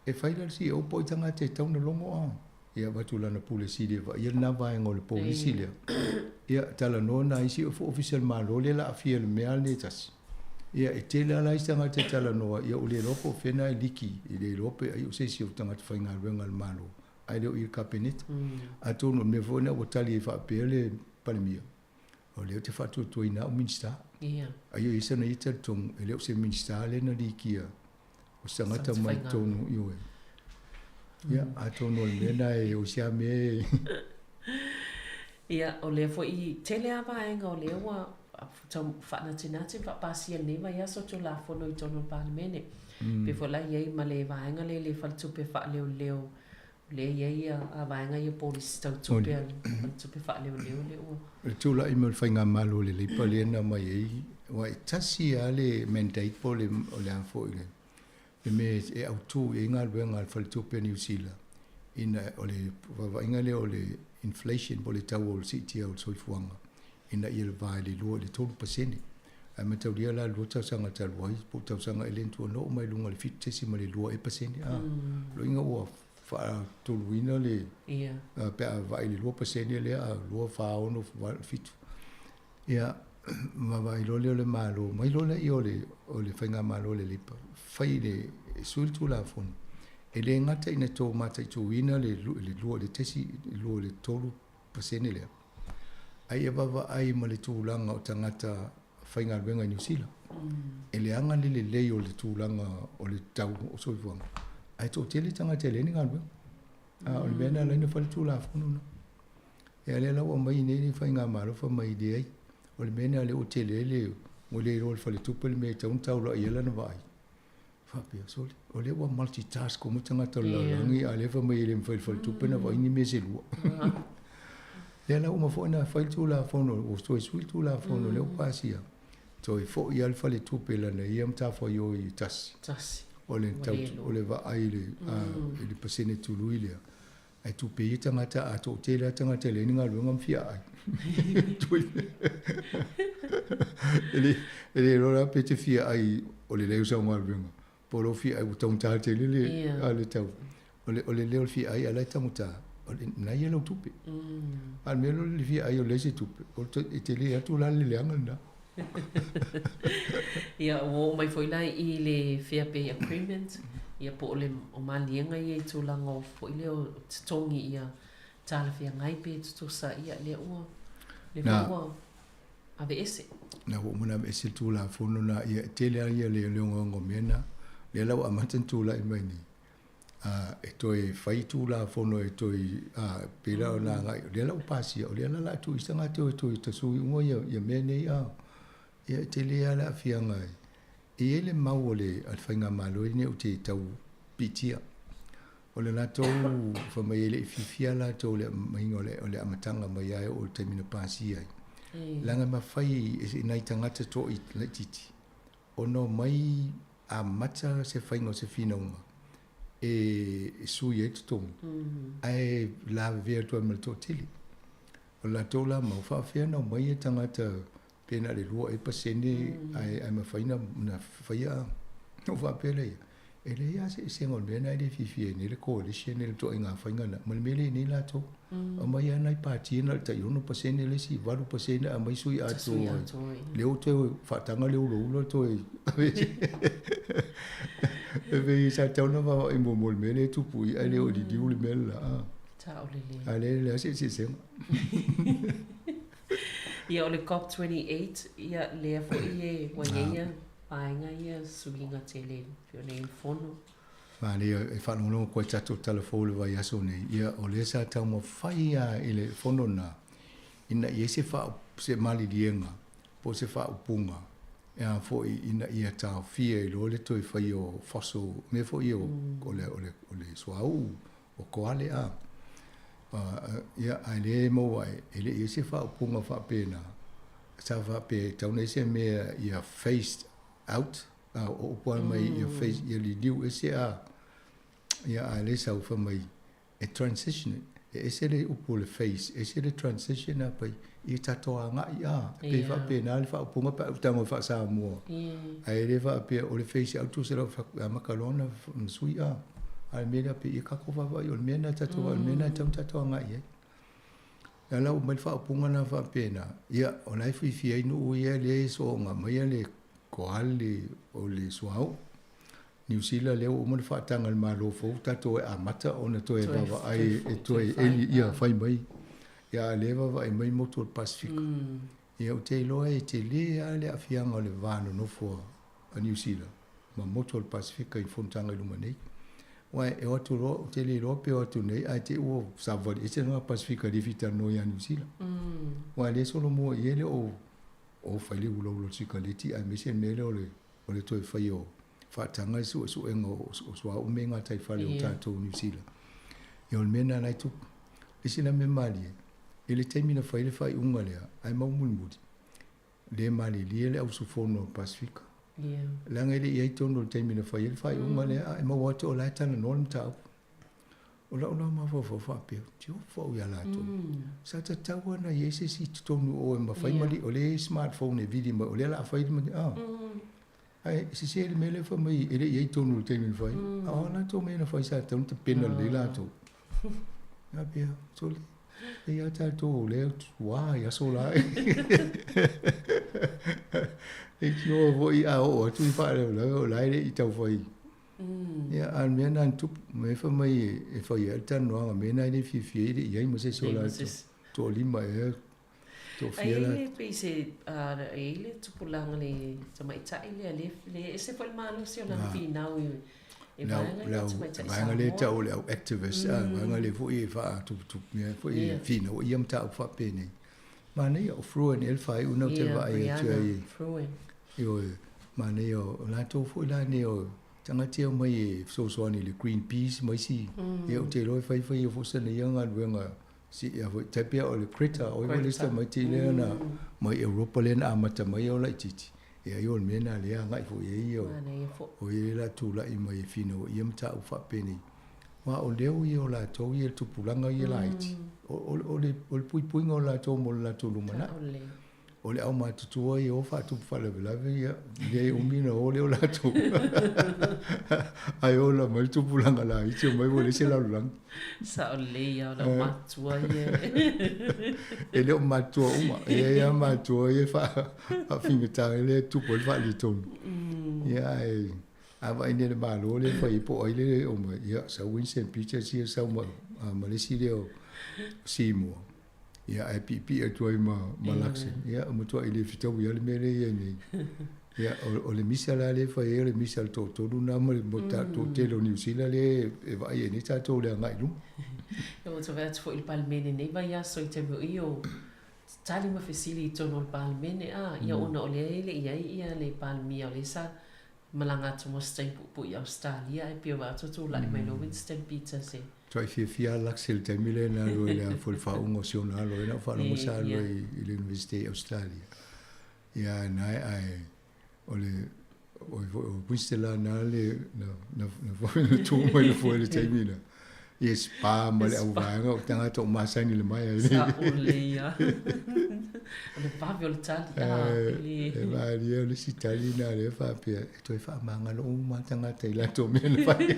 E fai la le CEO po o ai tagata e tatau ona logo a. Ia avatu lana Pule Sili e vaaia lena vaega o le polisi lea. Ia talanoa nai isi ofisa o le Malo lea la aafia i le mea lenei e tasi. Ia e tele lava la isi tagata e talanoa, ia ua le iloa po o fea na e liki, e le iloa pe ai o se isi o tagata faigaluega a le Malo, ae le o i le Kapeneta. Atonu o le mea foi lena ua tali ai faapea le Palemia, o lea ou te faatuatuaina au Minisita. Ai o i ai sana ia talitonu, e le o se Minisita lea na likia, o se tagata mai totonu, ioe. Ia, atonu o le mea lena e o se a mea e... Ia, o lea foi, tele lava vaega o lea ua tau faanatinati ma faapasia i lenei vaiaso Tulafono i totonu o le Palemene. Pei foi la i ai ma le vaega lea i le faletupe faaleoleo, o lea e i ai a vaega ia polisi tau tupe a le faletupe faaleoleo lea ua... O le tulai mai o le faigamalo a le Leipa lea na aumai ai, aua e tasi lava le mandate po o le, o le a foi le, le mea e autu i ai galuega a le Faletupe a Niu Sila, ina o le vaavaaiga lea o le inflation po o le tau o le siitia o le soifuaga ina ia va i le 2 i le 3%. Ae mataulia la le 2 tausaga talu ai po o tausaga ea lea na tuanuu oo mai i luga i le 7.2 ea pasene. A, loiga ua faatoluina le pe a vaai i le 2% lea, 2, 4, 6, 8, 7. Ia, vaavaai loa lea o le Malo, mai loa lea o le, o le Faigamalo a le Leipa, fai le, sui le Tulafono. E le gata ina tou mataituina le le 2.3% lea, a ia vaavaai ma le tulaga o tagata faigaluega i Niu Sila. E leaga le lelei o le tulaga o le tau o soifuaga, ae toatele tagata e leai ni galuega. A o le mea lena e ala ai ona fai le Tulafono lena. Ia lea la ua aumai nei le faigamalo fai mai leai, o le mea lena lea ua tele ai le ua le iloa e le faletupe le mea e tatau ona taulai i ai lana vaai. Faapea, sole, o lea ua multitask uma tagata o le lalolagi a o lea fai mai e le mafai e le faletupe ona vaai ni mea se lua. Lea la ua uma foi ona fai le Tulafono, ua toe sui le Tulafono lea ua pasia, toe foi lava le faletupe i lana ia matafaioi e tasi. Tasi. O le tau, o le vaai i le, i le pasene tului lea. Ae tupe ia tagata a toatele lava tagata e leai ni galuega ma fia aai. E le, e le iloa la pe te fia ai o le leai o sau galuega, po o lou fia ai ua taugata tele le, yeah. le tau. O le, o le leo o le fia ai, a la e taugata, o le, na ia lau tupe. A le mea lea o le fia ai o leai se tupe, o le, e tele atu la le leaga lena. Ia, ua oo mai foi la i le Fair Pay Agreement, ia po o le o maliega ia i tulaga o foi lea o totogi ia talafeagai pe tutusa, ia lea ua lea foi ua aveese. Na ua uma ona aveese le Tulafono na, ia e tele lava ia le ogaoga o mea na, lea la ua amata ona tulai mai nei, e toe fai Tulafono e toe pei la ona agai, o lea la ua pasia, o lea la o le a tuu i isi tagata e o e toe tasui uma ia mea nei. Ia e tele lava le aafiaga e i ai le mau a le Faigamalo lenei ou te tau piitia. O le latou fai mai e le i fiafia latou i le aumaiga o le amataga mai lava e oo i le taimi na pasia ai. Leaga e mafai e nai tagata toalaitiiti ona omai amata se faiga o se finauga e sui ai totogi, ae lavevea atu ai ma le toatele. O le latou la mau, faapefea ona omai tagata pe na o le 2 ea pasene ae mafai ona faia ona ou faapea lea, e leai lava se eseesega o le mea lena e le fiafia ai nei le coalition i le ituaiga faiga lena ma le mea lea e i ai nei latou. Aumai lava nai pati na o le tai 6% le isi 8% aumai sui atoa ai. Lea ua toe faataga le ulaula toe e pei sa tatau ona vaavaai muamua i le mea lea e tupu i i ae le o liliu le mea le la. Saolele. A lea e leai se eseesega. Ia o le COP 28, ia lea foi e ua i ai ia vaega ia suiga tele pei ona i ai le fono. Malie e faalogologo koe tatou tala fou i le vaiaso nei, ia o lea sa taumafai lava i le fono lena ina ia i ai se faa, se maliliega po o se faaupuga e a foi ina ia taofia ai loa le toe faia o fossil, mea foi ia o le, o le, o le suauu, o koale a. Ia, ae lea e maua ai, e le i ai se faaupuga faapena, sa faapea e tatau ona i ai se mea ia phased out, a o upu lava mai ia phase, ia liliu ese a, ia a le sau fai mai e transition it. E ese le upu o le phase, ese le transition a pai ia tatou agai a, e pei faapena le faaupuga pe a ou tago e faa-Samoa. Ae le faapea o le phase out se lau amata loa ona sui a. A o le mea lea pei ia tatou vaavaai o le mea lena tatou vaai o le mea lena e tatau ona tatou agai i ai. Lea la ua aumai le faaupuga lena faapena, ia o la e fiafia ai nuu ia lea e soona aumaia le koale o le suauu. Niu Sila lea ua uma ona faataga e le Malo fou tatou e amata ona toe vaavaai e toe eli ia fai mai. Ia a o lea e vaavaai mai motu o le Pasefika. Ia ou te iloa e tele lava le aafiaga o le va nonofo a Niu Sila ma motu o le Pasefika i fonotaga i luma nei. Aua e o atu loa, ou te le iloa pe o atu nei ae te i ua savavali ese le tagata Pasefika e le fia talanoa ia Niu Sila. Aua o lea e solomua i ai le o o fai le ulaula o le sikaleti aemaise le mea lea o le o le toe faia o faataga le suesuega o suauu me gataifale o tatou i Niu Sila. Ia o le mea lena la e tupu. Le isi la mea malie, i le taimi na fai ai le faaiuga lea, ae mau mulimuli, le malilie le auusufono o le Pasefika. Leaga e le i i ai tonu i le taimi na fai ai le faaiuga lea, ae maua atu o la e talanoa le mataupu. O lau la mafaufau faapea, tiofa au ia latou. Sa tatau lava ona i ai se isi i totonu o e mafai ma o lea e i ai smartphone e vili mai, o lea o le a fai le a. Ae sese le mea lea fai mai e le i i ai tonu i le taimi na fai. A o a latou mea na fai sa tatau ona tapena lelei latou. A pea, sole, e ia tatou o lea ua i aso la. E tio foi a oo atu i faalavelave o la e le i tau fai. Ia, a o le mea lena na tupu, mea fai mai e fai ai le talanoaga, mea lena e le fiafia ai e le i ai ma se isi o latou, toalima ea, toafia Ai le pei se e i ai le tupulaga le tamaitai lea le le ese foi le malosi o lana finau i e vaega ia tamaitai Samoa. Vaega lea e tau o le au activist, a vaega lea foi e faatuputupu mea foi e finau ai ia mataupu faapenei. Manaia, o Fruin ea le faaiu lena ou te vaai atu ai. Fruin. Ioe, manaia o latou foi la nei o tagata ia omai e fesoasoani i le Greenpeace ma isi, ia ou te iloa e fai fai foi sana ia galuega si ia foi tai pei o le Greta, o ia foi le isi tamaiti lea na mai Europa lea na amata mai o laitiiti, ia ai o le mea lena lea e agai foi i ai ia o ia lea o le a tulai mai e finau ia mataupu faapenei. Aua o leo ia o latou ia, le tupulaga ia laiti, o le puipuiga o latou mo le latou lumanai. O le aumatutua ia o faatupu faalavelave ia, leai e umi ona o lea o latou. Ae ola mai le tupulaga laiti omai ua leai se lalolagi. Sao lelei lava o le aumatutua ia. E le o matutua uma, e i ai lava matua ia e faafaigata lea e tupu ai le faaletonu. Ia ae A vaai nei i le Malo lea e fai ai po o ai lea e omai, ia sau Winston Peters ia sau ma, ma le isi lea o Seymour. Ia ae piipii atu ai ma, ma Luxon. Ia ua matuai le fetaui lava le mea lea e i ai nei. Ia o, o le misa la lea e fai ai o le misa a le toatolu na ma le toatele o Niu Sila lea e vaai ai nei tatou i le agai i luma. Ia ua toe vaai atu foi i le Palemene i lenei vaiaso i taimi o i o tali ma fesili i totonu o le Palemene, a, ia ona o lea e le i i ai ia le Palemia o lea sa Malaga atu mo se taimi puupuu i Ausetalia ae pei ua atu tulai mai loa Winston Peters e. Matuai fiafia lava Lux i le taimi lea na alu ai i le foi le faauuga o si ona alo ai na ou faalogo sa alu ai i le Universite i Ausetalia. Ia na e ae o le oi foi o Winston la na le na na na na tu mai le foi le taimi na. Ia spa ma le auvaega o tagata o masani i le maea e Sao lelei lava. O le vave o le tali a i le. E malie o le isi tali lena lea e faapea e toe faamagalo uma lava tagata i latou mea na fai.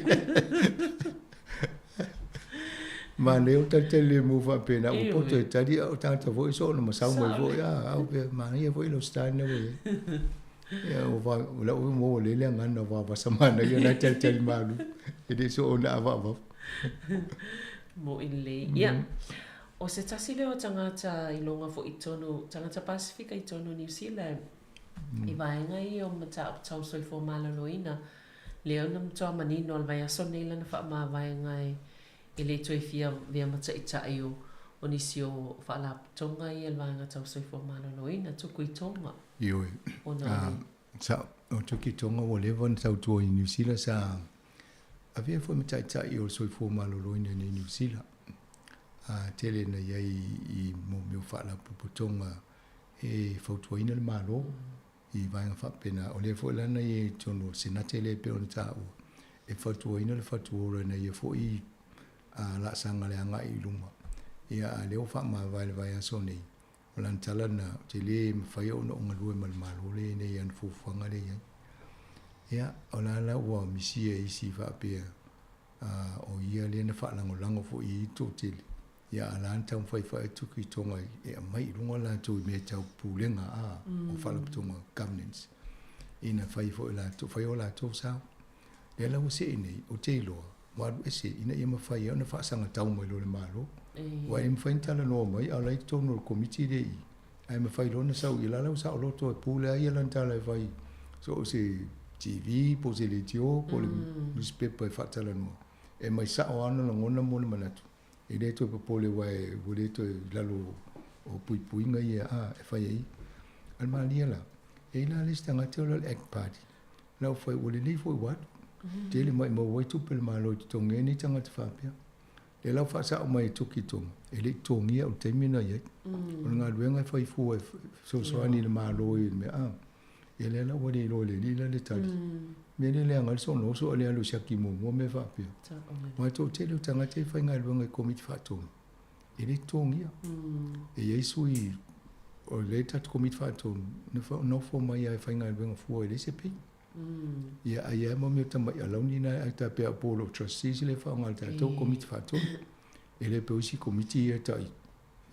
Manaia o talitali lemu faapena ua poto e tali a o tagata foi soona masau mai foi a au pea manaia foi lau style lena ua i ai. Ia o va o lau mo ua lele gagana vavasa manaia na talitali malu e le soona avaavafa. Moʻi lelei. Ia, o se tasi lea o tagata iloga foi i totonu, tagata Pasefika i totonu o Niu Sila i vaega ia o mataupu tau soifua maloloina, lea na matua manino i le vaiaso lenei lana faamavaega e E le toe fia avea ma taitai o o nisi o faalapotopotoga ia i le vaega tau soifua maloloina, tuku i Tonga. Ioe. Ona o le. Sa, o tuku i Tonga ua leva ona tautua i Niu Sila sa avea foi ma taitai o le soifua maloloina i Niu Sila. A tele na i ai i mo mea o faalapotopotoga e fautuaina le Malo i vaega faapena. O lea foi la na i ai i totonu o le Senate lea e pei ona taua, e fautuaina le fatuola ina ia foi laasaga le agai i luma. Ia, a o lea ua faamavae i le vaiaso nei, o lana tala lena, ou te le mafai ona ou galue ma le Malo lea e i ai nei i ana fuafuaga lea e i ai. Ia, o la la ua misia e isi faapea, o ia lea na faalagolago foi i ai le toatele. Ia a la na taumafai foi atu ki Tonga e aumai i luga latou i mea tau pulega a o faalapotopotoga governance ina fai foi latou fai o latou sao. Lea la ua see nei ou te iloa ua alu ese ina ia mafai ai ona faasagatau mai loa le Malo aua e le mafai ona talanoa mai a o la e i totonu o le Komiti lea i i ae mafai loa ona sau ia la la ua saoloto e pule ai ia lana tala e fai so o se TV po o se leitio po o le newspaper e faatalanoa e aumai sao lava ona lagona ma ona manatu. E le toe popole aua ua le toe i lalo o puipuiga ia a e fai ai. A o le malie la, e i ai la le isi tagata o le Act Party, la ua fai ua lelei foi ua alu. Tele maumau ai tupe a le Malo i totogi ai nei tagata faapea. Lea la ua faasao mai e Tuki Tonga, e le i totogia o le taimi na i ai. O le galuega e fai fua e fesoasoani i le Malo i le mea a. Ia lea la ua le iloa e le alii la le tali. Mea lea leaga ai le soona oso a le alu e siaki muamua mea faapea. Aua e toatele o tagata ia e faigaluega i Komiti Faatonu, e le totogia. E i ai sui o lea tatou Komiti Faatonu na nofo mai lava e faigaluega fua e leai se pay. Ia a i ai lava mea o tamai alauni na e tai pei o Board of Trustees lea e faaaoga e le tatou Komiti Faatonu. E le pei o isi Komiti ia e tai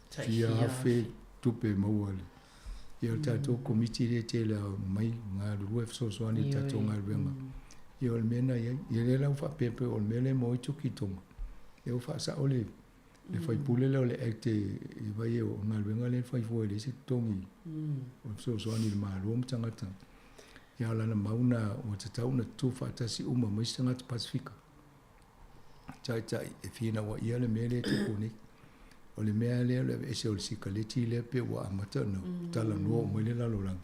fia afe tupe e maua le ia o le tatou Komiti lea e tele lava mai galulue fesoasoani i le tatou galuega. Ia o le mea lena e i ai. Ia lea la ua faapea pei o le mea lea e maua ai Tuki Tonga, lea ua faasao le le faipule lea o le Act e vaai o le galuega lea e fai fua e leai se totogi o le fesoasoani i le Malo ma tagata. Ia a o lana mau lena ua tatau ona tutufaatasi uma ma isi tagata Pasefika. Taitai e finauaia le mea lea e tupu nei. O le mea lea o le aveese o le sikaleti lea pei ua amata ona talanoa uma i le lalolagi.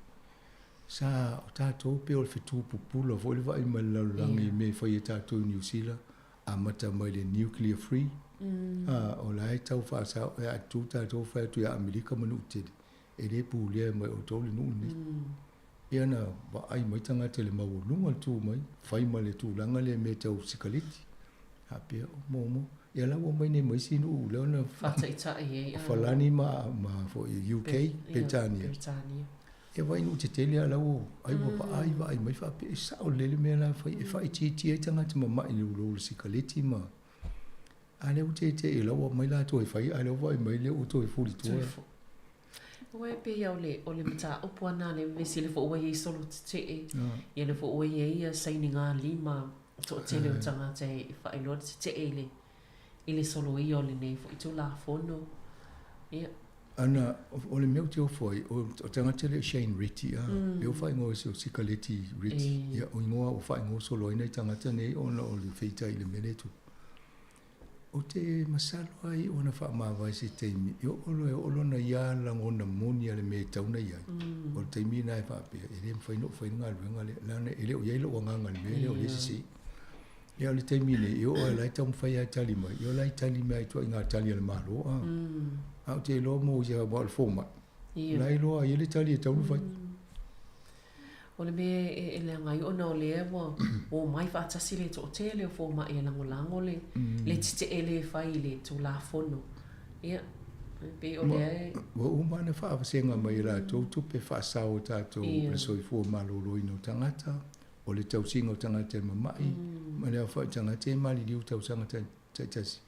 Sa o tatou pei o le fetu pupula foi le vaai mai le lalolagi i mea e fai e tatou i Niu Sila, amata mai le nuclear free, a o la e tau faasao e a tu tatou fai atu ia Amerika ma nuu tele, e le pulea mai outou le nuu lenei. Ia na vaai mai tagata i le maualuga o le tu mai, fai ma le tulaga lea i mea tau sikaleti. Faapea, o momo. Ia la ua omai nei ma isi nuu lea ona Faataitai ai. O Falani ma ma foi UK, Peretania. Peretania. Ia vaai nuu tetele a la ua ai ua vaai vaai mai faapea e sao lelei le mea la e fai e faaitiitia ai tagata mama'i i le sikaleti ma a lea ua tete'i o la ua aumai latou e fai a lea ua vaai mai lea ua toe fuli tua. Aua e pei o le, o le mataupu lava lena lea vevesi lea foi ua i ai solo tetee, ia lea foi ua i ai ia sainigalima toatele o tagata e faailoa le tetee i le, i le soloia o lenei foi Tulafono. Ia. Ana, o le mea ou te ofo ai, o tagata lea o Shane Reti, a, lea ua faaigoa o se sikaleti Reti, ia, o igoa ua faaigoa solo ai nai tagata nei ona o le feitai i le mea lea e tupu. Ou te masalo ai ona faamavae i se taimi, e oo loa e oo lona ia lagona moni a le mea e tatau ona i ai, o le taimi lena e faapea, e le mafai ona ou faia le galuega lea, leaga e le o i ai lou agaga i le mea lea o lea e sese. Ia o le taimi nei, e oo lava o la e taumafai lava e tali mai, ia o la e tali mai lava i ituaiga tali a le Malo, a. Ae ou te iloa mo ia aua o le fomai, o la e iloa ai le tali e tatau ona fai. O le mea e leaga ai ona o lea ua omai faatasi le toatele o fomai e lagolago le le tetee le fai i le Tulafono. Ia, e pei o lea e. Ua uma ona faavasega mai e latou tupe faasao a tatou i le soifua maloloina o tagata, o le tausiga o tagata e mama'i, ma le aofai o tagata e maliliu i tausaga taitasi.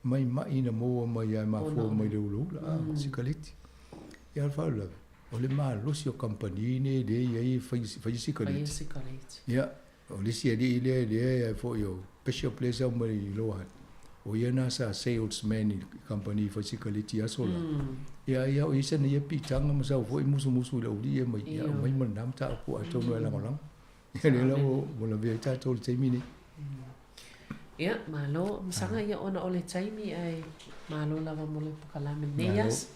Mai ma'i na maua mai lava e mafua mai le ulaula, a, sikaleti. Ia, o le faalavelave, o le malosi o kamupani nei lea e i ai e faia sikaleti. Ia, o le isi alii lea lea foi o Bishop lea e sau mai i Lower Hutt, o ia lena sa salesman i kamupani fai sikaleti i aso la. Ia, ai lava o i ai sana ia piitaga ma sau foi musumusu i le aualii ia mai, ia aumai ma lena mataupu atonu e lagolago. Ia lea la ua lavea ai tatou i le taimi lenei. Ia, malo. Masaga ia ona o le taimi ae malo lava mo le pokalame lenei aso.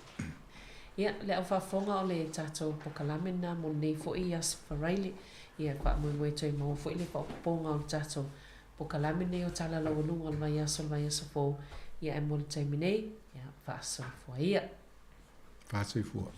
Ia, le au faafofoga o le tatou pokalame lena mo lenei foi aso Faraile. Ia, e faamoemoe toe maua foi le faaopoopoga o le tatou pokalame lenei o Tala Laualuga o le Vaiaso le vaiaso fou. Ia, ae mo le taimi nei, ia, faasoifua ia. Faasoifua.